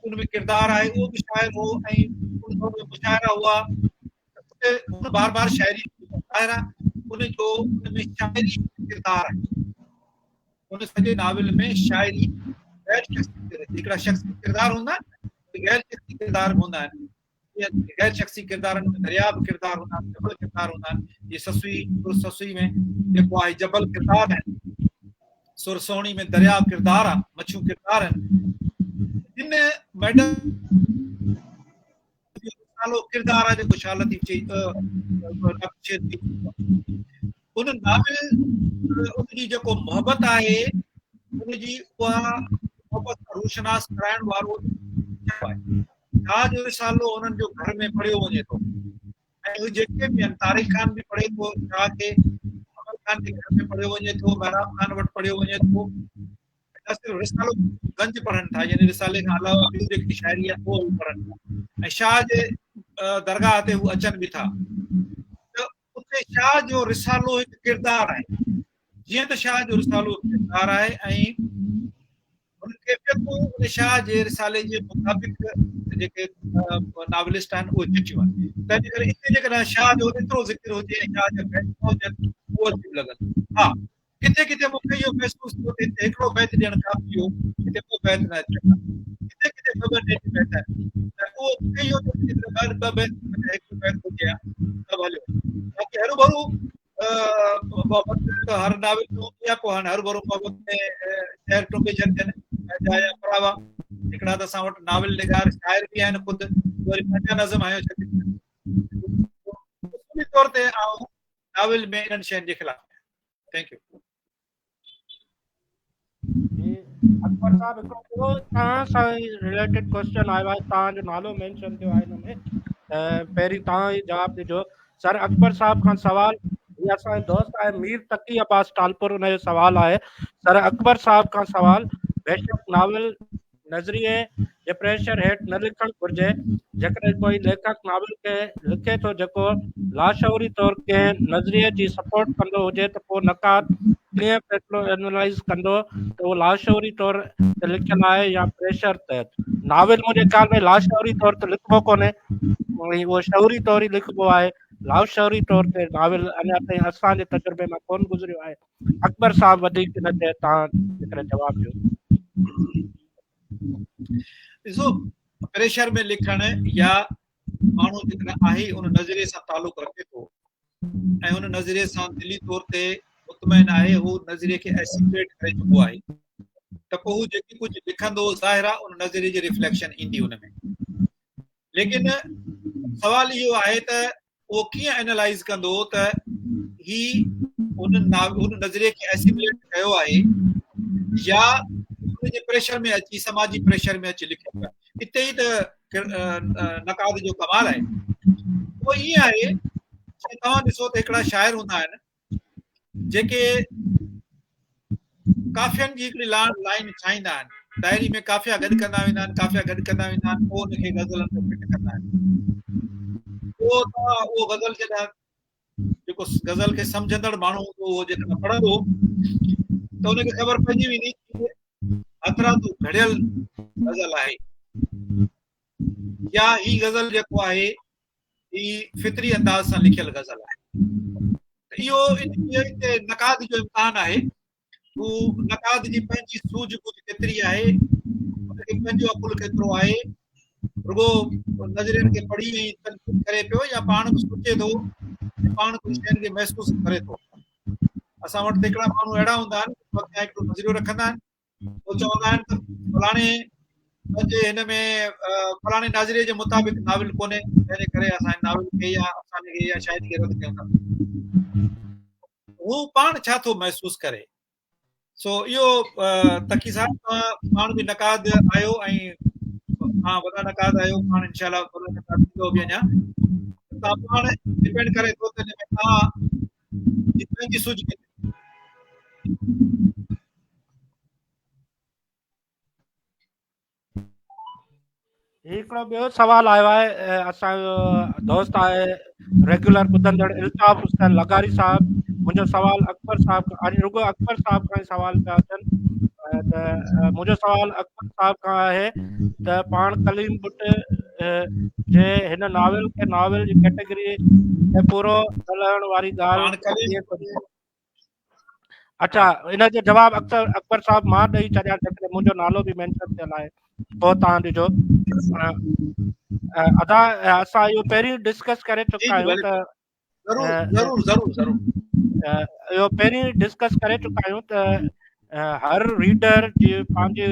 ان ۾ ڪردار آهي اهو به شاعر هو ۽ ان دور ۾ مشاعره هئا اتي هن بار بار شاعري ظاهر آهي ان جو ان ۾ شاعري ڪردار آهي ان سڄي ناول ۾ شاعري غير شخصي هڪڙا شخصي ڪردار هوندا آهن غير شخصي ڪردار به هوندا آهن غير شخصي ڪردارن ۾ درياء به ڪردار هوندا آهن جبل ڪردار هوندا آهن جي سسئي سر سسئي ۾ جيڪو آهي جبل ڪردار آهن سر سهڻي ۾ درياء ڪردار آهي مڇيون ڪردار آهن هن ميڊم رسالو ڪردار آهي جيڪو شاهه لطيف چئي ڊاڪٽر شير چئي ان ناول ان جي جيڪو محبت آهي ان جي اها محبت روشناس ڪرائڻ وارو آهي شاهه جو رسالو انهن جو گهر ۾ پڙهيو وڃي ٿو ۽ اهي جيڪي به آهن طارق خان به پڙهي ٿو شاهه کي امر خان جي گهر ۾ پڙهيو وڃي ٿو محراب خان وٽ پڙهيو وڃي ٿو نه صرف رسالو گنج پڙهن ٿا يعني رسالي کان علاوه ٻيون جيڪي شاعري آهي اهو به پڙهن ٿا ۽ شاهه جي درگاهه تي هو اچن به ٿا ته اتي شاهه جو رسالو هڪ ڪردار آهي جيئن ته شاهه جو رسالو هڪ ڪردار آهي ۽ ان ڪيفيتون ان شاهه جي رسالي جي مطابق جيڪي ناولسٽ آهن اهي چٽيون آهن تنهن جي ڪري اتي جيڪڏهن شاهه جو ايترو ذڪر هجي ۽ شاهه جا بيت نه هجن اهو عجيب لڳندو ها ڪٿي ڪٿي مون کي اهو محسوس ٿيو ته هتي هڪڙو بيت ڏيڻ ڪافي هو، هتي ٻه بيت نه اچن ها. ڪٿي ڪٿي ٻه ٻه ٽي ٽي بيت آهن ته اهو مون کي اهو ٿيو ته جيڪڏهن ٻه ٻه بيت بجاء هڪڙو بيت هجي ها ته به هليو. باقي هروڀرو محبت ته هر ناول ۾ هوندي آهي، پوء هاڻي هروڀرو محبت ۾ شعر ٽنبي ڇڏجن اجايا يا پراوا. هڪڙا ته اسان وٽ ناول نگار شاعر به آهن خود وري پنهنجا نظم هنيو ڇڏين. اصولي طور تي آئون ناول ۾ انهن شين جي خلاف آهيان. Thank you. جي اڪبر صاحب هڪڙو ٻيو توهان سان ئي رليٽيڊ ڪويسچن آيو آهي توهان جو نالو مينشن ٿيو آهي هن ۾ ته پهرين توهان ئي جواب ڏجو سر اڪبر صاحب کان سوال هي اسان جو دوست آهي مير تقي عباس ٽالپر ان جو سوال آهي سر اڪبر صاحب کان سوال بيشڪ ناول نظريي جي پريشر هيٺ نه لکڻ گهرجي. جيڪڏهن ڪوئي ليکڪ ناول کي لکي ٿو جيڪو لاشعوري طور ڪنهن نظريي جي سپورٽ ڪندو هجي ته پوء نقاد ڪيئن فيصلو اينالائيز ڪندو ته اهو لاشعوري طور تي لکيل آهي يا پريشر تحت. ناول منهنجي خيال ۾ لاشعوري طور تي لکبو ڪونهي ۽ اهو شعوري طور ئي لکبو آهي. لاشعوري طور تي ناول اڃا تائين اسان جي تجربي مان ڪونه گذريو آهي. اڪبر صاحب وڌيڪ ان تي توهان جيڪڏهن جواب ڏيو. ڏسو پريشر ۾ لکڻ يا ماڻهو جيڪڏهن آهي ان نظريي سان تعلق رکي ٿو ۽ ان نظريي سان دلي طور تي مطمئن آهي، هو نظريي کي اسيميليٽ ڪري چڪو آهي ته پوء هو جيڪي ڪجهه لکندو ظاهر آهي ان نظريي جي ريفليڪشن ايندي ان ۾. ليڪن سوال اهو آهي ته اهو ڪيئن اينالائز ڪندو ته هي ان ان نظريي کي اسيميليٽ ڪيو آهي يا ان جي پريشر ۾ اچي، سماجي پريشر ۾ اچي لکيو آهي. اتي ئي ته نقاد جو ڪمال آهي. اهو ائين آهي ته توهان ڏسو ته هڪڙا شاعر هوندا آهن جيڪي قافين جي هڪڙي لائن ٺاهيندا آهن، ڊائري ۾ قافيا گڏ ڪندا ويندا آهن، قافيا گڏ ڪندا ويندا آهن، پوء ان کي غزلن ۾ فٽ ڪندا آهن. پوء توهان اهو غزل جڏهن جيڪو غزل کي سمجهندڙ ماڻهو هوندو اهو جيڪڏهن پڙهندو ته ان کي خبر پئجي ويندي هٿرادو گهڙيل غزل آهي يا هي غزل جيڪو آهي هي فطري انداز سان لکيل غزل آهي. ته اهو ان نقاد جو امتحان آهي. هو نقاد جي پنهنجي سوجه بوجه ڪيتري آهي، ان کي پنهنجو عقل ڪيترو آهي، رڳو نظرين کي پڙهي ۽ تنقيد ڪري پيو يا پاڻ به سوچي ٿو ۽ پاڻ ڪجهه شين کي محسوس ڪري ٿو. اسان وٽ ته هڪڙا ماڻهو اهڙا هوندا آهن جيڪو اڳيان هڪڙو نظريو رکندا آهن، پوء چوندا آهن ته فلاڻي پنهنجي هن ۾ فلاڻي نظريي جي مطابق ناول ڪونهي، تنهن جي ڪري اسان هن ناول کي يا افساني کي يا شاعري کي رد ڪيون ٿا. هو پاڻ ڇا ٿو محسوس ڪري؟ سو اهو تقي صاحب توهان پاڻ به نقاد آهيو ۽ توهان وڏا نقاد آهيو، پاڻ انشاء الله وڏا نقاد ٿيندو به اڃا. توهان پاڻ ڊپينڊ ڪري ٿو ته ان ۾ توهان جي پنهنجي سوچ ڪيتري. هي هڪڙو ٻيو سوال آيو آهي، اسان جو دوست آهي ريگيولر ٻڌندڙ الطاف حسين لغاري صاحب، منهنجو سوال اڪبر صاحب کان، اڄ رڳو اڪبر صاحب کان ئي سوال پيا اچن، ته منهنجو سوال اڪبر صاحب کان آهي ته پاڻ ڪليم ٻٽ جي هن ناول کي ناول جي ڪيٽيگري ۾ پورو نه لهڻ واري ڳالهه. اڇا ان جو جواب اڪثر اڪبر صاحب مان ڏئي ڇڏيان، جيڪڏهن منهنجو نالو به مينشن ٿيل آهي پوء تان ڏجو. ادا اسان اهو پهرين ڊسڪس ڪري چڪا آهيون ته ضرور ضرور ضرور ضرور اهو پهرين ڊسڪس ڪري چڪا آهيون ته هر ريڊر جي پنهنجي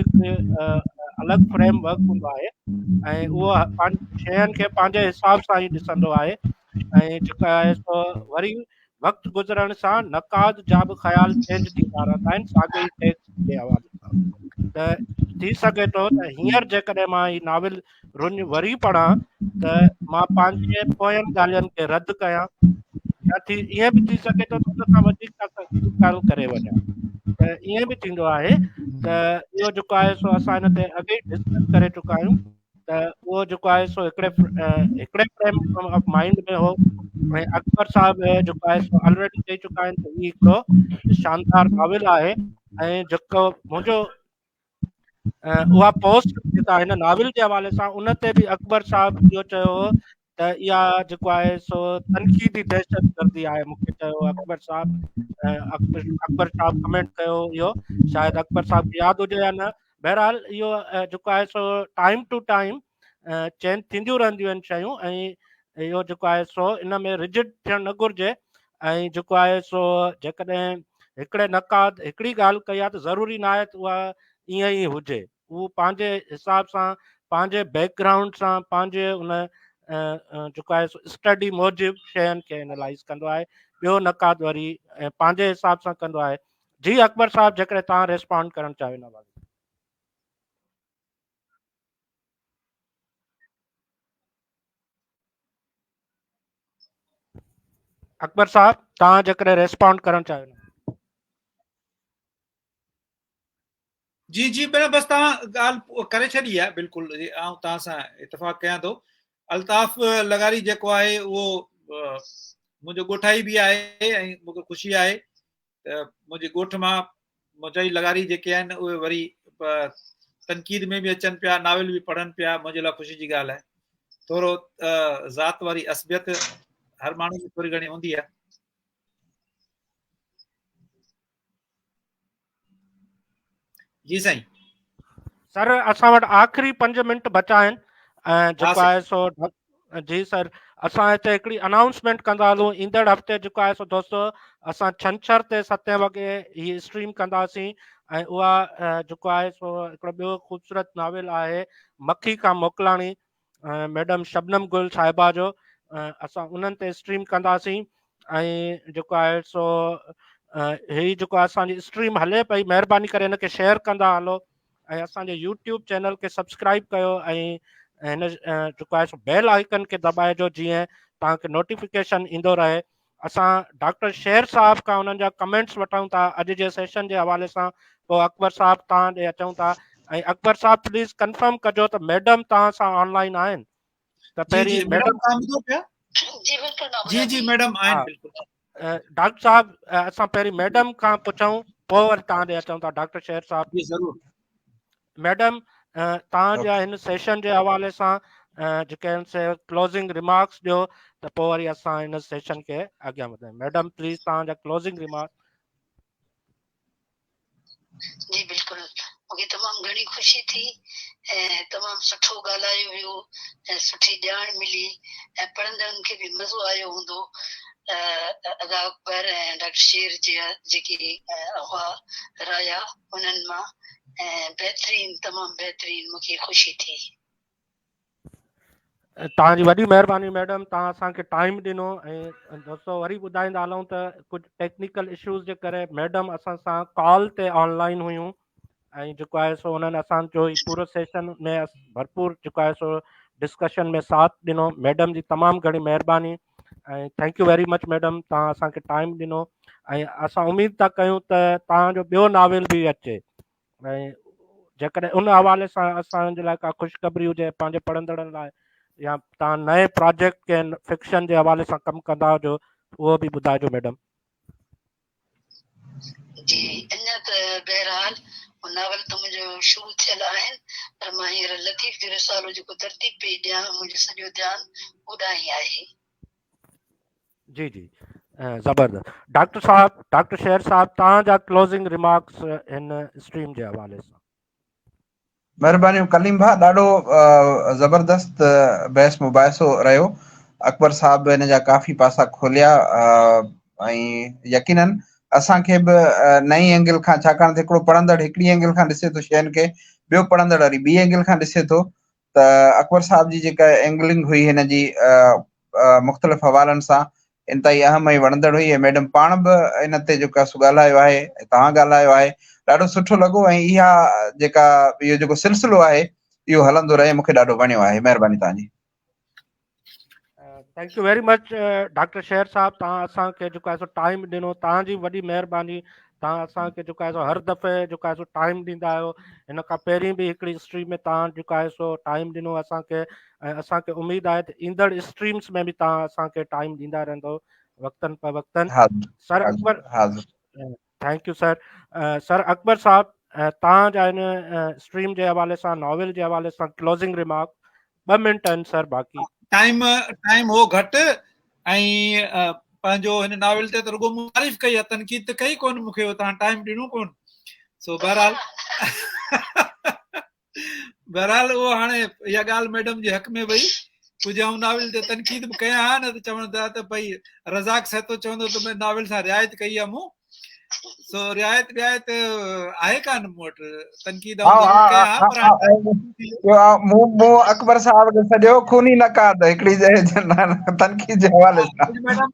الڳ فريم ورڪ هوندو آهي ۽ اهو شين کي پنهنجي حساب سان ئي ڏسندو آهي ۽ جيڪا آهي سو وري وقت گذرڻ سان نقاد جا به خيال چينج ٿيندا رهندا آهن ساڳئي ئي ٽيڪسٽ جي حوالي سان. ته ٿي سگهي ٿو ته هينئر جيڪڏهن مان هي ناول رڃ وري پڙهان ته مان پنهنجي پوين ڳالهين کي رد ڪيان يا ٿي ائين به ٿي سگهي ٿو ته ان کان وڌيڪ ڪا ڳالهه ڪري وڃان. ته ائين به ٿيندو آهي ته اهو جيڪو آهي سو اسان هن تي اڳي ئي ڊسڪس ڪري چڪا آهيون ته اهو جيڪو آهي سو هڪڙي هڪڙي فريم آف مائنڊ ۾ هو ۽ اڪبر صاحب جيڪو آهي سو آلريڊي چئي چڪا آهن ته هي هڪڙو شاندار ناول آهي ۽ جيڪو منهنجو اها پوسٽ جيڪا هن ناول جي حوالي سان ان تي به اڪبر صاحب اهو چيو هو ته اها جيڪو آهي سو تنقيدي دهشت گردي آهي. مون کي چيو اڪبر صاحب، اڪبر صاحب ڪمينٽ ڪيو اهو شايد اڪبر صاحب کي ياد هجي يا نه. بهرحال اهو جيڪو آهي سو ٽائيم ٽو ٽائيم چينج ٿينديون رهنديون آهن شيون ۽ اهو جيڪو آهي سو ان ۾ رجڊ ٿيڻ نه گهرجي ۽ جيڪو آهي سو جيڪڏهن هڪڙي نقاد هڪڙي ڳالهه ڪئي آهي ته ضروري نه آهي ته اها ائين ئي هجي. هو پنهنجي حساب سان پنهنجي بيڪ گرائونڊ سان پنهنجي ان جيڪو آهي سو اسٽڊي موجب شين کي انالائز ڪندو آهي، ٻيو نقاد وري پنهنجي حساب سان ڪندو آهي. جي اڪبر صاحب جيڪڏهن توهان ريسپانڊ ڪرڻ چاهيو ان حوالي سان. اڪبر صاحب توهان جيڪڏهن ريسپانڊ ڪرڻ چاهيو. جي جي بنا بس توهان ڳالهه ڪري ڇڏي آهي، بلڪل آئون توهان سان اتفاق ڪيان ٿو. الطاف لغاري جيڪو آهي اهو منهنجو ڳوٺائي به آهي ۽ مون کي خوشي آهي ته منهنجي ڳوٺ مان منهنجا ئي لغاري جيڪي آهن اهي وري تنقيد ۾ به اچن پيا، ناول به پڙهن پيا، منهنجي لاء خوشي جي ڳالهه آهي. ٿورو ذات واري عصبيت هر ماڻهو ۾ ٿوري گهڻي هوندي آهي. جي سائين. سر اسان وٽ آخري 5 منٽ بچا آهن ۽ جيڪو آهي سو جي سر اسان هتي هڪڙي انائونسمينٽ ڪندا هلون ايندڙ هفتي جيڪو آهي سو دوستو اسان ڇنڇر تي 7 وڳي هي اسٽريم ڪنداسين ۽ اها جيڪو آهي سو هڪڙو ٻيو خوبصورت ناول آهي مکي کان موڪلاڻي ميڊم شبنم گل صاحبه جو اسان انهن تي اسٽريم ڪنداسين ۽ جيڪو آهي سو هي جيڪو اسان جي اسٽريم هلي پئي مهرباني ڪري هن کي شيئر ڪندا هلو ۽ اسان جي يوٽيوب چينل کي سبسڪرائب ڪيو ۽ هن جيڪو آهي سو بيل آئيڪن کي دٻائجو جيئن توهان کي نوٽيفڪيشن ايندو رهي. اسان ڊاڪٽر شير صاحب کان انهن جا ڪمينٽس وٺون ٿا اڄ جي سيشن جي حوالي سان پوء اڪبر صاحب توهان ڏي اچون ٿا ۽ اڪبر صاحب پليز ڪنفرم ڪجو ته ميڊم توهان سان آن لائن آهن ته پهرين ميڊم توهان ٻڌو پيا جي بلڪل مان جي جي ميڊم آهن بلڪل ڊاڪٽر صاحب اسان پهرين ميڊم کان پڇون پوء وري توهان ڏي اچون ٿا ڊاڪٽر شير صاحب جي ضرور ميڊم توهان جا هن سيشن جي حوالي سان جيڪي آهن سي ڪلوزنگ ريمارڪس ڏيو ته پوء وري اسان هن سيشن کي اڳيان وڌايون ميڊم پليز توهان جا ڪلوزنگ ريمارڪس. جي بلڪل مون کي تمام گهڻي خوشي ٿي ۽ تمام سٺو ڳالهايو ويو ۽ سٺي ڄاڻ ملي ۽ پڙهندڙن کي به مزو آيو هوندو ادا اڪبر ۽ ڊاڪٽر شير جي جيڪي هئا رايا انهن مان ۽ بهترين تمام بهترين مون کي خوشي ٿي. توهان جي وڏي مهرباني ميڊم توهان اسان کي ٽائيم ڏنو ۽ دوستو وري ٻڌائيندا هلون ته ڪجهه ٽيڪنيڪل اشوز جي ڪري ميڊم اسان سان ڪال تي آن لائن هيون ۽ جيڪو آهي سو انهن اسان جو هي پورو سيشن ۾ ڀرپور جيڪو آهي سو ڊسڪشن ۾ ساٿ ڏنو ميڊم جي تمام گهڻي مهرباني ۽ thank you very much madam توهان اسان کي ٽائيم ڏنو ۽ اسان اميد ٿا ڪيون ته توهان جو ٻيو ناول به اچي ۽ جيڪڏهن ان حوالي سان اسان جي لاء ڪا خوشخبري هجي پنهنجي پڙهندڙن لاء يا توهان نئين پراجيڪٽ ڪنهن فڪشن جي حوالي سان ڪم ڪندا هجو اهو به ٻڌائجو ميڊم. جي اڃا ته بهرحال هو ناول ته منهنجو شروع ٿيل آهن پر مان هينئر لطيف جو رسالو جيڪو ترتيب پئي ڏيان منهنجو سڄو ڌيان اوڏانهن ئي آهي. جي جي زبردست ڊاڪٽر صاحب ڊاڪٽر شير صاحب توهان جا ڪلوزنگ ريمارڪس هن اسٽريم جي حوالي سان. مهربانيون ڪليم ڀاء ڏاڍو زبردست بحث مباحثو رهيو اڪبر صاحب به ان جا ڪافي پاسا کوليا ۽ يقينن اسان کي به نئين اينگل کان ڇاڪاڻ ته هڪڙو پڙهندڙ هڪڙي اينگل کان ڏسي ٿو شين کي ٻيو پڙهندڙ وري ٻي اينگل کان ڏسي ٿو ته اڪبر صاحب جي جيڪا اينگلنگ هئي هن جي مختلف حوالن سان انتهائي اهم ۽ وڻندڙ هئي ۽ ميڊم پاڻ به ان تي جيڪو سو ڳالهايو آهي ۽ توهان ڳالهايو آهي ڏاڍو سٺو لڳو ۽ اها جيڪا اهو جيڪو سلسلو آهي اهو هلندو رهي مونکي ڏاڍو وڻيو آهي مهرباني توهان جي. Thank you very much doctor Sher صاحب توهان اسان کي جيڪو آهي سو ٽائيم ڏنو توهان جي وڏي مهرباني توهان اسان کي جيڪو آهي سو هر دفعي جيڪو آهي سو ٽائيم ڏيندا آهيو هن کان پهرين به هڪڙي اسٽريم ۾ توهان جيڪو آهي سو ٽائيم ڏنو اسان کي ۽ اسان کي اميد آهي ته ايندڙ اسٽريمز ۾ به توهان اسان کي ٽائيم ڏيندا رهندو وقتن په وقتن سر اڪبر حاضر thank you sir sir Akbar صاحب توهان جا هن اسٽريم جي حوالي سان ناول جي حوالي سان ڪلوزنگ ريمارڪ 2 منٽ آهن سر باقي ٽائيم ٽائيم هو گهٽ ۽ پنهنجو هن ناول تي ته رڳو مون تعريف ڪئي آهي تنقيد ته ڪئي ڪون مون کي توهان ٽائيم ڏنو ڪون سو بهرحال بهرحال اهو هاڻي اها ڳالهه ميڊم جي حق ۾ وئي ڪجهه آئون ناول تي تنقيد به ڪيان ها نه ته چون ٿا ته ڀئي رزاق سهتو چوندو ته مين ناول سان رعايت ڪئي آهي مون سو رعايت رعايت آهي ڪانه مون وٽ تنقيد آئون ضرور ڪيان ها پر مون مون اڪبر صاحب کي سڏيو خوني نقاد هڪڙي تنقيد جي حوالي سان ميڊم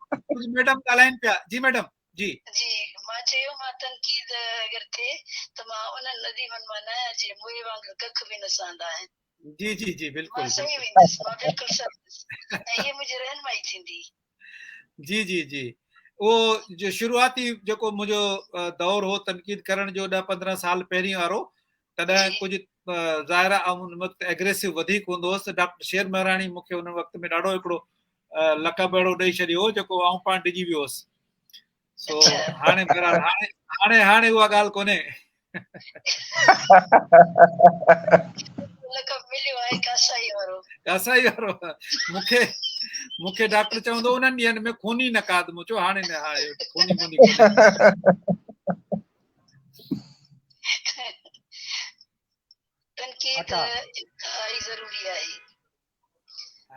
ميڊم ڳالهائين پيا جي ميڊم جي. جي، مان چيو مان تنقيد اگر ٿئي ته مان انهن نديمن مان ناهيان جي موئي وانگر ڪک به نه سهندا آهن. جي جي جي بلڪل مان سهي ويندس، مان بلڪل سهندس ۽ هيء منهنجي رهنمائي ٿيندي. جي جي جي اهو جو شروعاتي جيڪو منهنجو دور هو تنقيد ڪرڻ جو 10 15 سال پهرين وارو تڏهن ڪجهه ظاهر آهي آئون ان وقت ايگريسو وڌيڪ هوندو هوس ته ڊاڪٽر شير مهراڻي مون کي ان وقت ۾ ڏاڍو هڪڙو لقب اهڙو ڏئي ڇڏيو هو جيڪو آئون پاڻ ڊڄي ويو هوس سو هاڻي بهرحال هاڻي هاڻي هاڻي اها ڳالهه ڪونهي لقب مليو آهي ڪاسائي وارو ڪاسائي وارو مونکي مونکي ڊاڪٽر چوندو انهن ڏينهن ۾ خوني نقاد مون چيو هاڻي نه هاڻي خوني موني ڪونهي. تنقيد انتهائي ضروري آهي.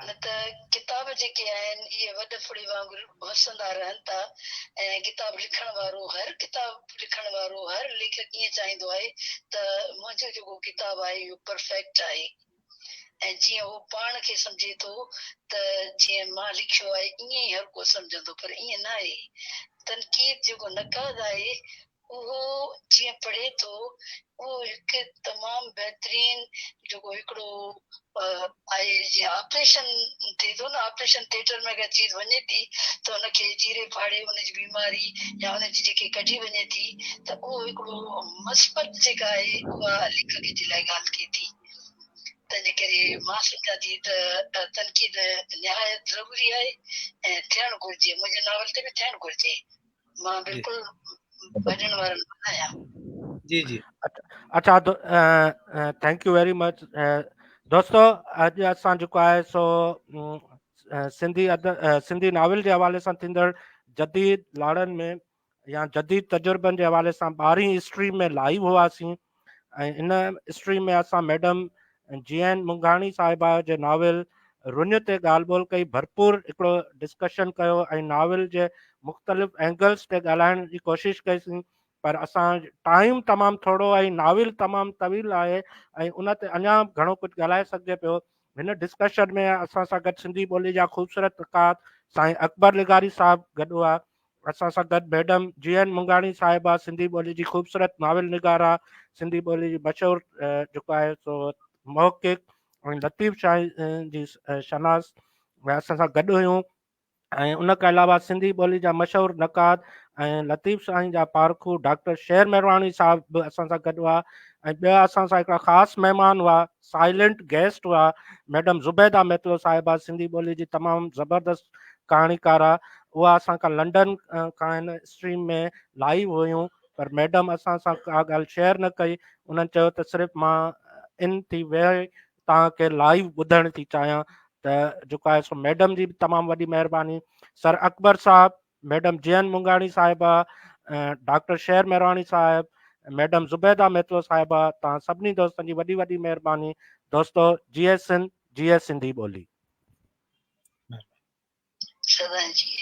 نه ته ڪتاب جيڪي آهن اهي وڏ ڦڙي وانگر وسندا رهن ٿا ۽ ڪتاب لکڻ وارو هر ڪتاب لکڻ وارو هر ليکڪ ائين چاهيندو آهي ته منهنجو جيڪو ڪتاب آهي اهو پرفيڪٽ آهي ۽ جيئن هو پاڻ کي سمجهي ٿو ته جيئن مان لکيو آهي ائين ئي هر ڪو سمجهندو پر ائين نه آهي تنقيد جيڪو نقاد آهي اهو جيئن پڙهي ٿو اهو هڪ تمام بهترين جيڪو هڪڙو آهي جيئن آپريشن ٿئي ٿو نه آپريشن ٿيٽر ۾ اگر چيز وڃي ٿي ته ان کي چيري ڦاڙي ان جي بيماري يا ان جي جيڪي ڪڍي وڃي ٿي ته اهو هڪڙو مثبت جيڪا آهي اها ليکڪ جي لاء ڳالهه ٿئي ٿي تنهنجي ڪري مان سمجهان ٿي ته تنقيد نهايت ضروري آهي ۽ ٿيڻ گهرجي منهنجي ناول تي به ٿيڻ گهرجي مان بلڪل ڀڄڻ وارن مان نه آهيان. جي جي. اچھا thank you very much دوستو اڄ اسان جيڪو آهي سو سنڌي سنڌي ناول جي حوالي سان ٿيندڙ جديد لاڙن ۾ يا جديد تجربن جي حوالي سان ٻارهين اسٽريم ۾ لائيو هئاسين ۽ ان اسٽريم ۾ اسان ميڊم جي اين منگهاڻي صاحبه جي ناول رڃ تي ڳالهه ٻولهه ڪئي ڀرپور هڪڙو ڊسڪشن ڪيو ۽ ناول جي مختلف اينگلز تي ڳالهائڻ جي ڪوشش ڪئي سين پر اسان ٽائيم تمام ٿورو ۽ ناول تمام طويل آهي ۽ ان تي اڃا گهڻو ڪجهه ڳالهائي سگهجي پيو هن ڊسڪشن ۾ اسان سان گڏ سنڌي ٻولي جا خوبصورت نقاد سائين اڪبر لغاري صاحب گڏ هئا اسان سان گڏ ميڊم جي اين منگاڻي صاحبه سنڌي ٻولي جي خوبصورت ناول نگارا سنڌي ٻولي جي مشهور جيڪو آهي سو محقق ۽ لطيف شاهه جي شناس اسان سان گڏ هيون ۽ ان کان علاوه سنڌي ٻولي جا مشهور نقاد ۽ لطيف سائين جا پارکو ڊاڪٽر شير مهرواڻي صاحب به اسان سان گڏ هئا ۽ ٻيا اسان سان هڪڙا خاص مهمان هئا سائلنٽ گيسٽ هئا ميڊم زبيده ميتلو صاحبه سنڌي ٻولي جي تمام زبردست ڪهاڻيڪاره اها اسان کان لنڊن کان هن اسٽريم ۾ لائيو هيون پر ميڊم اسان سان ڪا ڳالهه شيئر نه ڪئي انهن چيو ته صرف مان ان ٿي ويهي توهان کي لائيو ٻڌڻ ٿي چاهيان ته جيڪو آهي سو ميڊم جي به تمام وڏي مهرباني سر اڪبر صاحب ميڊم جي اين منگاڻي صاحبه، ڊاڪٽر شير مهراڻي صاحب، ميڊم زبيده ميتلو صاحبه توهان سڀني دوستن جي وڏي وڏي مهرباني دوستو جيئي سنڌ جيئي سنڌي ٻولي. سدائين جيئي.